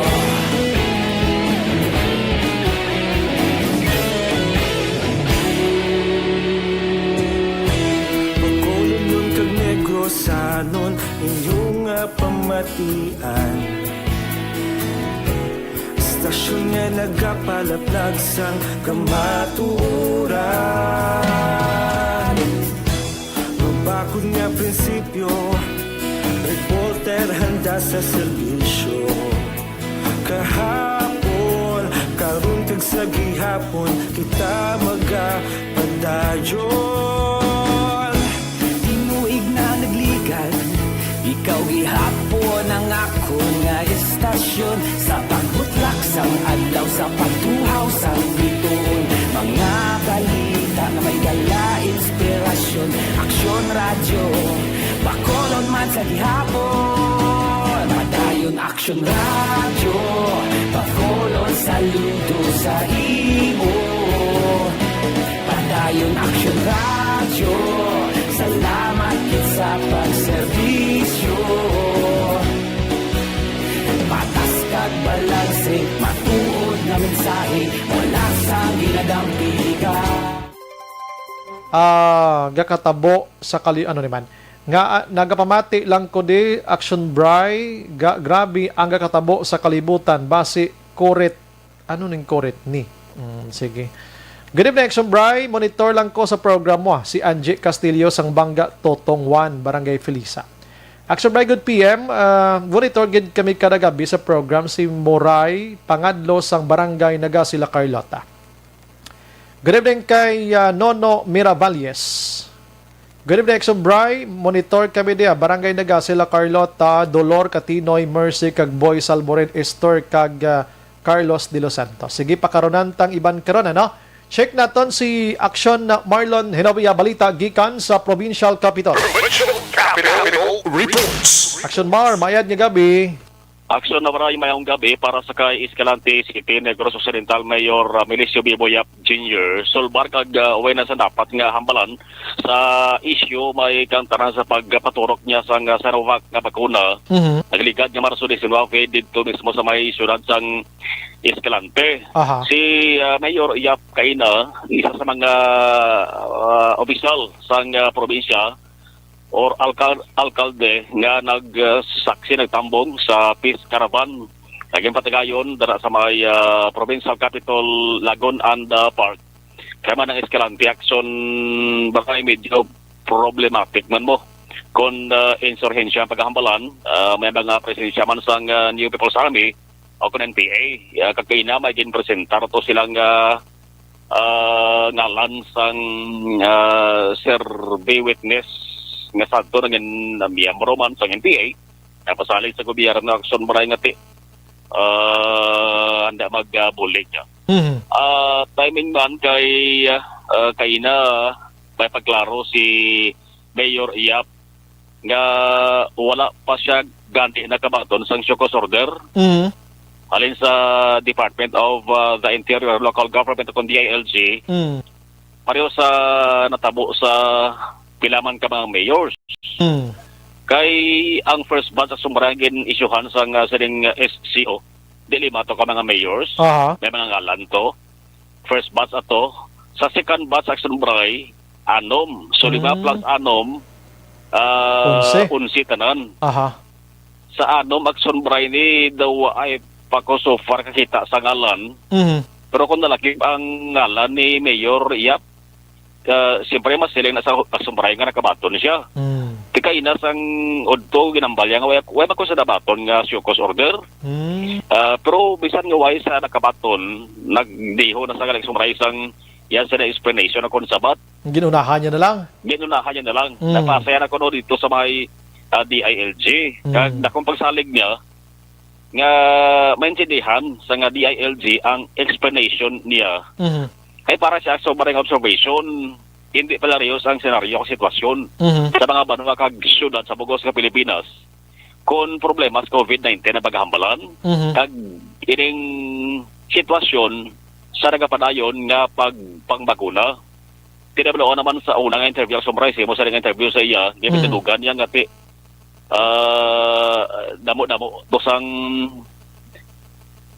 Bacolodnon kag Negrosanon, inyo nga pamatian. Istasyon nga nagapalaplag sang kamatuoran. Mabakod nga prinsipyo, reporter handa sa serbisyo. Kahapon, karon kag sa gihapon, kita magapadayon. Tinuig na nagligan, ikaw gihapon ang akon nga istasyon. Sa pagbutlak sang adlaw, sa pagtuhaw sang bituon, mga balita nga may dala inspirasyon. Aksyon Radyo, Bacolod man sa gihapon. Padayon Aksyon Radyo, Bacolod, saludo sa imo. Padayon Aksyon Radyo, salamat gid sa pagserbisyo. Patas kag balanse, matuod nga mensahe, wala sang ginadampigan. Ah, gakatabo sa kali-, ano ni man? Nga, ah, nagapamati lang ko di, Action Bry, ga-, grabe ang gakatabo sa kalibutan, basi kurit, ano ning kurit ni? Mm, sige. Good evening, Action Bry. Monitor lang ko sa program mo, ah. Si Angie Castillo sang Banga Totong one, Barangay Felisa. Action Bry, good P M. Ah, monitor gid kami kada gabi sa program si Moray Pangadlo sang Barangay Nagasila, Carlota. Good evening kay, ah, Nono Miravalles. Good evening, Exo Bry. Monitor kami diya. Barangay Nagasila, Carlota, Dolor Katinoy, Mercy, kag Boy Salmorin, Esther, kag, ah, Carlos de los Santos. Sige, pakaronan tang iban karon, ano? Check naton si Action Marlon Hinovia, balita gikan sa Provincial Capitol. Provincial Capitol Reports. Action Mar, mayad nga gabi. Aksyon na maray mayong gabi para sa kay Escalante City, Negros Occidental Mayor, ah, Milicio Bibo Yap Junior. Sulbar kag, ah, way na sa dapat nga hambalan sa isyu may kantaran sa pagpaturok niya sang, ah, Sinovac nga bakuna. Mhm. Nagligad nga Marso diecinuebe didto mismo sa may siyudad sang Escalante. Aha. Si, ah, Mayor Yap kaina, isa sa mga, ah, opisyal sang, ah, probinsya, or alkal-, alkalde nga nagsaksi, nagtambong sa peace caravan nga ginpatigayon dira sa may, ah, provincial capital, Lagon and, ah, Park. Kaya man ang Escalante Action Barangay, medyo problematic man mo. Kung, ah, insurhensya ang pagkahambalan, ah, may mga presensya man sang, ah, New People's Army o kung N P A, ah, kag kaina may ginpresentar to silang, ah, ah, ngalan sang, ah, survey witness nga sadto nangin-, na miyembro man sang N P A, napasalig sa gobyerno aksyon maray nga ti, ah, handa magbulig niya. Mhm. Ah, timing man kay, ah, kaina may pagklaro si Mayor Yap nga wala pa siya gani nakabaton sang show cause order Mhm. halin sa Department of, uh, the Interior, Local Government, o kung D I L G, Mm. pareho sa natabo sa pila man ka mga mayors. Mm. Kay ang first batch sa sumbrang gin-isyuhan sang, uh, sining, uh, S C O, di lima to ka mga mayors. Aha. May mga ngalan to. First batch ato. Sa second batch, Action Bray, anom. So, lima Mm. plus anom, ah, Onse. onse tanan. Aha. Sa anom, Action Bray, ni daw ay pa ko so far kakita sa ngalan. Mhm. Pero kung nalakip ang ngalan ni Mayor Yap, ah, siyempre, mas siling na sa Action Bray nga nakabaton siya. Mm. Ti kaina sang udto, ginambal niya nga way, way man ko sa nabaton nga show cause order. Mm. Ah, pero bisan nga way sa nakabaton, nagdiho na sa Action Bray sang yan sa explanation na kon sabat. Ginunahan niya na lang. Ginunahan niya na lang. Mm. Napasaya na kuno dito sa may, ah, D I L G. Mm. Kag dakong pagsalig niya nga maintindihan sa nga D I L G ang explanation niya. Mhm. Kay para siya sa maring observation, hindi pala riyos ang senaryo o sitwasyon Mhm. sa mga banwa kag syudad sa bugos nga Pilipinas kon problema sa covid nineteen ang paghambalan Mhm. kag ining sitwasyon sa nagapadayon nga pag-, pangbakuna. Tinabloon naman sa una nga interview, Action Bray, sa imo sa nga intervyo sa iya, Mm. gipindugan niya nga ti-, ah, damo-damo to sang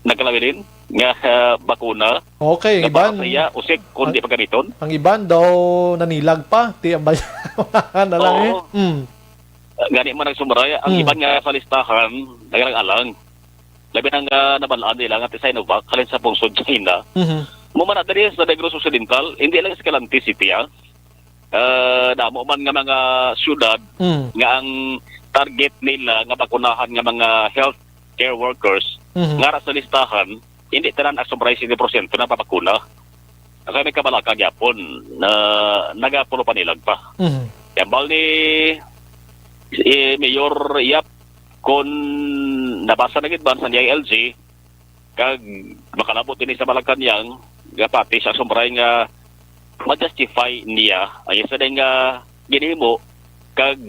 nagkalawilin nga, ah, bakuna. Okay, nga para iban, sa iya, usik, kung ang, di pagamiton. Ang iban daw nanilag pa, ti ang bal-, na lang eh. Oo. Mm. Ah, gani man, Action Bray, ang Mm. iban nga sa listahan, nagalang-alang. Labi na nga nabalaan nila nga ti Sinovac halin sa pungsod China. Mhm. Mo man na diri sa Negros Occidental, hindi lang Escalante City, ah. Ah, damo man nga mga syudad Mm. nga ang target nila nga bakunahan nga mga healthcare workers Mhm. nga ra sa listahan, hindi tanan, Action Bray, sini porsyento na papakuna. Kaya may kabalaka gyapon na nagapulo pa nilag pa. Mhm. Hambal ni, eh, Mayor Yap, kung nabasa na gid man sa D I L G, kag makalabot ini sa Malacañang, nga pati sa Action Bray nga ma-justify niya ang isa din nga ginhimo, kag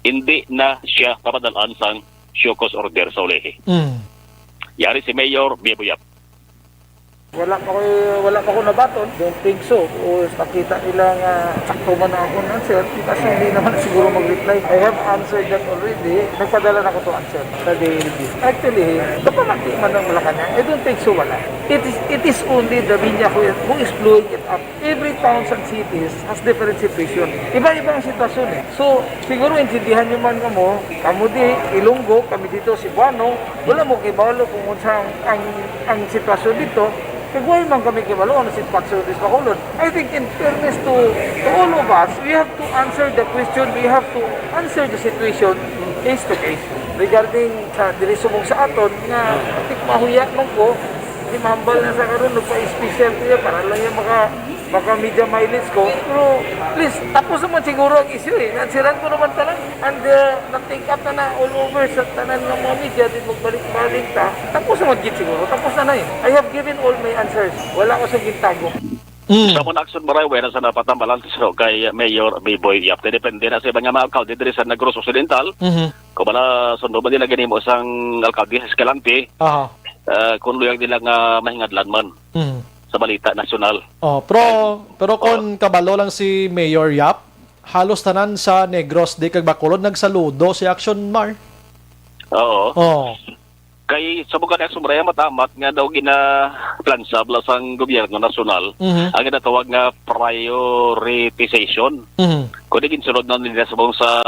hindi na siya papadal-an sang show cause order sa ulihi. Mm. Yari si Mayor Biboy Yap. Wala pa ko, wala pa ko nabaton. Don't think so. O nakita nila nga sakto man ang akong answer, kasi hindi naman siguro mag-reply. I have answered that already. Nagpadala na ko to answer sa D L G. Actually, kapamati man ang Malacañang, I don't think so, wala. It is, it is only the media who, who is blowing it up. Every towns and cities has different situation. Iba-iba ang sitwasyon eh. So, siguro intindihan nyo man kamo, kamo di, Ilonggo, kami dito, Cebuano, wala mo kibalo kung unsa ang, ang, ang sitwasyon dito. Kag wala man kami kibalo ang sitwasyon dito sa Bacolod. I think in fairness to, to all of us, we have to answer the question, we have to answer the situation case to case. Regarding sa diri subong sa aton, nga tik mahuya man ko, di mahambal na sa karon, nagpa-special ko yan, para lang yan maka, maka media mileage ko. Pero please, tapos naman siguro ang issue eh. Nansiran ko naman tanan. And uh, na-take up na na all over sa tanan ng mga media, di magbalik-balik ta. Tapos naman gid siguro, tapos na na eh. I have given all my answers. Wala ko sa gintago. Mm. Sa mong Action Bray, wala sa napatambalan sa kay Mayor Biboy Yap. Depende na sa iba nga mga alkalde diri sa Negros Occidental. Mhm. Kung bala, sundo ba nila ginimo sang alkalde sa Escalante? Aha. Ah, kung luyag nila nga mahingadlan man Mhm. sa balita nasyonal. Oh, pero, pero Oh. kung kabalo lang si Mayor Yap, halos tanan sa Negros di kag Bacolod nagsaludo si Action Mar. Oo. Oh. Kay sa mga Action Bray, matamat nga daw gina-, plan sa bala sang gobyerno nasyonal Mhm. ang ginatawag nga prioritization. Mhm. Kundi ginsunod na nila subong sa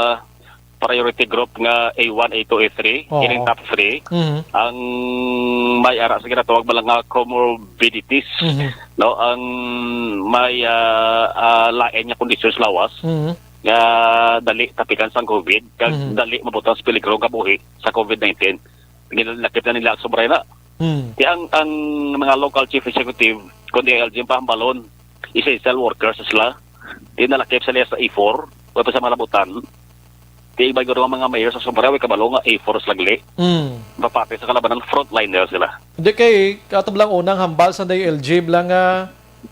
priority group nga A one, A two, A three, Oo. kining top three, Mhm. ang may ara sa ginatawag bala nga comorbidities, Mhm. no, ang may, ah, ah, lain nga kondisyon sa lawas Mhm. nga dali tapikan sang covid, kag Mhm. dali mabutang sa peligro ang kabuhi sa covid nineteen. Ginalakip na nila Action Bray na. Hmm. Kaya ang, ang mga local chief executive, kundi L G M pahambalon, essential workers sila. Di nalakip sila sa A four, wala pa sa malabutan. Di iba guro ang mga mayor sa Action Bray, wala kabalo nga A four sila gali. Hmm. Mapati sa kalabanan, frontliner sila. Di kay, kato lang unang hambal sa D I L G, bala nga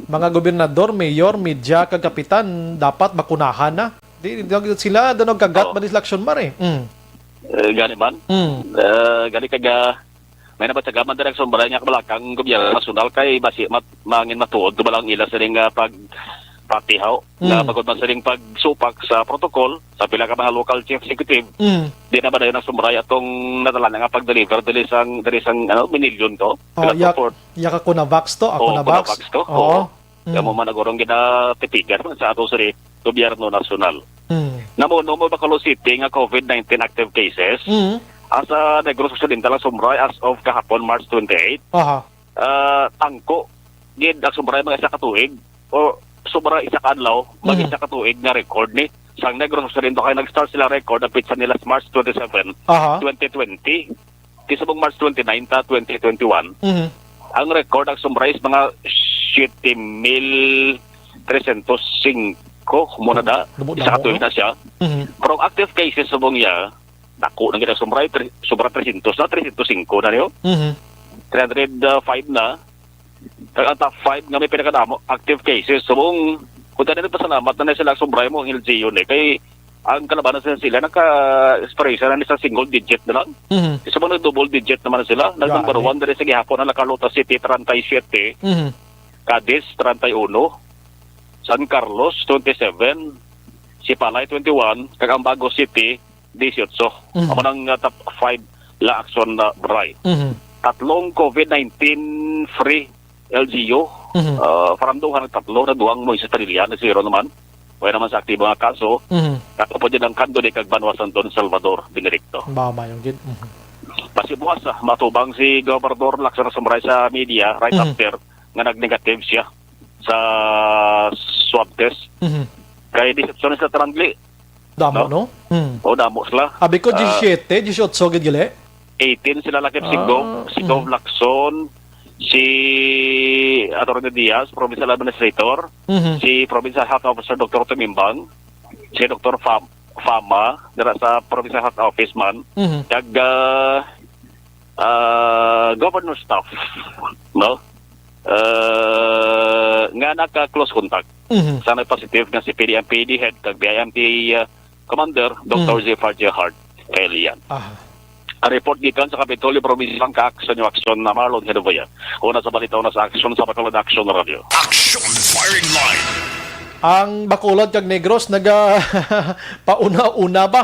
mga gobernador, mayor, media, kag kapitan, dapat bakunahan na. Di, di sila, daw nagkagat Oo. man sila Action Mar eh. Hmm. Eh, gani man. Hmm. Eh, gani kag, ah, may nabatyagan man diri sa Action Bray nga kabalaka ang gobyerno nasyonal kay basi mat-, mangin matuod to ba lang ila sining, ah, pagpatihaw na Mm. bangod man sining pagsupak sa protocol sa pila ka mga local chief executive, Mm. di na ba dayon ang Action Bray atong nadala na nga pag-deliver diri sang, diri sang, ano, Minilyon to? Oh, Pila to, yak-, Fort? Yaka Cunavax to, ah, Oh, Cunavax. Cunavax to? Oo. Oo. Mm. Kamo man nagurong ginatipigan man sa ato sini. gobyerno nasyonal. Mm. Namuno mo Bacolod City nga COVID nineteen active cases. Mm. Asa Negros Occidental ang sumbray as of kahapon, March twenty-eight. Aha. Ah, tangko gid ang sumbray mga isa ka tuig o sobra isa ka adlaw, mag Mhm. isa ka tuig nga record ni. Sang Negros Occidental kay nag-start sila record, ang petsa nila is March twenty-seven, Aha. twenty twenty. Kay subong March twenty-nine ta, twenty twenty-one, Mhm. ang record ang sumbray is mga siyete mil tresyentos singko, muna da, Damo-damo, isa ka tuig no? na siya. Mhm. Pero ang active cases subong iya, dako na gid ang sumbray, tre-, sobra tresyentos na, tresyentos singko na niyo. Mhm. Three hundred five na. Kag ang top five nga may pinakadamo active cases. So, kung, kung tanan pasalamat na, na sila, sumbray mo ang L G U ni. Kay ang kalabanan sa sila, naka-expiration na ni sa single digit na lang. Mhm. Isa ba nag-double digit naman sila? Nag-, Yeah, number eh. one diri sa gihapon ang La Carlota City, treinta y siete. Mhm. Cadiz, treinta y uno. San Carlos, twenty-seven. Sipalay, twenty-one. Kag ang Bago City, dieciocho. Mhm. Amo nang, uh, top five la action na, Bray. Mhm. Tatlong COVID nineteen free L G U. Mhm. Uh, paranduhan ang tatlo, na duwang Moises Padilla, na zero naman. Wala naman sa aktibo nga kaso. Mhm. Kato po din ang Candoni kag Banwa Santon Salvador, Benedicto. Ba, mayong gid. Mhm. Pasibuas, ah, matubang si Gobernador Lacson Sumray sa media right Mhm. after nga nag-negative siya sa swab test. Mhm. Kay deception sa Trangli. Damo, No? no? Hmm. O, damo sila. Abi ko, Ah, disisyete, disiotso gid gali. eighteen sila lakip, si Ah, Gov, si Gov mhm. Lacson, si Attorney Diaz, Provincial Administrator, Mhm. si Provincial Health Officer Doktor Tumimbang, si Doktor Fam-, Fama, dira sa Provincial Health Office man, Mhm. kag, ah, ah, governor staff, no? Ah, nga naka-close contact Mhm. sa nag-positive nga si P D M P D head kag B I M P, ah, Commander Doktor Mhm. Zephyr J Hart Kailian. Aha. Ang report gikan sa Kapitolyo Provincial, ang ka-action yung aksyon na Marlon Genovia. Una sa balita, una sa aksyon sa Bacolod Action Radio. Action Firing Line. Ang Bacolod kag Negros naga pauna-una ba?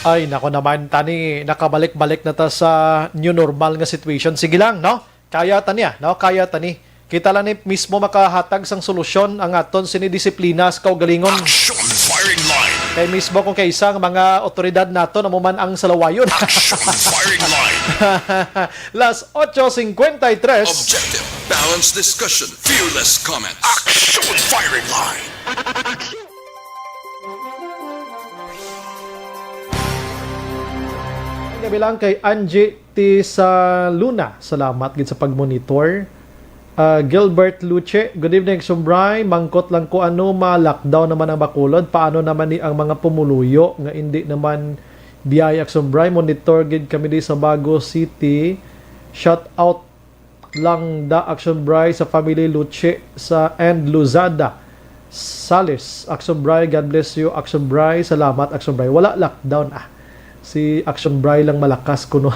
Ay, nako naman, tani, nakabalik-balik na ta sa new normal nga situation. Sige lang, no? Kaya ta niya, no? Kaya ta ni. Kita lang ni mismo makahatag sang solusyon ang aton sini disiplina sa kaugalingon. Action Firing Line. Kay mismo kung kaisa nga mga otoridad naton amo man ang salawayon. Action Firing Line. Las ocho cincuenta y tres. Objective, balanced discussion, fearless comment. Action Firing Line. Gabi lang kay Angie Ti sa Luna, salamat gid sa pag-monitor. Ah, Gilbert Luce, good evening, Sumbray. Mangkot lang ko, ano, ma-lockdown naman ang Bacolod? Paano naman ni ang mga pumuluyo nga indi naman biyaya, Sumbray? Monitor gid kami di sa Bago City. Shout out lang da, Action Bray, sa family Luce sa, and Luzada Sales. Action Bray, God bless you, Action Bray. Salamat, Action Bray. Wala lockdown, ah. Si Action Bray lang malakas kuno.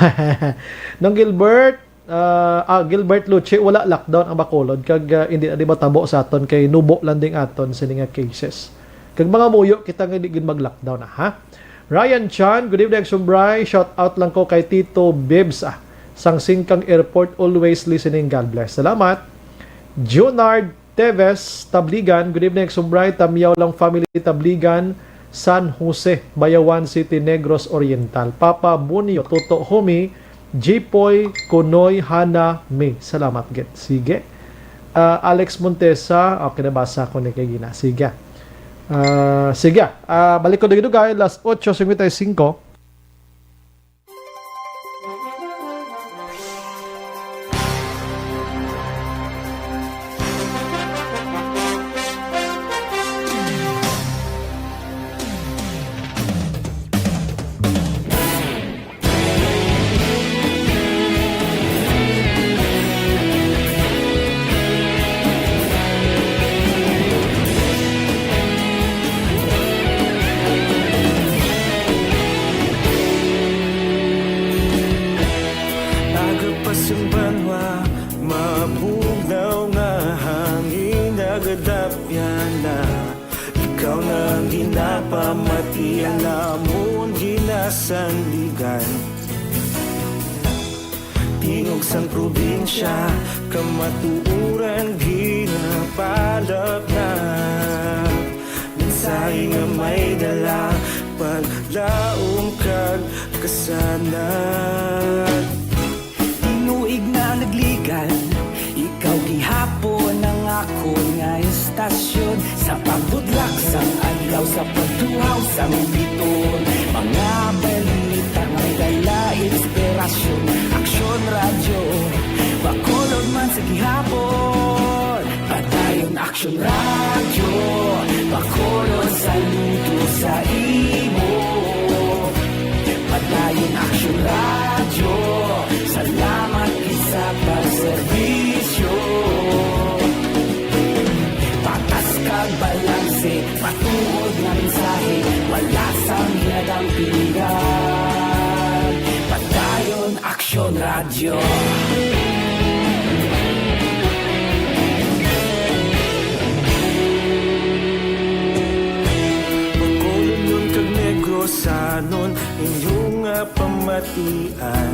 Nang Gilbert, ah, ah, Gilbert Luce, wala lockdown ang Bacolod. Kag, ah, hindi na di matabo sa aton kay nubo lang ding aton sini nga cases. Kag mga muyo kita nga di gid mag-lockdown, ah, ha? Ryan Chan, good evening, Sumbray. Shout out lang ko kay Tito Bibs, ah, sang Singkang Airport, always listening. God bless. Salamat. Junard Teves, Tabligan, good evening, Sumbray. Tamyaw lang family, Tabligan, San Jose, Bayawan City, Negros Oriental. Papa Bunyo, Toto Humi, Jipoy, Kunoy, Hana, May. Salamat gid. Sige. Ah, Alex Montesa, okay, nabasa ko ni kay Gina. Sige. Ah, sige. Ah, balik ko dugay-dugay, las ocho cincuenta y cinco. Aga pa sing banwa, mabugnaw nga hangin nagadapyan na. Ikaw na ang ginapamati, ang amon ginasandigan. Tingog sang probinsya, kamatuoran ginapalapnap. Tayo nga may dala, paglaom kag kasanag. Tinuig na nagligan, ikaw gihapon ang akon nga istasyon. Sa pagbudlak sang adlaw, sa pagtuhaw sang biton, mga balita may dala inspirasyon. Aksyon Radyo, Bacolod man sa gihapon. Padayon Aksyon Radyo, Bacolod, saludo sa imo. Padayon Aksyon Radyo, salamat gid sa pagserbisyo. Patas kag balanse, matuod nga mensahe, wala sang ginadampigan. Padayon Aksyon Radyo. Bacolodnon kag Negrosanon, inyo nga pamatian.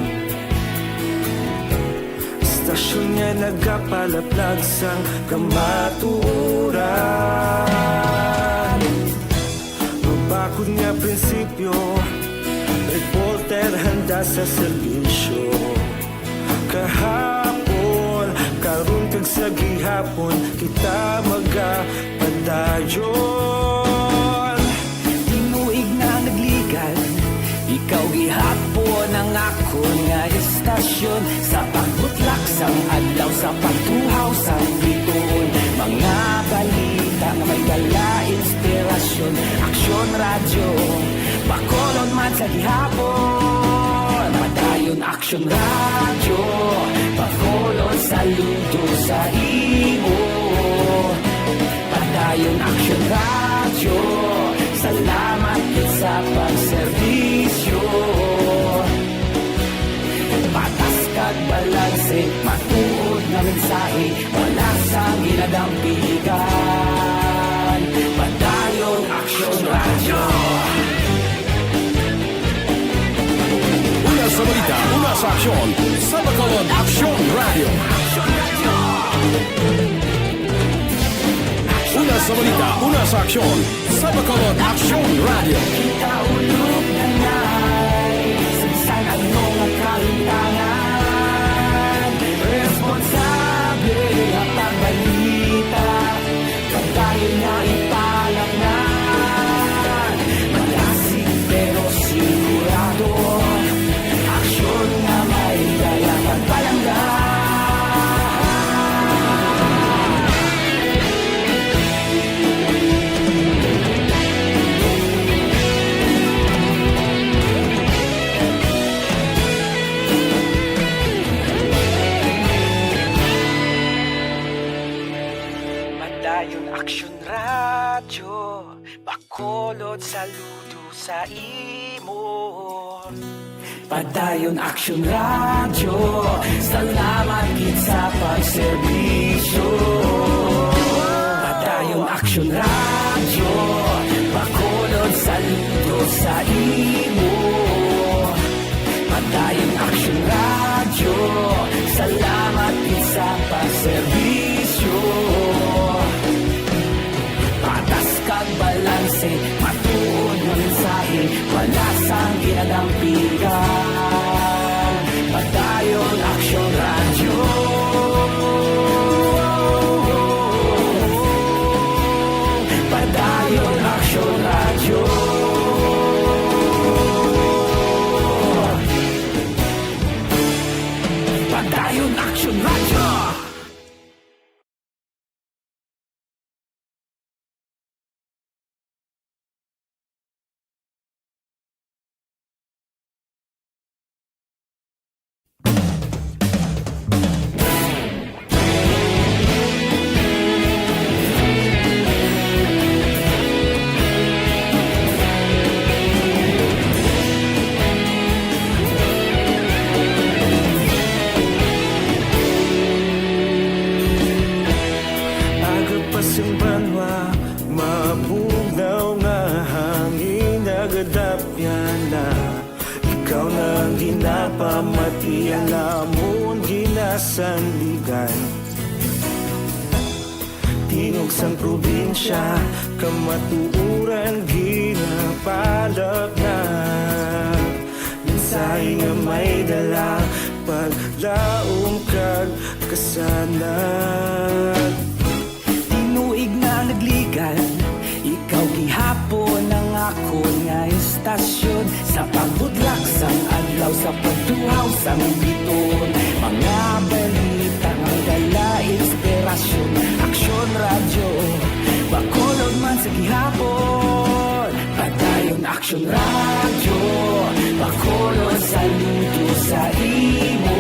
Istasyon nga nagapalaplag sang kamatuoran. Mabakod nga prinsipyo, reporter handa sa serbisyo. Kahapon, karon kag sa gihapon, kita magapadayon. Tinuig na nagligan, ikaw gihapon ang akon nga istasyon. Sa pagbutlak sang adlaw, sa pagtuhaw sang bituon, mga balita nga may dala inspirasyon. Aksyon Radyo, Bacolod man sa gihapon. Padayon Aksyon Radyo, Bacolod, saludo sa imo. Padayon Aksyon Radyo, salamat gid sa pagserbisyo. Patas kag balanse, matuod nga mensahe, wala sang ginadampigan. Padayon Aksyon Radyo. Una sa balita, una sa aksyon, sa Bacolod Aksyon Radyo. Una sa balita, una sa aksyon, sa Bacolod Aksyon Radyo. Kita ulog na nay, sa bisan ano nga kalimtangan, responsable nga pagbalita, pagdayon nga ipalaknag, malasig pero sigurado, aksyon nga may dala pagpalangga. Padayon Aksyon Radyo, Bacolod, saludo sa imo. Padayon Aksyon Radyo, salamat gid sa pagserbisyo. Padayon Aksyon Radyo, Bacolod, saludo sa imo. Padayon Aksyon Radyo, salamat gid sa pagserbisyo. Patas kag balanse, matuod nga mensahe, wala sang ginadampigan. Padayon Aksyon Radyo. Padayon Aksyon Radyo. Padayon Aksyon Radyo. Aga pa sing banwa, mabugnaw nga hangin, nagadapyan na. Ikaw na ang ginapamati, ang amon ginasandigan. Tingog sang probinsya, Kamatuoran ginapalapnag, mensahe nga may dala, paglaom kag kasanag. Tinuig na nagligan, ikaw gihapon ang akon nga istasyon. Sa pagbudlak sang adlaw, sa pagtuhaw sang biton, mga balita nga dala inspirasyon. Aksyon Radyo, Bacolod man sa gihapon. Padayon Aksyon Radyo, Bacolod, saludo sa imo.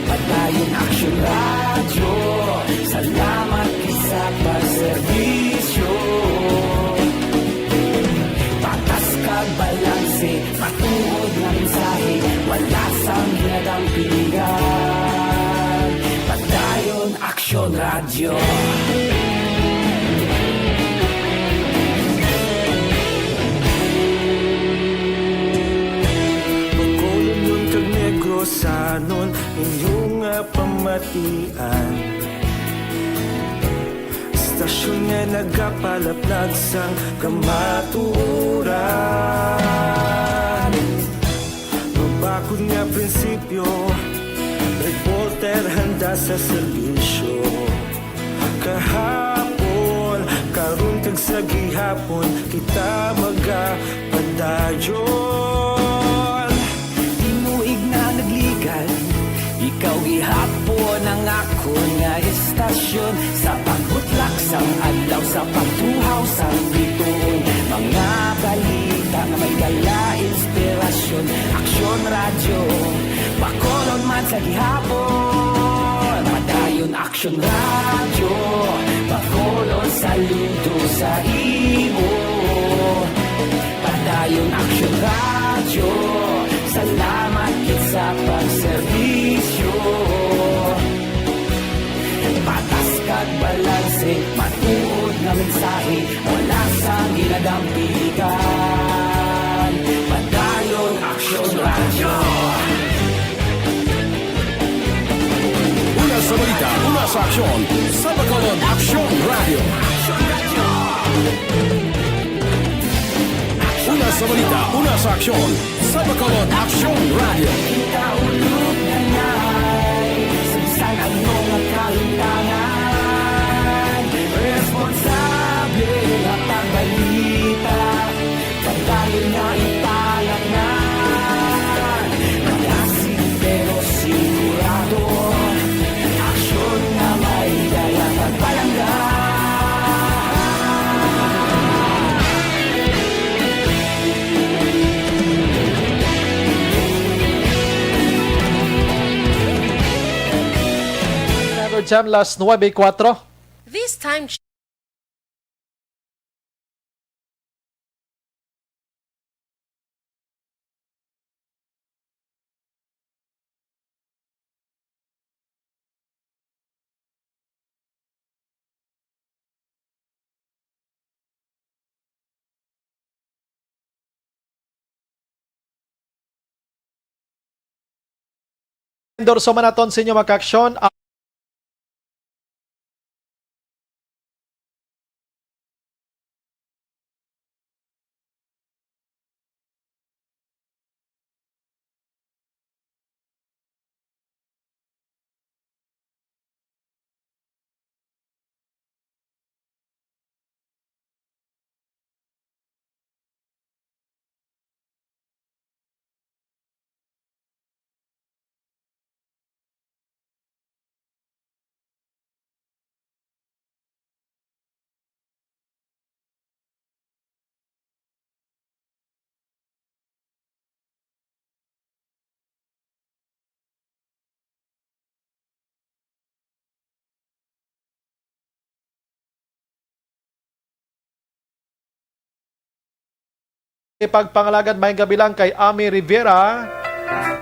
Padayon Aksyon Radyo, salamat gid sa pagserbisyo. Patas kag balanse, matuod nga mensahe, wala sang ginadampigan. Padayon Aksyon Radyo. Bacolodnon kag Negrosanon, inyo nga pamatian. Istasyon nga nagapalaplag sang kamatuoran. Mabakod nga prinsipyo, reporter handa sa serbisyo. Kahapon, karon kag sa gihapon, kita magapadayon. Tinuig na nagligan, ikaw gihapon ang akon nga istasyon. Sa pagbutlak sang adlaw, sa pagtuhaw sang bituon, mga balita nga may dala inspirasyon. Aksyon Radyo, Bacolod man sa gihapon. Padayon Aksyon Radyo, Bacolod, saludo sa imo. Padayon Aksyon Radyo, salamat gid sa pagserbisyo. Patas kag balanse, matuod nga mensahe, wala sang ginadampigan. Padayon Aksyon Radyo. Una sa balita, una sa aksyon, sa Bacolod Aksyon Radyo. Una sa balita, una sa aksyon, sa Bacolod Aksyon Radyo. Kita ulog na nay, sa bisan ano nga kahimtangan, responsable nga pagbalita. Padayon nga ipalaknag, maasim pero sigurado, aksyon nga may dala pagpalangga. Standard Time, las nuebe y cuatro. This time Endorso man naton sa inyo, mga kaaksyon. Ipagpangalagan, may gabi lang kay Ami Rivera,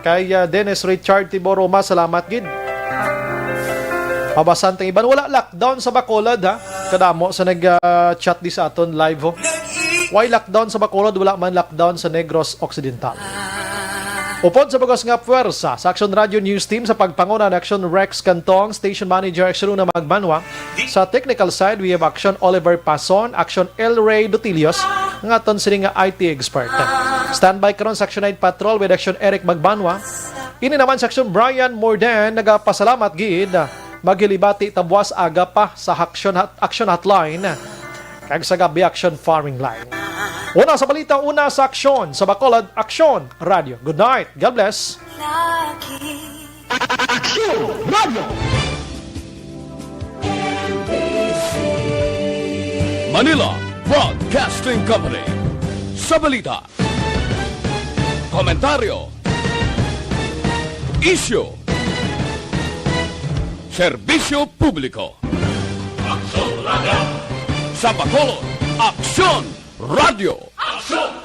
kay, ah, Dennis Richard Tiboroma, salamat gid. Mabasan tang iban, wala lockdown sa Bacolod, ha? Kadamo sa nag, ah, chat di sa aton live, oh. Why lockdown sa Bacolod, wala man lockdown sa Negros Occidental? Upod sa bug-os nga puwersa sa Aksyon Radio News Team sa pagpanguna ni Aksyon Rex Cantong, Station Manager Aksyon Una Magbanwa. Sa technical side, we have Aksyon Oliver Pason, Aksyon El Rey Dutilios, nga aton sini nga I T expert. Standby karon sa Aksyon Night Patrol with Aksyon Eric Magbanwa. Ini naman sa Aksyon Brian Morden, nagapasalamat gid. Maghilibati ta buwas aga pa sa Aksyon Hot-, Aksyon Hotline. Kag sa gabi, Aksyon Firing Line. Una sa balita, una sa aksyon, sa Bacolod, Aksyon Radio. Good night. God bless. Aksyon Radio. Manila Broadcasting Company. Sa balita, komentaryo, isyu, serbisyo publiko. Aksyon Radio. Sa Bacolod, Aksyon Radio. Aksyon